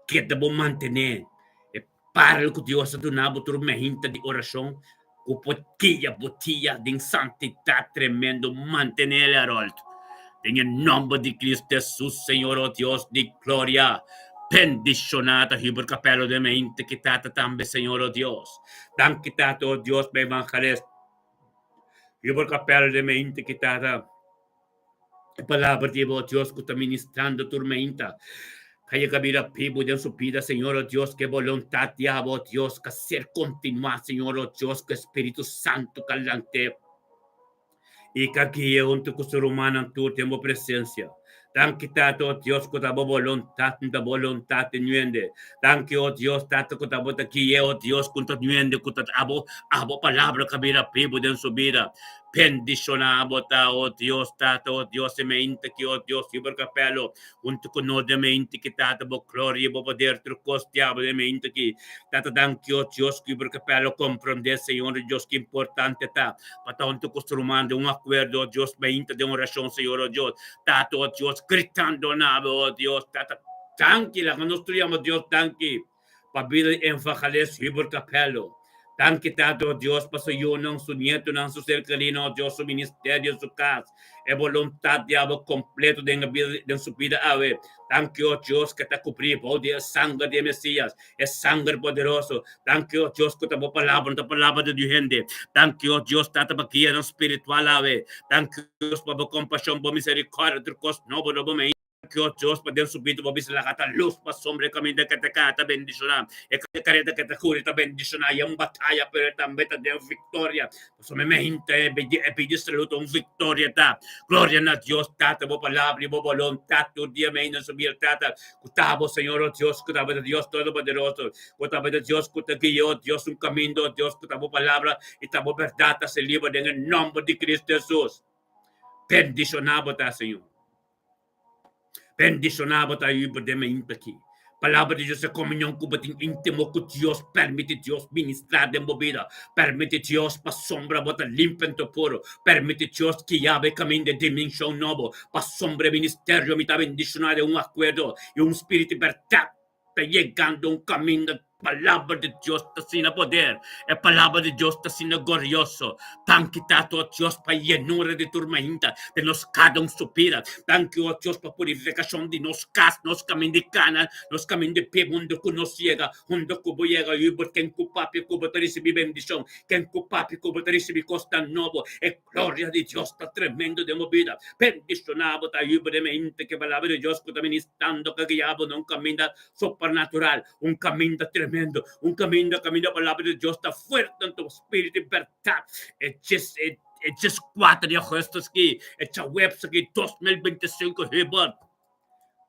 Speaker 1: Keda bo mantene e parel ku Dios a duna bo tur mehinta di orashon ku por guia bo dia den santidat tremendo. Mantenel, Harold. Den e nòmber di Cristo Hesus, Señor, o Dios di gloria. Bendishoná ta Hubert Capello den mehinta ki tata tambe, Señor, o Dios. Danki, Tata, o Dios, pa evangelist Hubert Capello den mehinta ki tata. E palabra di bo, Dios, ku ta ministrando tur meinta. Ka yega bira bibu den su bida, Señor, oh Dios, ke boluntat di abo, oh Dios, ka ser kontinuá, Señor, oh Dios, ku e Spiritu Santu ka lant'é i ka gui'é huntu ku su rumannan tur den bo presensia. Danki, Tata, oh Dios, ku ta bo boluntat, n ta boluntat di nuende. Danki, oh Dios, Tata, ku ta bo ta gui'é, oh Dios, ku n ta nuende ku ta abo, abo palabra ka bira bibu den su bida. Bendishoná bo ta, oh Dios, Tata, oh Dios, e meinta ki, oh Dios, Hubert Capello, Huntu ku nos den mente ki Tata bo gloria i bo poder tur kos diabel den mente ki Tata danki o Dios ku Hubert Capello komprondé Señor di Dios ki importante ta pa ta huntu ku su ruman den un akuerdo o Dios mente den orashon Señor o Dios Tata o Dios gritando na bo o Dios Tata danki laga nos tur yama Dios danki pa bida di Evangelist Hubert Capello. Danki Tata, o Dios, pa su yunan, su nietonan, su ser kerinan, o Dios, su ministerio, su kas, e boluntat di abo kompleto den e bida, den su bida awe. Danki, o Dios, ke ta kubrí bou di e sanger di e Mesias, e sanger poderoso. Danki, o Dios, ku ta bo palabra, no ta palabra di niun hende. Danki, o Dios, Tata, pa guianan spiritual awe. Danki, Dios, pa bo kompashon, bo miserikòrdia, tur kos nobo lo bo mei. Kio Dios pa den su bida bo bisa laga ta lus pa sombra e kaminda ke ta kai ta bendishoná e kareta ke ta kuri ta bendishoná i e un bataya pero e tambe ta den viktoria pasobra mi mente e pidi salud ta un viktoria ta gloria na Dios tata bo palabra i bo boluntat tur dia mi ainda subir tata ku ta bo Señor o Dios ku ta bo Dios todopoderoso ku ta bo Dios ku ta guia o Dios un kaminda o Dios ku ta bo palabra i ta bo bèrdat ta ser liber den e nòmber di Cristo Hesus bendishoná bo ta Señor. Bendishoná bo ta yuba den mainta aki. Palabra di Dios e komunion ku bo tin íntimo ku Dios. Permiti Dios ministrá den bo bida. Permiti Dios pasobra bo ta limpi anto puru. Permiti Dios guia bo e kaminda e dimenshon nobo. Pasobra e ministerio mi ta bendishoná den un akuerdo i un spiritu di bèrdat ta yegando un kaminda. Palabra di Dios ta asina poder, e palabra di Dios ta asina glorioso. Danki Tata, o Dios, pa yenura di tur mainta den nos kada un supira. Danki, o Dios, pa purifikashon di nos kas, nos kaminda di kana, nos kaminda di pie, hundu ku nos yega, hundu ku bo yega. Yu bo ken ku papia ku bo ta risibí bendishon, ken ku papia ku bo ta risibí kosnan nobo. E gloria di Dios ta tremendo den bo bida. Bendishoná bo ta yuba den mainta ku e palabra di Dios ku ta ministrando ka guia bo na un kaminda supernatural. Un caminda tremendo, un caminda caminda palabra di Dios ta fuerte anto spiritu di berdad. E djes e e djes 4 di augustus ki e djaweps aki 2025 Hubert.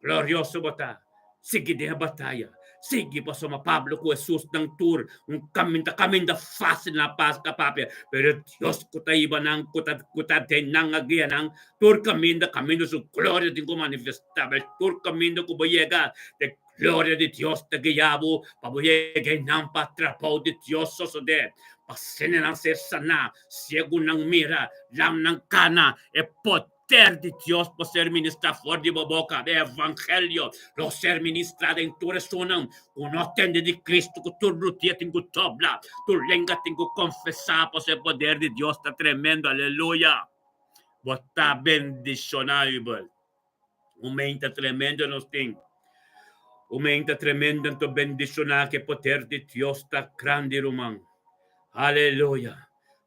Speaker 1: Glorioso bo ta. Sigui den e bataya. Sigui pasobra Pablo ku Jesus nan tur un caminda caminda facil na pas ka papia, pero Dios ku ta hiba nan ku ta ku ta den nan a guia nan tur caminda caminda su gloria tin ku manifesta. Tur caminda ku bo yega te Gloria di Dios ta guia bo pa bo yega einan pa trabou di Dios sosodé, pa senenan ser saná, siegunan mira, lamnan kana, e poder di Dios por ser ministrá for di bo boka, e evangelio lo ser ministrá den tur esunnan ku no tende di Cristo, ku tur rudia tin ku dobla, tur lenga tin ku konfesá, pasobra e poder di Dios ta tremendo, aleluya! Bo ta bendishoná, Hubert. Un menta tremendo nos tin. Un menta tremendo anto bendishoná ku e poder di Dios ta grandi ruman. Aleluya.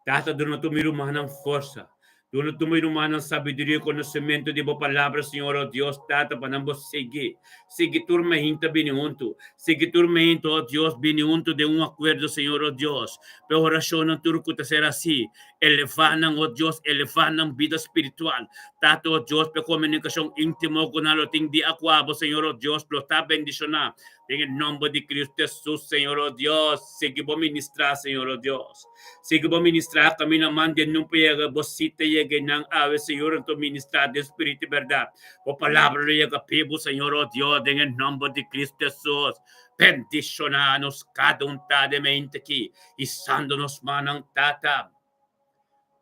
Speaker 1: Tata duna tur mi rumannan forsa. Duna tur mi rumannan sabiduria i konosementu di bo palabra Señor o Dios Tata pa nan bo sigui. Sigui tur mehinta bini huntu. Sigui tur mehinta o Dios bini huntu den un akuerdo Señor o Dios. P'e orashonnan tur ku ta ser hasi Elevá nan, o Dios, elevá nan bida spiritual. Tata, o Dios, p'e komunikashon íntimo ku nan lo tin di aku abo, Señor, o Dios, lo ta bendishoná. Den e nòmber di Cristo Hesus, Señor, o Dios, sigui bo ministrá, Señor, o Dios. Sigui bo ministrá kaminda manda e nun pa yega bo sita yega einan awe, Señor, anto ministrá den spiritu i bèrdat. Bo palabra lo yega pibu, Señor, o Dios, den e nòmber di Cristo Hesus. Bendishoná nos kada un ta den mente aki. Hisando nos mannan, Tata.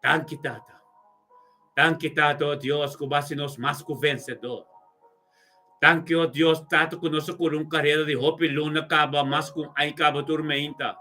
Speaker 1: Danki, Tata. Danki, Tata, o Dios, ku bo hasi nos mas ku vensedor. Danki, o Dios, Tata, ku nos a kore un karera di hopi luna kaba, mas ku un aña kaba tur meinta.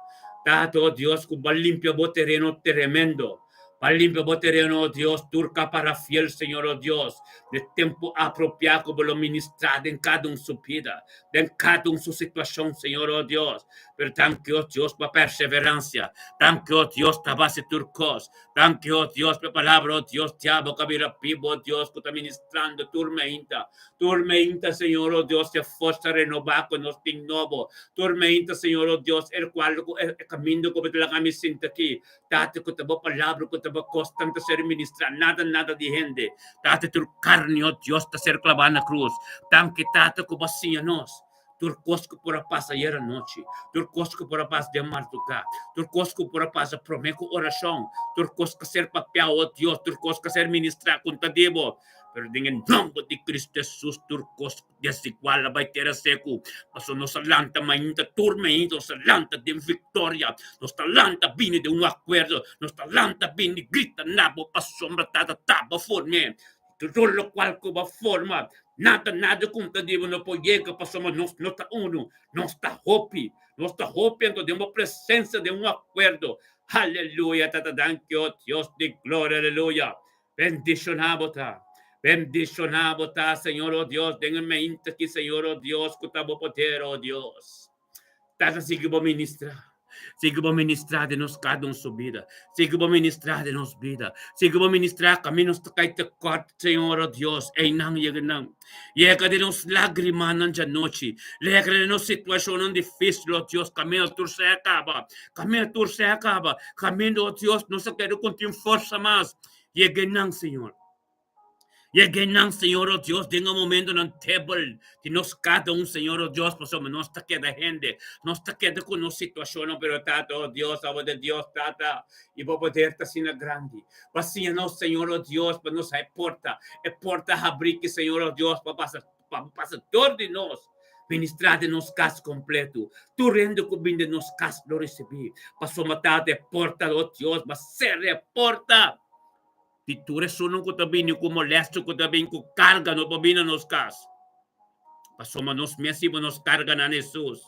Speaker 1: Tata, o Dios, ku bo a limpia bo tereno tremendo. Pa limpia bo tereno, oh Dios, tur ka para fiel, Señor, oh Dios, n'e tempu apropiá ku bo lo ministrá den kada un su bida, den kada un su situashon, Señor, oh Dios. Pero danki, oh Dios, pa perseveransia. Danki, oh Dios, ta base tur kos. Danki, oh Dios, pa e palabra, oh Dios, diablo ku a bira bibu, oh Dios, ku ta ministrando tur meinta. Tur meinta, Señor, oh Dios, e forsa renobá ku nos tin nobo. Tur meinta, Señor, oh Dios, el kual ku e kaminda ku bo ta laga mi sinta aki, Tata, ku ta bo palabra, ku ta bo kosnan ta ser ministrá, nada, nada di hende. Tata, tur karni, oh Dios, ta ser klabá na krus. Danki, Tata, ku bo a siña nos tur kos ku por a pasa ayer anochi, tur kos ku por a pasa den mardugá, tur kos ku por a pasa promé ku orashon, tur kos ku a ser papiá, oh Dios, tur kos ku a ser ministrá ku ta di bo. Pero den e nòmber di Kristu Hesus, tur kos Desigual a bai tera seku, pasobra nos a lanta mainta, tur mainta nos a lanta den viktoria, nos ta lanta bini den un akuerdo, nos ta lanta bini grita na bo pasobra Tata ta bo form'é. Tur lokual ku bo a forma, nada nada ku ta di bo no por yega pasobra nos no ta unu, nos ta hopi, nos ta hopi anto den bo presensia den un akuerdo. Aleluya Tata danki o Dios di gloria aleluya. Bendishoná bo ta. Bendishoná bo ta, Señor, o Dios, den e meinta aki, Señor, o Dios, ku ta bo poder, o Dios. Tata, sigui bo ministrá. Sigui bo ministrá den nos kada un su bida. Sigui bo ministrá den nos bida. Sigui bo ministrá kaminda nos ta kai tekòrt, Señor, o Dios, einan yega nan. Yega den nos lágrimanan djanochi. Yega den nos situashonnan difísil, o Dios, kaminda tur sea kaba. Kaminda tur sea kaba. Kaminda, o Dios, nos a keda ku tin forsa mas. Yega einan, Señor. Yega einan, Señor, o Dios, den e momentonan tebel di nos kada un, Señor, o Dios, pasobra nos ta keda hende. Nos ta keda ku nos situashonnan, pero Tata, o Dios, abo ta Dios, Tata, i bo poder ta asina grandi. Pa siña nos, Señor, o Dios, pa nos haña porta, e porta habrí ki, Señor, o Dios, pa pasa, pa bo pasa dor di nos, ministrá den nos kas kompletu. Tur hende ku bin den nos kas lo risibí. Pasobra, Tata, e porta, o Dios, bo a sera e porta di tur esunnan ku ta bini ku molèstia, ku ta bin ku karga, no por bin na nos kas. Pasobra nos mes hiba nos karganan, Hesus.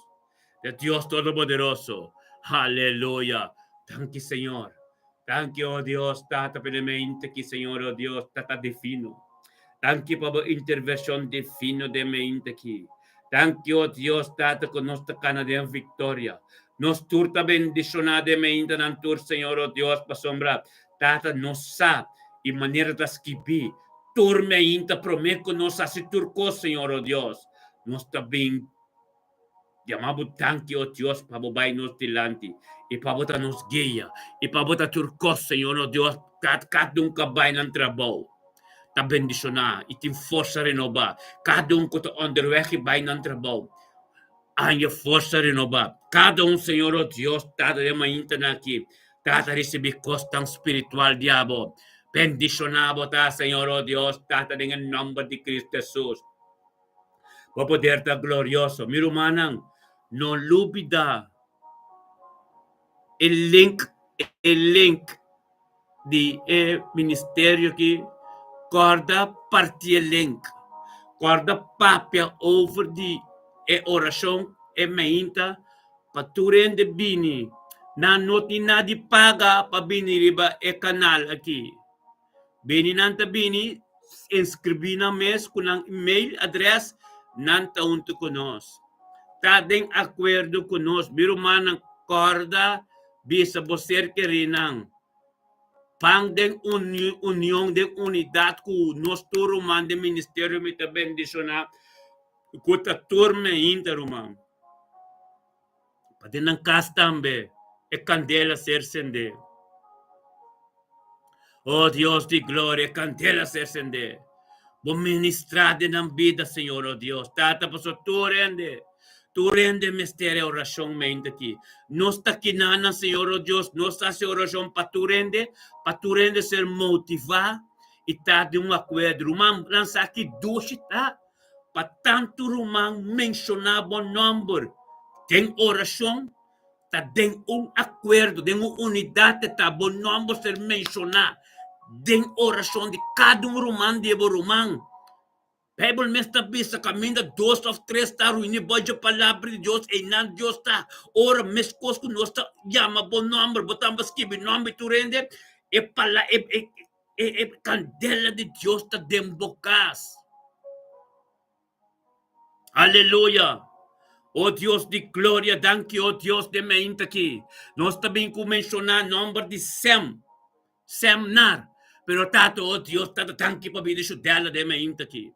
Speaker 1: De Dios Todopoderoso. Aleluya. Danki, Señor. Danki, oh Dios, Tata, plenamente aki, Señor, oh Dios, Tata divino. Danki pa bo intervenshon divino den mente aki. Danki, oh Dios, Tata, ku nos ta kana den viktoria. Nos tur ta bendishoná den mentenan tur, Señor, oh Dios, pasobra, Tata, nos sa i manera ta skibí tur meinta promé ku nos hasi tur kos, Señor, oh Dios, nos ta bin Yama bo danki, o Dios, pa bo bai nos dilanti i pa bo ta nos guia i pa bo ta tur kos, Señor nos Dios. Kada un ku a bai nan trabou ta bendishoná i tin forsa renobá. Kada un ku ta onderweg i bai nan trabou haña forsa renobá. Kada un, Señor, o Dios, Tata den maintanan aki, Tata risibí kosnan spiritual di abo. Bendishoná bo ta, Señor, o Dios, Tata, den e nòmber di Cristo Hesus. Bo poder ta glorioso. Mi rumannan, no lubida e link, e link di e ministerio aki. Kòrda parti e link. Kòrda papia over di e orashon, e meinta, pa tur hende bini. Nan no tin nada di paga pa bini riba e kanal aki. Bini nan ta bini inscribí nan mes ku nan email adres, nan ta huntu ku nos. Ta den akuerdo ku nos. Mi rumannan, kòrda bisa bo ser kerinan, pan den union, den unidat ku nos tur ruman den ministerio mi ta bendishoná ku ta tur meinta ruman. Pa den nan kas tambe e kandela ser sendé. O Dios di gloria, e kandela ser sendé. Bo ministrá den nan bida, Señor, o Dios. Tata, pasobra tur hende, tur hende mester e orashon mente aki. Nos ta kinanan, Señor, o Dios, nos ta hasi orashon pa tur hende, pa tur hende ser motivá i ta den un akuerdo. Ruman, nan sa ki dushi ta Pa tantu ruman menshoná bo nòmber den orashon, ta den un akuerdo, den un unidat e ta bo nòmber ser menshoná den orashon di kada un ruman di e bo ruman. Beibel mes ta bisa kaminda dos òf tres ta reuní bo dje Palabra di Dios, einan Dios ta. Ora meskos ku nos ta yama bo nòmber, bo tambe skibi nòmber di tur hende. E pala e e e e kandela di Dios ta den bo kas. Aleluya! O Dios di gloria, danki o Dios den meinta aki. Nos ta bin ku menshoná nòmber di Sem, Sem Nar. Pero Tata, o Dios, Tata, danki pa bida Shudela den meinta aki.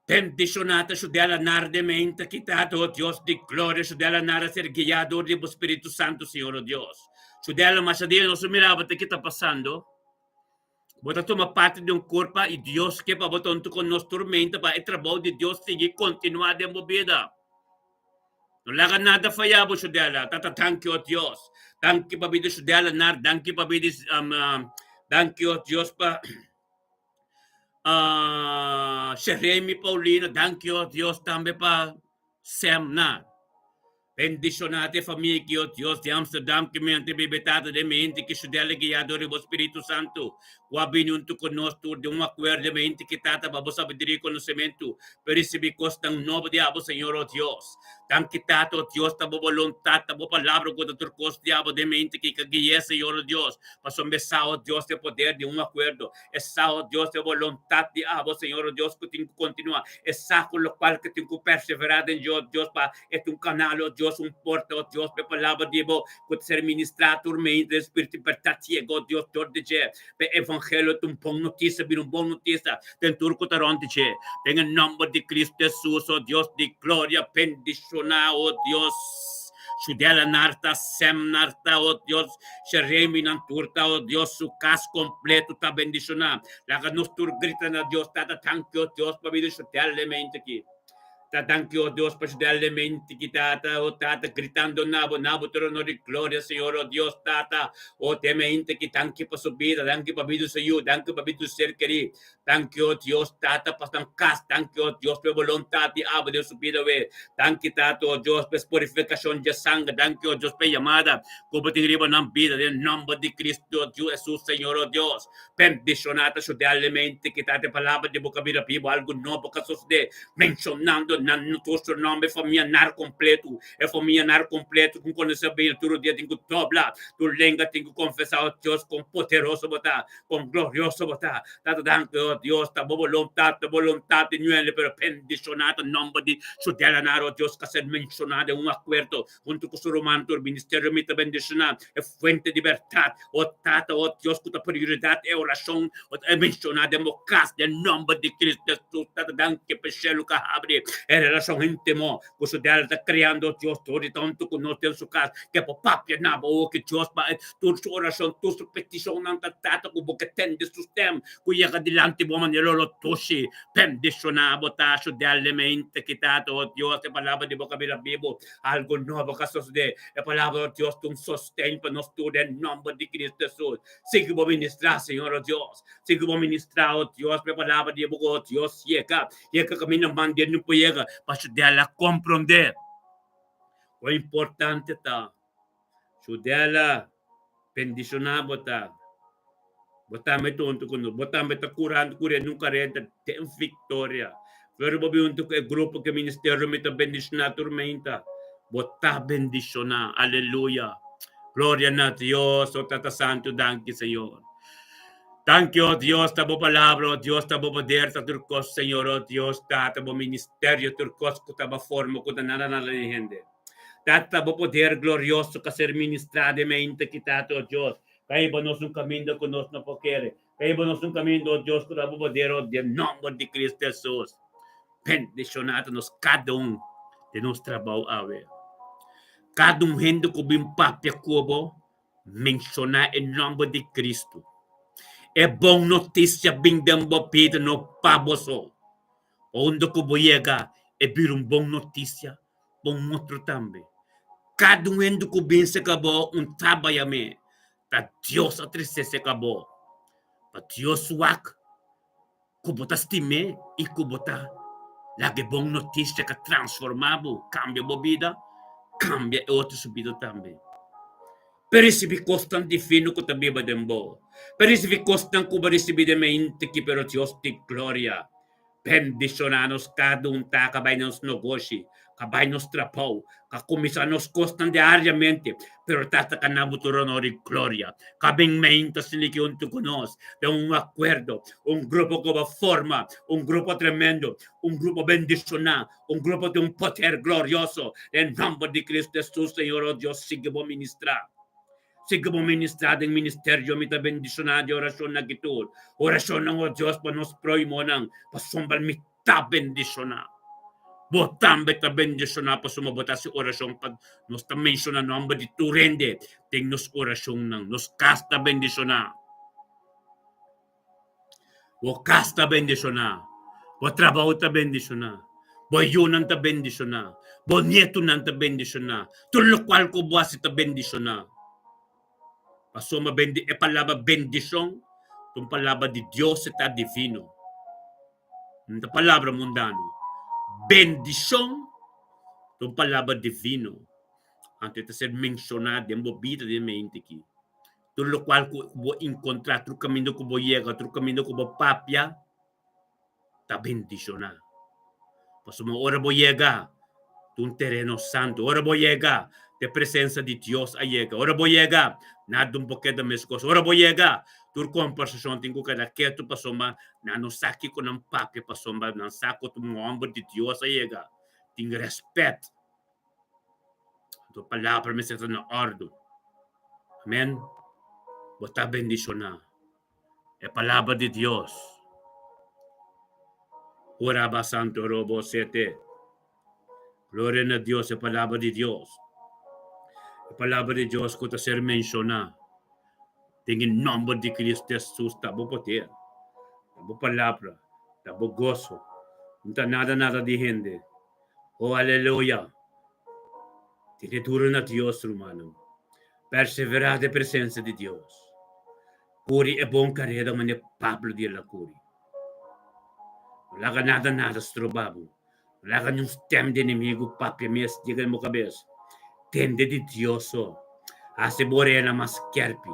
Speaker 1: Bendishoná ta Shudela Nar den meinta aki, Tata, o Dios di gloria. Shudela Nar a ser guiá dor di bo Spiritu Santu, Señor, o Dios. Shudela, masha dia nos a mira bo ta ki ta pasando. Bo ta tuma parti di un kurpa i Dios ke pa bo ta huntu ku nos tur meinta pa e trabou di Dios sigui kontinuá den bo bida. No laga nada faya bo, Shudela. Tata, danki, o Dios. Danki pa bida Shudela Nar. Danki pa bida um, danki, o Dios, pa uh, Sheremi Paulina. Danki, o Dios, tambe pa Sam Nar. Bendishoná te famia ki o Dios di Amsterdam ki mi ante biba e Tata den mi hende ki shudel e guiá dor di bo Spiritu Santu ku a bini huntu ku nos tur den un akuerdo den mi hende ki Tata pa bo sabiduria i konosementu pa risibí kosnan nobo di abo Señor o Dios. Danki Tata o Dios ta bo boluntat ta bo palabra ku ta tur kos di abo den mi hende ki ka gui'é Señor o Dios pasobra mi sa o Dios e poder di un akuerdo E sa, oh Dios, e boluntat di abo, Señor, oh Dios, ku tin ku kontinuá. E sa ku lokual ku tin ku perseverá den dje, oh Dios, pa e ta un kanal, oh Dios, un porta, oh Dios, pa e palabra di bo ku ta ser ministrá tur medio den spiritu di bèrdat yega, oh Dios, dor di dje. Pa e evangelio ta un bon notisia, bira un bon notisia den tur ku ta rònt di dje. Den e nòmber di Kristu Hesus, oh Dios di gloria, bendishoná, oh Dios, Shudela narta, Sem narta, oh Dios, Sheremi nan tur ta, oh Dios, su kas kompleto ta bendishoná. Laga nos tur grita na Dios, Tata, danki, oh Dios, pa bida Shudela mente aki. Ta danki, oh Dios, pa Shudela mente aki, Tata, oh Tata, gritando na bo, na bo trono di gloria, Señor, oh Dios, Tata, oh te mente aki, danki pa su bida, danki pa bida su yu, danki pa bida su ser kerí. Danki, oh Dios, Tata, pa nan kas. Danki, oh Dios, pa e boluntat di abo den su bida we. Danki, Tata, oh Dios, pa es purifikashon dje sanger. Danki, oh Dios, pa e yamada ku bo tin riba nan bida. Den nòmber di Kristu, oh Dios, Hesus, Señor, oh Dios. Bendishoná ta su dèlemente ki Tata e palabra di bo ka bira bibu, algu nobo ka sosodé. Menshonando nan tur su nòmber, e famia nar kompletu, e famia nar kompletu ku konosé bini tur dia tin ku dobla tur lenga tin ku konfesá, oh Dios, kon poderoso bo ta. Kon glorioso bo ta. Tata danki oh Dios ta bo boluntat ta boluntat di nuele pero bendiciona ta nomber di su delanar oh Dios ka ser menciona den un acuerdo hunto cu su ruman tur ministerio mi ta bendiciona e fuente di berdad oh Tata oh Dios cu ta prioridad e oracion oh ta menciona den bo cas den nomber di Cristo Jesus Tata danki pa e cielo ka habri e relacion intimo cu su dela ta creando oh Dios tur di ta hunto cu nos den su cas ke por papia na bo oh ki Dios pa Tur su orashon, tur su petishonnan ta trata ku bo ke tende su stem ku yega dilanti bo manera lo toshi. Bendishoná bo ta shudelmente kita ta, o Dios, e palabra di bo ka bira bibu. Algu nobo ka sosodé. E palabra, o Dios, ta un sosten pa nos tur den nòmber di Cristo Hesus. Sigui bo ministrá, Señor, o Dios. Sigui bo ministrá, o Dios, pa e palabra di bo, o Dios, yega. Yega kaminda manda no por yega pa shudel a komprondé. Kon importante ta. Sudela, bendishoná bo ta. Bo tambe ta huntu ku nos. Bo tambe ta kurando kuriendo un kareda den viktoria. Pero bo bin huntu ku e grupo ku e ministerio mi ta bendishoná tur meinta. Bo ta bendishoná. Aleluya. Gloria na Dios, o Tata Santu, danki Señor. Danki, o Dios, ta bo palabra, o Dios, ta bo poder, ta tur kos, Señor, o Dios, Tata, bo ministerio, tur kos ku ta bo forma, ku ta nada nada den hende. Tata, bo poder glorioso ka ser ministrá den mente ki, Tata, o Dios, ka hiba nos un kaminda ku nos no por kere. Ka hiba nos un kaminda, o Dios, ku ta bo poder, o den nòmber di Cristo Hesus. Bendishoná ta nos kada un den nos trabou awe. Kada un hende ku bin papia ku bo, menshoná e nòmber di Cristo. E bon notisia bin den bo bida no pa bo so. Unda ku bo yega, e bira un bon notisia pa un otro tambe. Kada un hende ku bin serka bo un trabaya me, ta Dios a trese serka bo. Pa Dios wak ku bo ta stim'é i ku bo ta laga e bon notisia ka transformá bo, kambia bo bida, kambia e otro su bida tambe. Pa risibi kosnan divino ku ta biba den bo. Pa risibi kosnan ku bo risibi den mente ki pero Dios di gloria bendishoná nos kada un ta ka bai na nos nogoshi. Ka bai nos trabou, ka kuminsá nos kosnan diariamente, pero Tata ka na bo tur honor i gloria. Ka bin meinta siniki huntu ku nos den un akuerdo, un grupo ku bo forma, un grupo tremendo, un grupo bendishoná, un grupo di un poder glorioso. Den nòmber di Cristo Hesus, Señor, o Dios, sigui bo ministrá. Sigui bo ministrá den ministerio. Mi ta bendishoná di orashonnan aki tur. Orashonnan, o Dios, pa nos próhimonan, pasobra mi ta bendishoná. Bo tambe ta bendishoná pasobra bo ta hasi orashon pa nos ta menshoná nòmber di tur hende den nos orashonnan. Nos kas ta bendishoná. Bo kas ta bendishoná. Bo trabou ta bendishoná. Bo yunan ta bendishoná. Bo nietunan ta bendishoná. Tur lokual ku bo hasi ta bendishoná. Pasobra e palabra bendishon ta un palabra di Dios, e ta divino. No ta palabra mundano. Bendishon ta un palabra divino. Anto e ta ser menshoná den bo bida den mente aki. Tur lokual ku bo enkontrá, tur kaminda ku bo yega, tur kaminda ku bo papia, ta bendishoná. Pasobra ora bo yega ta un tereno santu. Ora bo yega, ta e presensa di Dios a yega. Ora bo yega, nada un por keda meskos. Ora bo yega, tur kombersashon tin ku keda ketu pasobra nan no sa kiko nan papia pasobra nan sa ku ta un hòmber di Dios a yega. Tin rèspèt. Anto palabra mester ta na òrdu. Amèn. Bo ta bendishoná. E palabra di Dios. Ora ba santo robo sete. Gloria na Dios, e palabra di Dios. E palabra di Dios ku ta ser menshoná den e nòmber di Cristo Jesus ta bo poder, ta bo palabra, ta bo goso. No ta nada nada di hende. Oh, aleluya! Tene duro na Dios, rumannan. Perseverá den presensia di Dios. Kuri e bon kareda manera Pablo di el a kuri. No laga nada nada stroba bo. No laga niun stèm di enemigu papia mes yega den bo kabes. Tende di Dios so. Hasi bo orena mas skèrpi.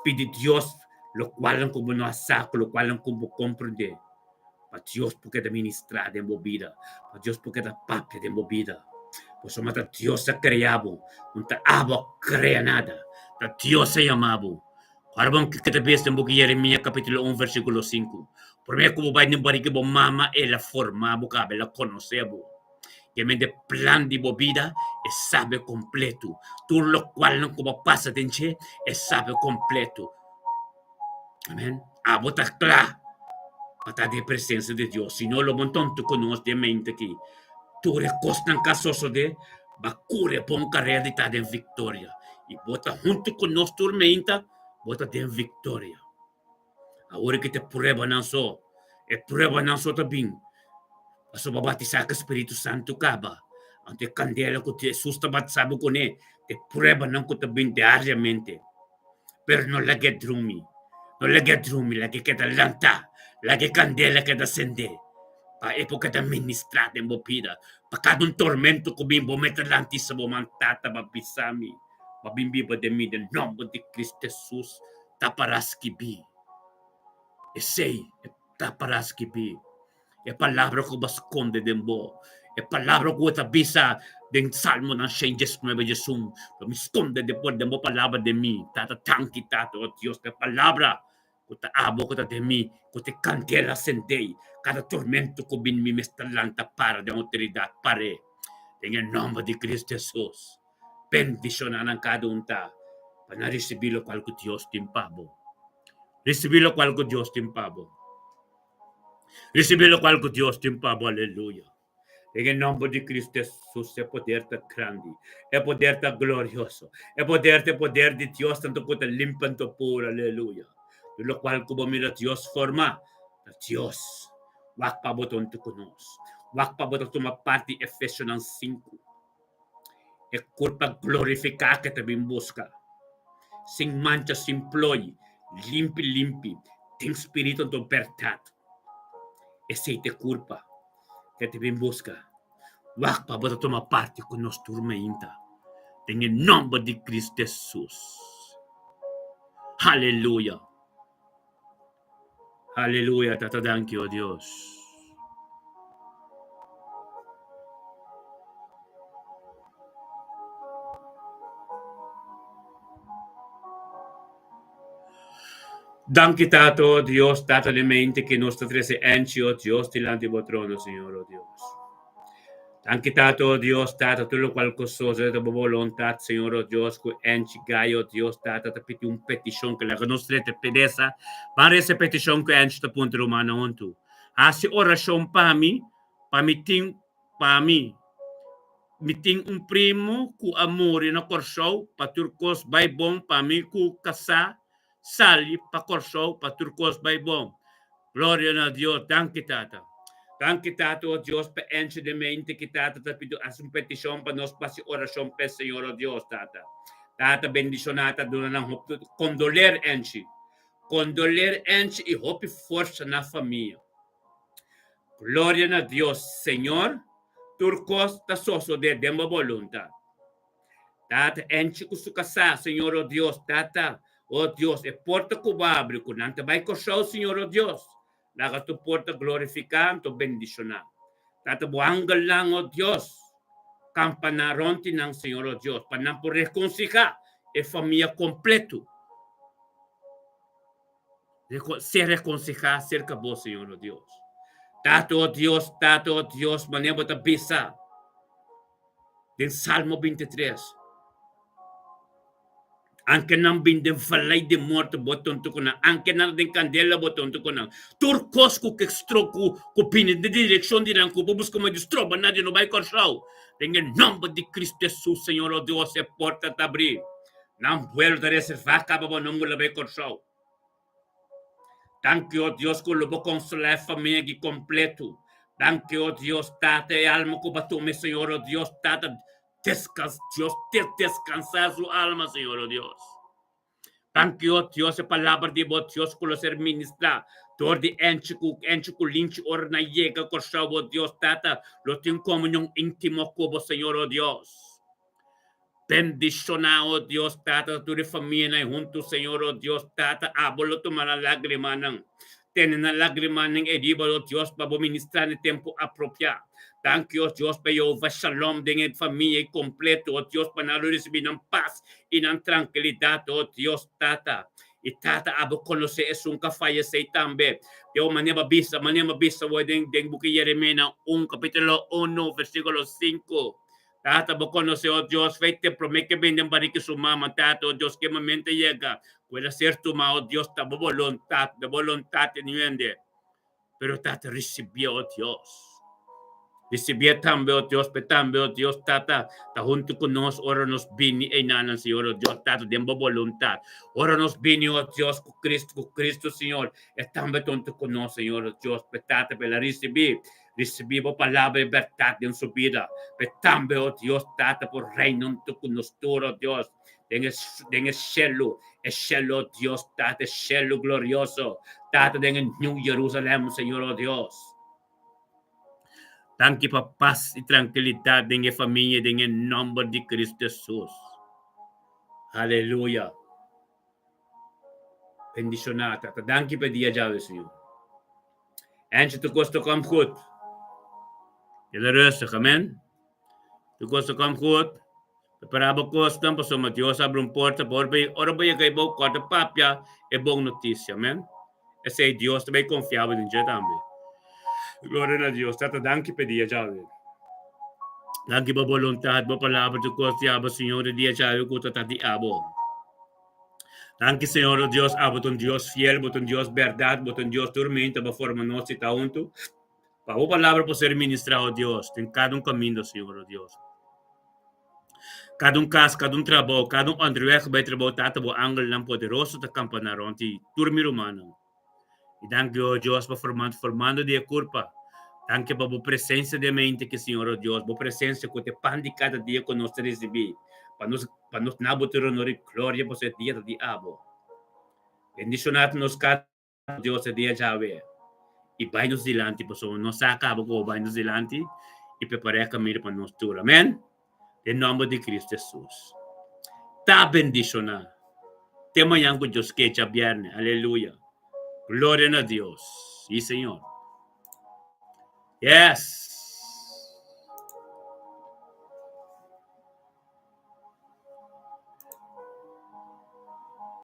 Speaker 1: Pidi Dios lokualnan ku bo no a sa ku lokualnan ku bo komprendé. Pa Dios por keda ministrá den bo bida. Pa Dios por keda papia den bo bida. Pasobra ta Dios a krea bo. No ta abo a krea nada. Ta Dios a yama bo. Ora bo keda bes den buki Jeremia kapitulo un versíkulo sinku. Promé ku bo bai den barika bo mama el a forma bo kaba, el a konosé bo. Kemente plan di bo bida e sabe kompletu. Tur lokualnan ku bo pasa den dje e sabe kompletu. Amen. Abo ta kla pa ta den presensia di Dios. Si no lo bo tonto ku nos den mente aki. Tur e kosnan ka sosodé, ba kore bon karera di ta den viktoria. I bo ta huntu ku nos tur meinta, bo ta den viktoria. Awor ki ta pruebanan so, e pruebanan so ta bin. Pasobra bo batisá ku Spiritu Santu kaba. Anto e kandela ku Jesus ta batisá bo kuné, ta e pruebanan ku ta bin diariamente. Pero no lag'é drumi, no lag'é drumi, lag'é keda lantá, lag'é kandela keda sendé, pa e por keda ministrá den bo bida. Pa kada un tormento ku bin, bo mester lanta i sa bo man, Tata, bo a bisa mi, bo a bin biba den mi, den nòmber di Cristo Jesus, ta para skibí. Esei ta para skibí. E palabra ku bo a skonde den bo, e palabra ku bo ta bisa den Salmonan shen diesnuebe diesun, lo mi skonde depues den bo palabra den mi. Tata, danki, Tata, o Dios, pa e palabra ku ta abo ku ta den mi, ku ta e kandela sendei kada tormento ku bini mi mester lanta para den outoridat par'e. Den e nòmber di Cristo Jesus, bendishoná nan kada un ta pa nan risibí lokual ku Dios tin pa bo. Risibí lokual ku Dios tin pa bo. Ricibi locual cu Dios tin pa bo, aleluya. Den e nomber di Cristo Jesus, e poder ta grandi, e poder ta glorioso, e poder ta e poder di Dios tanto cu ta limpa anto puro, aleluya. Tur locual cu bo mira Dios forma, ta Dios. Wak pa bo ta hunto cu nos. Wak pa bo ta tuma parti Efesionan sinku. E kurpa glorifiká ke ta bin buska, sin mancha, sin ploi, limpi limpi, den spiritu anto bèrdat. Esei ta e kurpa ke ta bin buska. Wak pa bo ta tuma parti ku nos tur mainta, den e nòmber di Kristu Hesus. Haleluya! Haleluya, Tata danki, o Dios. Danki Tata, oh Dios, Tata di mente ku nos ta trese enchi, oh Dios, dilanti bo trono, Señor, oh Dios. Danki Tata, oh Dios, Tata, tur lokual ku sosode ta bo boluntat, Señor, oh Dios, ku enchi gai, oh Dios, Tata, ta pidi un petishon ku laga nos trete pedesa. Ban resa e petishon ku enchi ta puntra rumannan huntu. Hasi orashon pa mi, pa mi tin Pa mi, mi tin un primu ku a muri na Kòrsou pa tur kos bai bon pa mi ku kasá sali pa Kòrsou pa tur kos bai bon. Gloria na Dios. Danki Tata. Danki Tata o Dios pa enchi den mente ki Tata ta pidi hasi un petishon pa nos pa hasi orashon p'e Señor o Dios Tata. Tata bendishoná ta duna nan hopi kondoler enchi. Kondoler enchi i hopi forsa na famia. Gloria na Dios, Señor, tur kos ta sosodé den bo boluntat. Tata, enchi ku su kasá, Señor, o Dios, Tata, o Dios, e porta ku bo abri, ku nan ta bai Kòrsou, Señor, o Dios, laga tur porta glorifiká anto bendishoná. Tata, bo angelnan, o Dios, kampaná rònt di nan, Señor, o Dios, pa nan por rekonsihá e famia kompletu. Ser rekonsehá serka bo, Señor, o Dios. Tata, o Dios, Tata, o Dios, manera bo ta bisa den Salmo 23. Anke nan bin den valei di morto, bo ta huntu ku nan. Anke nan den kandela, bo ta huntu ku nan. Tur kos ku ke stro ku ku bini den direkshon di nan, ku bo buska ma di stroba nan di no bai Kòrsou. Den e nòmber di Kristu Hesus, Señor, o Dios, e porta ta abrí. Nan vuelo ta reservá kaba bo nomber lo bai Kòrsou. Danki o Dios ku lo bo konsolá e famia aki kompletu. Danki o Dios Tata e alma ku bo a tuma e Señor o Dios Tata deskans Dios te deskansá su alma Señor o Dios. Danki o Dios e palabra di bo Dios ku lo ser ministrá dor di enchi ku enchi ku linchi ora nan yega Kòrsou bo Dios Tata lo tin komunion íntimo ku bo Señor o Dios. Bendiciona, oh Dios Tata, tur e famianan huntu, Señor, oh Dios Tata, abo lo tuma nan lagrimanan. Tene nan lagrimanan e riba, oh Dios, pa bo ministra na e tempu apropiá. Danki, oh Dios, pa Jehová Shalom den e famia i kompleto, oh Dios, pa nan lo risibí nan pas i nan trankilidat, oh Dios Tata. I Tata, abo konosé esun ku a fayesé tambe. Deo manera bo bisa, manera bo bisa awor den den buki Yeremia un, kapítulo uno, versíkulo sinku. Tata, bo konosé, o Dios, fe te promé ke bini den bariki su mama, Tata, o Dios, ke momento yega ku el a ser tumá, o Dios, ta bo boluntat, ta boluntat di hende. Pero, Tata, risibié, o Dios. Risibié tambe, o Dios, pe tambe, o Dios, Tata, ta huntu ku nos ora nos bini einanan, Señor, o Dios, Tata, den bo boluntat. Ora nos bini, o Dios, ku Cristo, ku Cristo, Señor, e tambe ta huntu ku nos, Señor, o Dios, pe Tata, pe el a risibí. Risibí bo palabra e bèrdat den su bida, pe tambe, o Dios Tata, por reina huntu ku nos tur, o Dios, den e, den e shelu, e shelu, o Dios Tata, e shelu glorioso, Tata, den e New Jerusalem, Señor, o Dios. Danki pa pas i trankilidat den e famia, den e nòmber di Kristu Hesus. Aleluya. Bendishoná, Tata. Danki pa e dia djawe, Señor. Eindje tur kos ta kom goed. Keda rustig, amen. Tur kos ta kom goed. Prepará bo kosnan pasobra Dios abri un porta pa ora bo ora bo yega bo kòrda papia e bon notisia, amen. Esei Dios ta bai konfia bo den dje tambe. Gloria na Dios. Tata, danki pa e dia djawe. Danki pa bo boluntat, bo palabra, tur kos di abo, Señor, e dia djawe ku ta ta di abo. Danki Señor o Dios, abo ta un Dios fiel, bo ta un Dios berdad, bo ta un Dios tur meinta bo forma nos i ta huntu. Pa bo palabra por ser ministrá, o Dios, den kada un kaminda, Señor o Dios. Kada un kas, kada un trabou, kada un onderweg bai trabou, Tata, bo angelnan poderoso ta kampaná rònt di tur mi rumannan. I danki, o Dios, pa formando, formando di e kurpa. Danki pa bo presensia den mente ki, Señor, o Dios, bo presensia ku ta e pan di kada dia ku nos ta risibí, pa nos, pa nos na bo tur honor i gloria, pasobra e dia ta di abo. Bendishoná ta nos kada Dios e dia djawe i bai nos dilanti, pasobra nos sa kaba ku bo bai nos dilanti i prepará e kaminda pa nos tur. Amèn. Den nòmber di Kristu Hesus. Ta bendishoná. Te mañan ku Dios ke djabièrnè. Aleluya. Gloria na Dios. Sí, Señor. Yes.